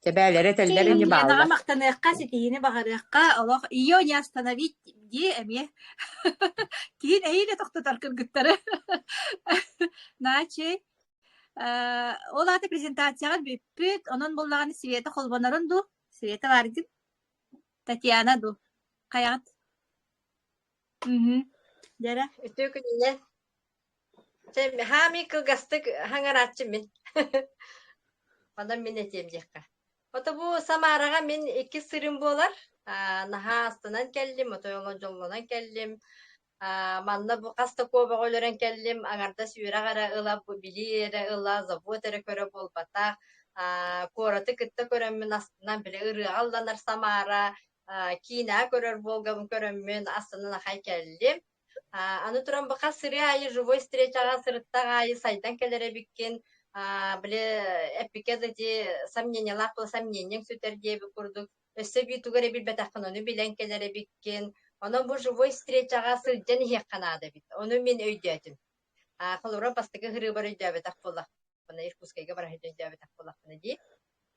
H: Тэбээлэрэ этэллэр ини
A: Ленаҕа
H: бааллар.
A: махтаныахха, ситиһиини баҕарыахха, олох ее не остановить дии эмиэ. Киһин эһиилэ тохтотор кыргыттары. Наачый. Э, ол аата презентацияҕа бүппүт, онон буоллаҕына Света холбонорун дуу? Света бааргын? Татьяна дуу? Хайаҕыт? Мгм. Дьэрэ.
J: Үтүө күнүнэн. Чэ, хаамыы кылгастык хаҥарааччы мин. Онон мин этиэм диэххэ. Ото бу Самараҕа мин иккис сырыым буолар. Аа, наһаа астынан кэллим, отой олох дьоллонон кэллим. Аа, манна бу хас да куобаҕы өлөрөн кэллим, аҥардас үөрэх эрэ ыла, билии эрэ ыла, завод эрэ көрө буолбатах. Аа, куораты кытта көрөммүн астынан, били ырыаҕа ылланар Самара, аа, киинэҕэ көрөр Волгабын көрөммүн астынан ахай кэллим. Аа, аны туран бу хас сырыы аайы живой встречаҕа сырыттах аайы сайдан кэлэр эбиккин. Аа, били эппиккэ да ити сомнениелаах буола сомнениеҥ сүтэр диэбит курдук өссө эбии тугу эрэ билбэтэххин ону билэн кэлэр эбиккин. Онон бу живой встречаҕа сылдьан иһиэххэ наада эбит. Ону мин өйдөөтүм. Аа, холобура, бастакы ыһырыыбар өйдөөбөтөх буоллахпына, Иркутскайга бара сылдьан өйдөөбөтөх буоллахпына дии.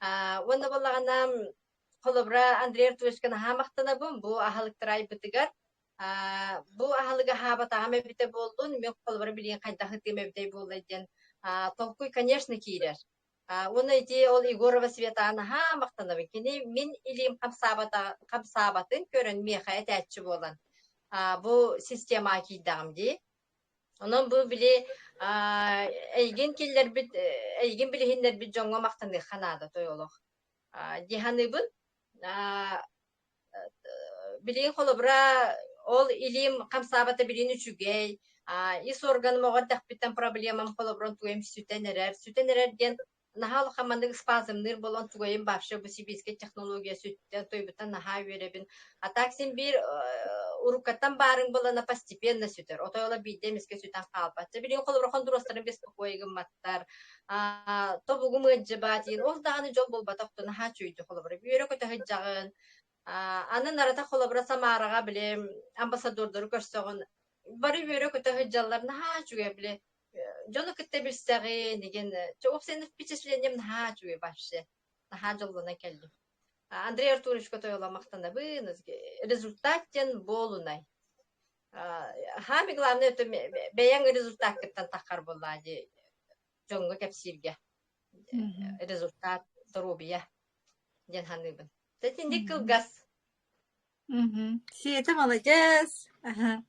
J: Аа, уонна буоллаҕына, холобура, Андрей Артуровичка наһаа махтанабын бу аһылыктары айбытыгар. Аа, бу аһылыгы аһаабатаҕым эбитэ буоллун, мин холобура билигин хайдах ытыам эбитэй буолла диэн аа, толкуй, конечно, киирэр. Аа, уонна ити ол Егорова Светаҕа наһаа махтанабын. Кини мин илиим хамсаабата хамсаабатын көрөн миэхэ этээччи буолан, аа, бу системаҕа киирдэҕим дии. Онон бу били аа, эйигин киллэрбит, эйигин билиһиннэрбит дьоҥҥо махтаныахха наада той олох. Аа, дии саныыбын. Аа, билигин холобура ол илиим хамсаабата билигин үчүгэй, аа, ис органым оҕо эрдэхпиттэн проблемам холобурун тугайым сүтэн эрэр. Сүтэн эрэр диэн наһаа улахан маннык спазмныыр буолан тугайым вообще бу сибиискэй технология сүттэ, тойбуттан наһаа үөрэбин. А так син биир уруккаттан баарыҥ буолана постепенно сүтэр. Отой ола биирдэ эмискэ сүтэн хаалбат. Дьэ билигин холобура хондуруостарын беспокой гымматтар. Аа, тобугум ыалдьыбат диэн ол даҕаны дьол буолбатах то наһаа үчүгэйдик холобура үөрэ-көтө сылдьаҕын. Аа, аны нарата холобура Самараҕа били амбассадордору көрсөҕүн бары үөрэ-көтө сылдьаллар наһаа үчүгэй били дьону кытта билсэҕин игин уопсайынан впечатлением наһаа үчүгэй вообще наһаа дьоллонон кэллим. Андрей Артуровичка тойола махтанабын результат диэн буолунай. Самое главное это бэйэҥ результаккыттан таххар буоллаа дии дьоҥҥо кэпсииргэ результат доруобуйа диэн саныыбын. Итинник кылгас.
A: Света маладьыас. Аһа.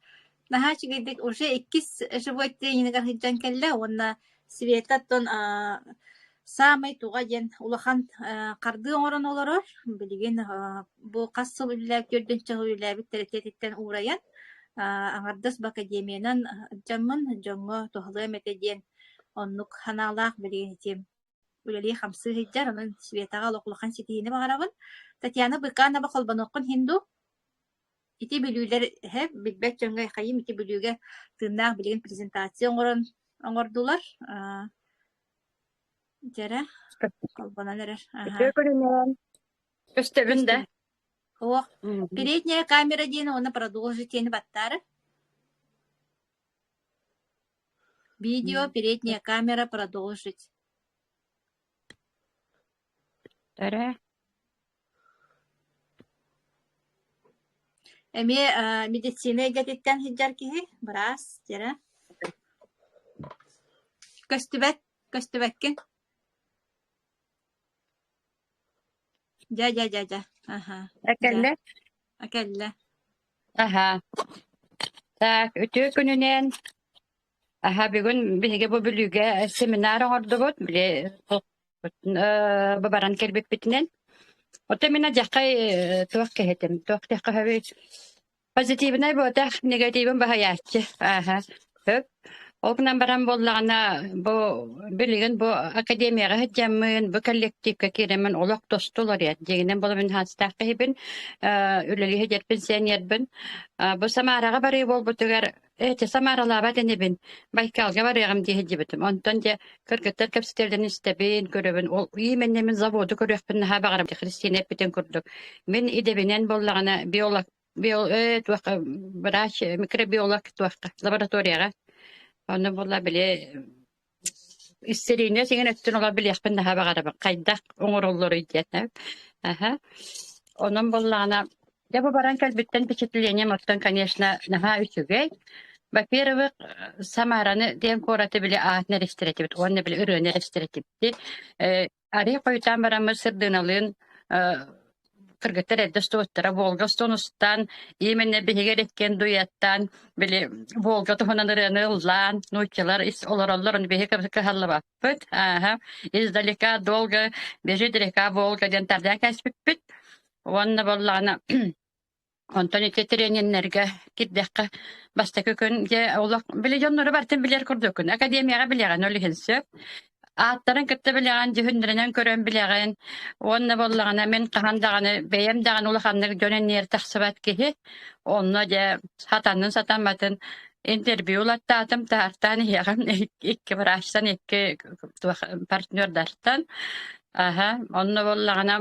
A: Наһаа үчүгэйдик уже иккис живой тренингар сылдьан кэллэ уонна Света оттон саамай туга диэн улахан хардыы оҥорон олорор. Билигин бу хас сыл үлэлээбит, төрдүнчэ сыл үлэлээбит тэрилтэтиттэн уурайан аҥардас бу академиянан дьаммын дьоҥҥо туһалыам этэ диэн оннук санаалаах билигин ити үлэлии-хамсыы сылдьар, онон Светаҕа олох улахан ситиһиини баҕарабын. Татьяна Быканова холбонуоххун иһин дуу? Ити бүлүүлэр эһэ билбэт дьоҥҥо хайым ити бүлүүгэ тыыннаах билигин презентация оҥорон оҥордулар. Аа дьэрэ холбонон эрэр. Аха.
K: Үтүө күнүнэн. Көстөбүн да.
A: Ох, передняя камера диэн уонна продолжить диэни баттаары. Видео, передняя камера, продолжить.
K: Эрэ.
A: Эмиэ э, медицина эйгэтиттэн сылдьар киһи, быраас, дьэрэ. Көстүбэт, көстүбэккин. Дьэ, дьэ, дьэ, дьэ. Аха. Дьэ,
K: Экэллэ.
A: кэллэ.
K: Аха. Так, үтүө күнүнэн. Аха, бүгүн биһиги бу Бүлүүгэ семинар оҥордубут. Били э, бу баран кэлбиппитинэн. Оттон мин адьаххай э, туох киһитим, туох диэххэ сөбүй? Позитивнай буотах, негативын баһыйааччы. Ааһа, сөп. Ол гынан баран буоллаҕына, бу билигин бу академияҕа сылдьаммын, бу коллективка киирэммин олох тосту уларыйар. Дьиҥинэн буола мин хаастаах киһибин, э, үлэлии сылдьар пенсионербын. Э, бу Самараҕа барыы буолбутугар эти Самаралаабат инибин, Байкалга барыаҕым дии сылдьыбытым. Онтон дьэ кыргыттар кэпсэтэллэрин истэбин, көрөбүн. Ол именно мин заводу көрүөхпүн наһаа баҕарабын. Христина эппитин курдук. Мин идэбинэн буоллаҕына биолог био э, туохха врач микробиолог туохха лабораторияҕа. Онно буолла били Исцеление сиҥин өттүн олор билиэхпин наһаа баҕарабын. Хайдах оҥороллоруй диэн. Аһа. Онон буоллаҕына, дьэ бу баран кэлбиттэн впечатлением оттон, конечно, наһаа үчүгэй. Во-первых, Самараны диэн куораты били аатын эрэ истэр этибит уонна били ырыаны эрэ истэр этибит. Э, арыый хойутаан бараммыт Сырдыналыын э, Кыргыттар эрдэ устубуттара Волга устун устан, именно биһиги эриккен дуяттан, били Волга туһунан ырыаны ыллаан, нууччалар ис олороллор, ону биһиги кыһаллыбаппыт. Ааһа, издалека долго бежит река Волга диэн тардан кэспиппит. Уонна буоллаҕына Онтон ити трениннэргэ киирдэххэ, бастакы күн дьэ олох били дьоннору барытын билэр курдуккун. Академияҕа билэҕин ол иһин сөп. Ааттарын кытта билэҕин, дьүһүннэринэн көрөн билэҕин. Уонна буоллаҕына мин хаһан даҕаны бэйэм даҕаны улаханнык дьон иннигэр тахсыбат киһи. Онно дьэ сатаннын сатамматын интервью ылаттаатым, таһартаан иһиэҕим икки врачтан, икки туох партнердартан. Аһа, онно буоллаҕына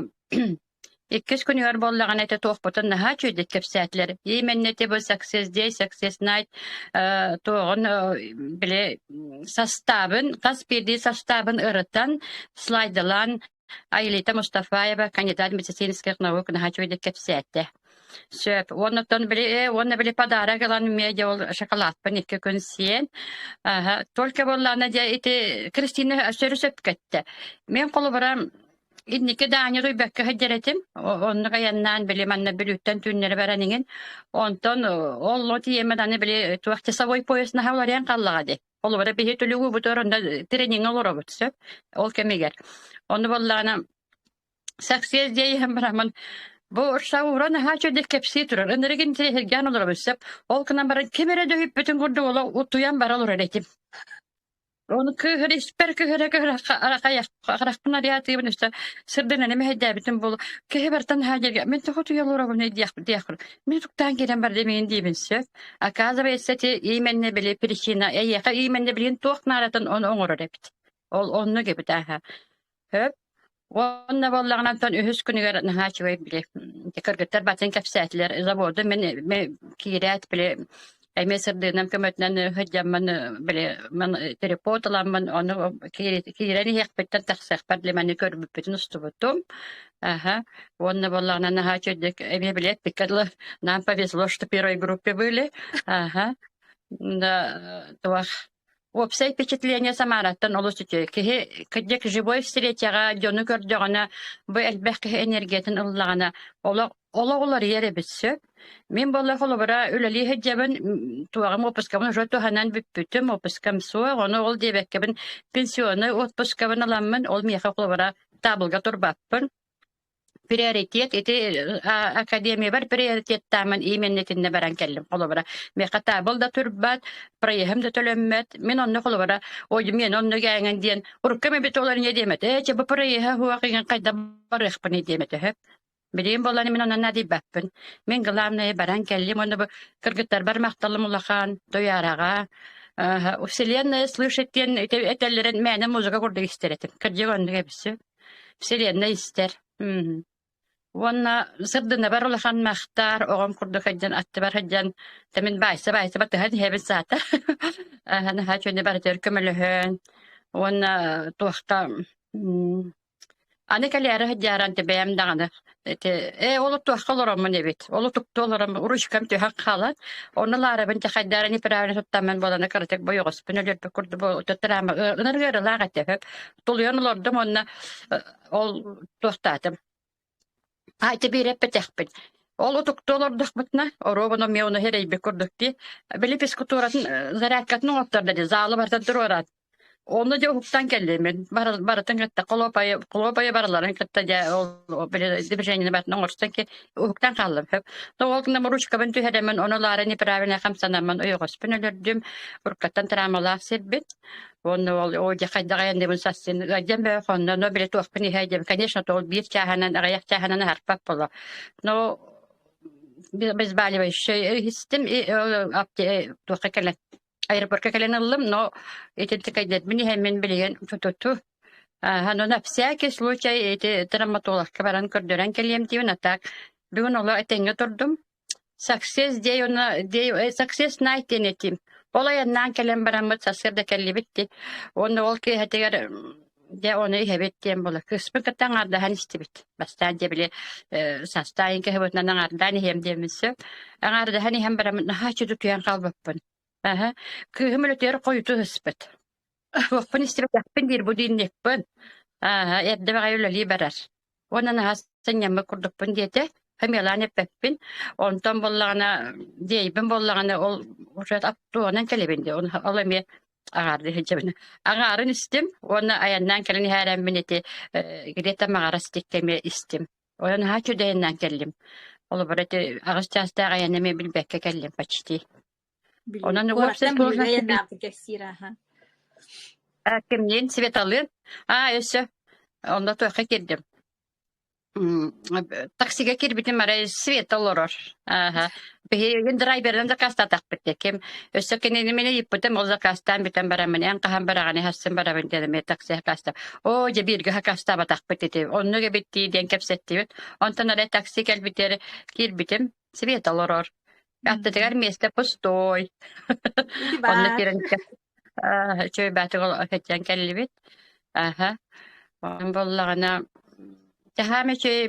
K: Иккис күнүгэр буоллаҕына ити туохпутун наһаа үчүгэйдик кэпсээтилэр. Именно ити бу Success Day, Success Night туоҕун били састаабын, хас биирдии састаабын ырытан, слайдалаан Аэлита Мустафаева, кандидат медицинских наук наһаа үчүгэйдик кэпсээтэ. Сөп. Уоннаттан били уонна били подарок ылан эмиэ дьэ ол шоколадпын икки күн сиэн. Аһа, только буоллаҕына дьэ ити Кристина сөрү сөпкө эттэ. Мин холобура Инники да аанньа утуйбакка сылдьар этим. Оннук айаннаан били манна Бүлүүттэн түүннэри баран иҥин. Онтон ол тиийэммин аны били туох часовой пояс наһаа уларыйан хааллаҕа дии. Холобура биһи түлүгүбүтүгэр онно тренингэ олоробут сөп. Ол кэмигэр. Ону буоллаҕына Саксиэс диэйиһэн бараммын бу Саура наһаа үчүгэйдик кэпсии турар. Ынырык интириэһиргээн олоробут сөп. Ол гынан баран ким эрэ дөһүппүтүн курдук олох утуйан бара олорор этим. Ону кыыһыр испэр кыыһыра-кыыһыра харахпын арыйаатыыбын өссө сырдынан мэһэйдээбитим буолуо. Киһи барытын наһаа дьэргэ мин тоҕо утуйа олоробунуй диэх диэх мин туктаан киирэн барда миигин диибин сөп. Оказывается ити именно били причина эйиэхэ именно билигин туох наадатын ону оҥорор эбит. Ол оннук эбит ааһа. Сөп. Уонна буоллаҕына онтон үһүс күнүгэр наһаа үчүгэй били кыргыттар батын кэпсээтилэр. Заводу мин мин киирээт били эмиэ сырдыынан көмөтүнэн сылдьаммын били мин телепорт ыламмын ону киирэн иһиэхпиттэн тахсыахпар били маны көрбүппүтүн устубутум. Аха. Уонна буоллаҕына наһаа үчүгэйдик эмиэ били эппиккэ дылы нам повезло, что первой группе были. Аха. Да, туох Уопсай впечатление Самараттан олус үчүгэй. Киһи кырдьык живой встречаҕа дьону көрдөҕүнэ, бу элбэх киһи энергиятын ыллаҕына, олох олох уларыйар эбит сөп. Мин буолла холобура үлэлии сылдьабын, туоҕум уоппускабын уже туһанан бүппүтүм, уоппускам суох, ону ол диэбэккэбин пенсионнай отпускабын ыламмын, ол миэхэ холобура таабылга турбаппын. Приоритет ити академиябар приоритеттааммын именно итиннэ баран кэллим холобура миэхэ таабыл да турбат проеһым да төлөммөт мин онно холобура ой мен онно гээҥэн диэн урукку эбит олор иньэ диэмэтэ ээ чэ бу проеһа суох иҥэн хайдах барыахпыный диэмэтэ сөп билигин буоллар мин онно наадыйбаппын мин главное баран кэллим уонна бу кыргыттарбар махталым улахан Туйаараҕа вселенная слышит диэн этэллэрин мээнэ музыка курдук истэр этим кырдьык оннук эбит сөп Вселенная истэр. Мм. Уонна сырдынабар улахан махтаар, оҕом курдук сылдьан аттыбар сылдьан, мин баайса-баайса батыһан иһэбин саата. Наһаа үчүгэйдик барытыгар көмөлөһөн уонна туохха аны кэлээри сылдьааран бэйэм даҕаны ити ээ ол туохха олороммун эбит, ол утуктуу олороммун ручкам түһэн хаалан, онно лаарабын дьэ хайдах эрэ неправильно туттаммын буолан кыратык бойоҕоспун өлөрбүт курдук ытыраама ынырыарылаах этэ сөп. Тулуйан олордум уонна ол туохтаатым. А ити биир эппэтэхпин. Ол утуктуу олордохпутуна, оруобуна эмиэ ону эрэйбит курдук дии. Били физкультуратын зарядкатын оҥоттордо дии, залы барытын туруораат. Онно дьэ уһуктан кэллим мин. Барытын кытта холуопайы холуопайы барыларын кытта дьэ ол били движениены барытын оҥорсон уһуктан хааллым. Но ол гынан ручкабын түһэрэммин, ону ылаары неправильно хамсанаммын ойоҕоспун өлөрдүм. Уруккаттан травмалаах сирбит. Уонна ол оо дьэ хайдах айанныыбын сарсын ыалдьан бөҕө хонно, но били туохпун иһэ диэм. Конечно, то ол биир чааһынан, аҕыйах чааһынан аһарпат буолуо. Но обезболивающее иһистим и туохха кэлэн аэропортка кэлэн ыллым, но итинтикэйдэрбин иһэммин билигин тутуту но на всякий случай ити травматологка баран көрдөрөн кэлиэм диибин, а так бүгүн олох этэҥҥэ турдум. Success Day уонна Day Success Night диэн этиим. Ол айаннаан кэлэн бараммыт сарсыарда кэллибит дии. Уонна ол киэһэтигэр дьэ ону иһэбит диэн буолар. Кыыспын кытта аҥаардаһан истибит. Бастаан дьэ били састаайын кыһыбытынан аҥаардаан иһиэм диэммин сөп. Аҥаардаһан иһэн бараммыт наһаа үчүгэй утуйан хаалбыппын. Аһа, кыыһым үлэтигэр хойутуу сыспыт. Туохпун истибэтэхпин диир бу диинникпин. Ааһа, эрдэ баҕайы үлэлии барар. Уонна наһаа сынньаммыт курдукпун диэтэ. Хамыалаан эппэппин. Онтон буоллаҕына диэйбин буоллаҕына ол уже туоҕунан кэлэбин дии. Ол эмиэ аҥаардыы сылдьабын. Аҥаарын истим уонна айаннаан кэлэн иһээрэммин ити где-то маҕарас диэки эмиэ истим. Онон наһаа үчүгэй айаннаан кэллим. Холобура ити аҕыс чаастаах айаны эмиэ билбэккэ кэллим почти.
A: Бүлүү
K: Онон общей
A: куораттан Бүлүүгэ
K: сложности
A: айаннаабыт кэпсиир аха.
K: Кимниин Светалыын. Аа өссө онно туохха киирдим. Таксига киирбитим арай Света олорор. Ааһа. Биһигин драйверынан заказтаатахпыт дии. Ким өссө кинини мин ыйыппытым, ол заказтаан бүтэн бараммын, эн хаһан бараҕыный, хассын барабын диэн эмиэ такси заказтаан. Оо, дьэ бииргэ заказтаабатахпыт ити. Оннук эбит дии диэн кэпсэттибит. Онтон арай такси кэлбитигэр киирбитим, Света олорор. Аттытыгар миэстэ пустой.
A: Ити
K: Онно
A: баар.
K: киирэн үчүгэй баатык кэтиэн кэллибит. Аһа. Онон буоллаҕына таһаам үчүгэй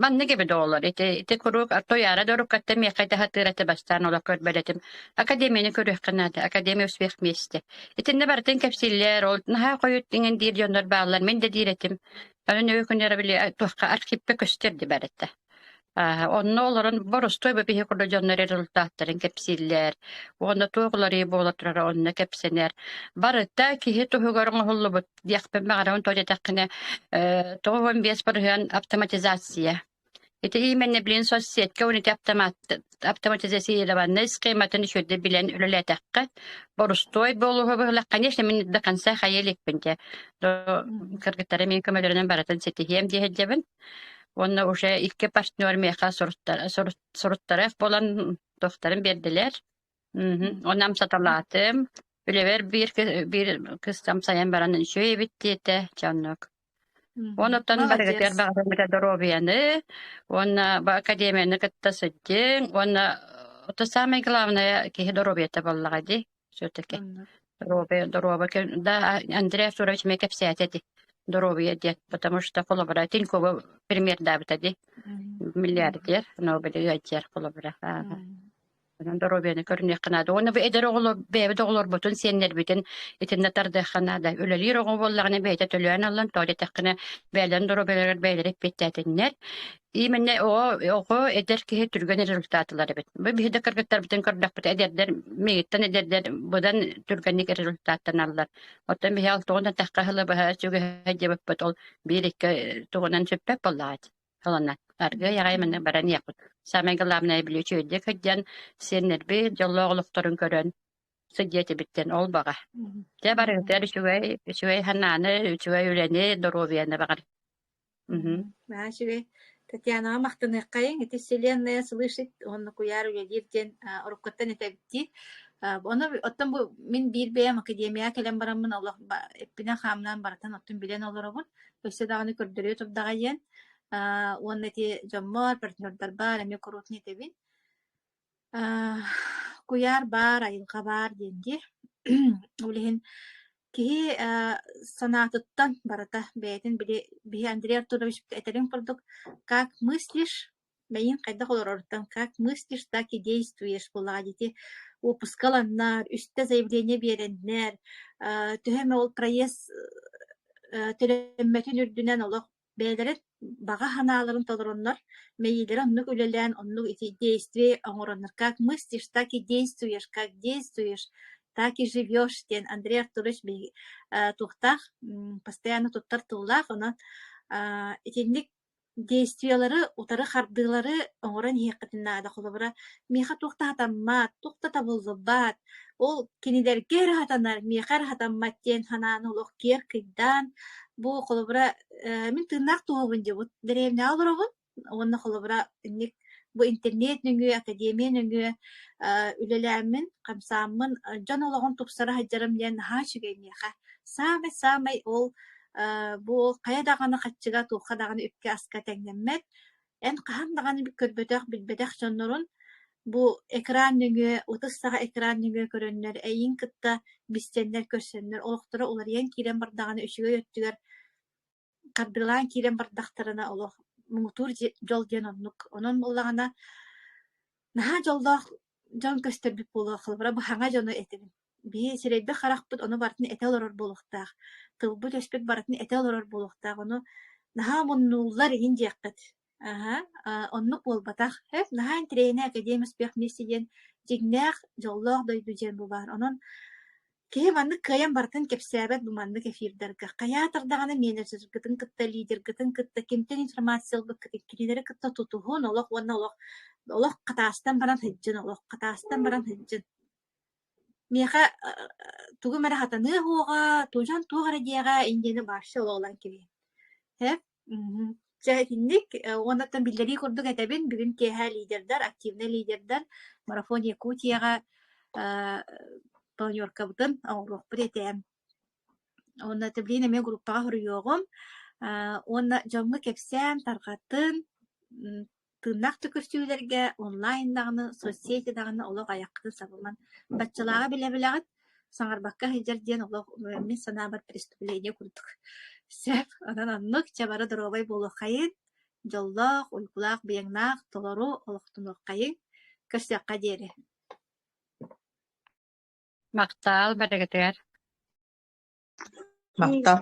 K: маннык эбит оҕолор ити ити куруук Туйаара да уруккаттан миэхэ ити сатыыр этэ бастаан олох көрбөт этим. Академияны көрүөххэ наада, академия успех вместе. Итиннэ барытын кэпсииллэр, ол наһаа хойут иҥэн диир дьоннор бааллар, мин да диир этим. Онон өй күннэрэ били туохха архивка көстөр ди барыта. Аа, онно олорон боростуой бу биһи курдук дьоннор результаттарын кэпсииллэр уонна туох уларыйыы буола турара онно кэпсэнэр. Барыта киһи туһугар оҥоһуллубут диэхпин баҕарабын тоҕо диэтэххинэ, э, 95% автоматизация. Ити именно билин соцсетка уонна ити автомат автоматизированнай схематын үчүгэйдик билэн үлэлээтэххэ, борустуой буолуоһу быһыылаах. Конечно, мин до конца хайа иликпин дьэ. Кыргыттара мин көмөлөрүнэн барытын ситиһиэм дии сылдьабын. Уонна уже икки партнер миэхэ суруттарыах буолан туохтарын биэрдилэр. Уонна амсаталаатым. Үлэбэр биир биир кыыс амсайан баран үчүгэй эбит диэтэ дьэ оннук. Онуттан барыгытыгар
A: Молодец.
K: баҕарабыт доруобуйаны уонна бу академияны кытта сылдьыҥ уонна это самое главное киһи доруобуйата буоллаҕа дии все-таки.
A: Оннук.
K: Доруобуйа, доруобуйа да Андрей Артурович эмиэ кэпсээтэ ди доруобуйа диэн, потому что холобура Тинькова примердаабыта дии миллиардер, но били ыалдьар холобура. Онон доруобуйаны көрүнүөххэ наада. Уонна бу эдэр оҕолор бэйэбит оҕолорбутун, сиэннэрбитин итиннэ тардыахха наада. Үлэлиир оҕо буоллаҕына бэйэтэ төлөөн ыллан, тоҕо диэтэххинэ бэйэлэрин доруобуйаларыгар бэйэлэрэ эппиэттээтиннэр. Именно оҕо оҕо эдэр киһи түргэн результат ылар эбит. Бу биһи да кыргыттарбытын көрдөхпүт эдэрдэр миигиттэн эдэрдэр быдан түргэнник результаттаналлар. Оттон биһи алтыгын атахха ыла быһа сүгэһэ диэбиппит ол биир-икки тугунан сүппэт буоллаҕа Ылына. Аргыый аҕай маннык баран иһиэхпит. Самое главное били үчүгэйдик сылдьан сиэннэрбит дьоллоох олохторун көрөн сылдьыа этибиттэн ол баҕа. Дьэ барыгытыгар үчүгэй үчүгэй санааны, үчүгэй үлэни, доруобуйаны баҕар.
A: Наһаа үчүгэй. Татьянаҕа махтаныаххайыҥ. Ити вселенная слышит уонна куйаар үлэлиир диэн уруккуттан этэбиттии. Ону оттон бу мин биир бэйэм академияҕа кэлэн бараммын олох эппинэн-хааммынан барытын оттон билэн олоробун. Өссө даҕаны көрдөрүө турдаҕа диэн. Уонна ити дьоммор, партнердарбар эмиэ куруутун этэбин. Куйаар баар, айылҕа баар диэн дии. Ол иһин киһи санаатыттан барыта бэйэтин били биһи Андрей Артурович этэрин курдук как мыслишь мэйиин хайдах олороруттан как мыслишь, так и действуешь буоллаҕа дии ити уоппуска ыланнар, үстэ заявление биэрэннэр, төһө эмэ ол проезд төлөммөтүн үрдүнэн олох бэйэлэрин баҕа санааларын толороннор, мэйиилэрэ оннук үлэлээн, оннук ити действие оҥороннор как мыслишь, так и действуешь, как действуешь, так и живешь диэн Андрей Артурович биһиги туохтаах постоянно туттар тыллаах, онон итинник Действиелары, утары хардыылары оҥорон иһиэххитин наада. Холобура, миэхэ туох да сатаммат, туох да табыллыбат, ол кинилэргэ эрэ сатанар, миэхэ эрэ сатаммат диэн санааны олох киэр кыйдаан, бу холобура, э, мин тыыннаах туһабын дии, бу дэриэбинэҕэ олоробун уонна холобура инник бу интернет нөҥүө, академия нөҥүө э, үлэлээммин, хамсааммын, дьон олоҕун тупсара сылдьарым диэн наһаа үчүгэй миэхэ. Саамай-саамай ол Бу хайа даҕаны хаччыга, туохха даҕаны үпкэ-аска тэҥнэммэт. Эн хаһан даҕаны көрбөтөх, билбэтэх дьоннорун бу экран нөҥүө, ытыс саҕа экран нөҥүө көрөннөр, эйигин кытта билсэннэр, көрсөннөр, олохторо уларыйан киирэн бардаҕына үчүгэй өттүгэр хардыылаан киирэн бардахтарына олох муҥутуур дьол диэн оннук. Онон буоллаҕына наһаа дьоллоох дьон көстөрбүт буолуо, холобура бу саҥа дьону этэбин. Биһи сирэйбит-харахпыт ону барытын этэ олорор буолуохтаах, тылбыт-өспүт барытын этэ олорор буолуохтаах. Ону Наһаа омуннууллар иһин диэххит. Аһа, оннук буолбатах. Эт наһаа интэриэһинэй Академия успех вместе диэн дьиҥнээх дьоллоох дойду диэн бу баар. Онон киһи маннык кыайан барытын кэпсээбэт бу маннык эфирдарга. Хайаатар даҕаны менеджергытын кытта, лидергытын кытта кимтэн информация ылбыккытын кинилэри кытта тутуһун, олох уонна олох олох хатаастан баран сылдьын, олох хатаастан баран сылдьын. Миэхэ тугум эрэ хатаныа суоҕа, тудьан туох эрэ диэҕэ индияны вообще олох ылан кэбиһин. Һэ? Мгм. Дьэ итинник уоннаттан биллэрии курдук этэбин, бүгүн киэһэ лидердар, активнай лидердар Марафон Якутияҕа планеркабытын оҥоруохпут этэ. Уонна билигин эмиэ группаҕа суруйуоҕум. Уонна дьоҥҥо кэпсээн, тарҕатын, Тыыннаах да көрсүһүүлэргэ онлайн даҕаны, соцсети даҕаны олох айаххытын сабымаҥ. Баччалааҕы билэ-билэҕит, саҥарбакка сылдьар диэн олох мин санаабар преступление курдук. Сөп, онон оннук, чэ бары доруобай буолуоххайын, дьоллоох, уйгулаах, быйаҥнаах, толору олохтонуоххайыҥ. Көрсүөххэ диэри.
K: Махтал барыгытыгар.
H: Махтал.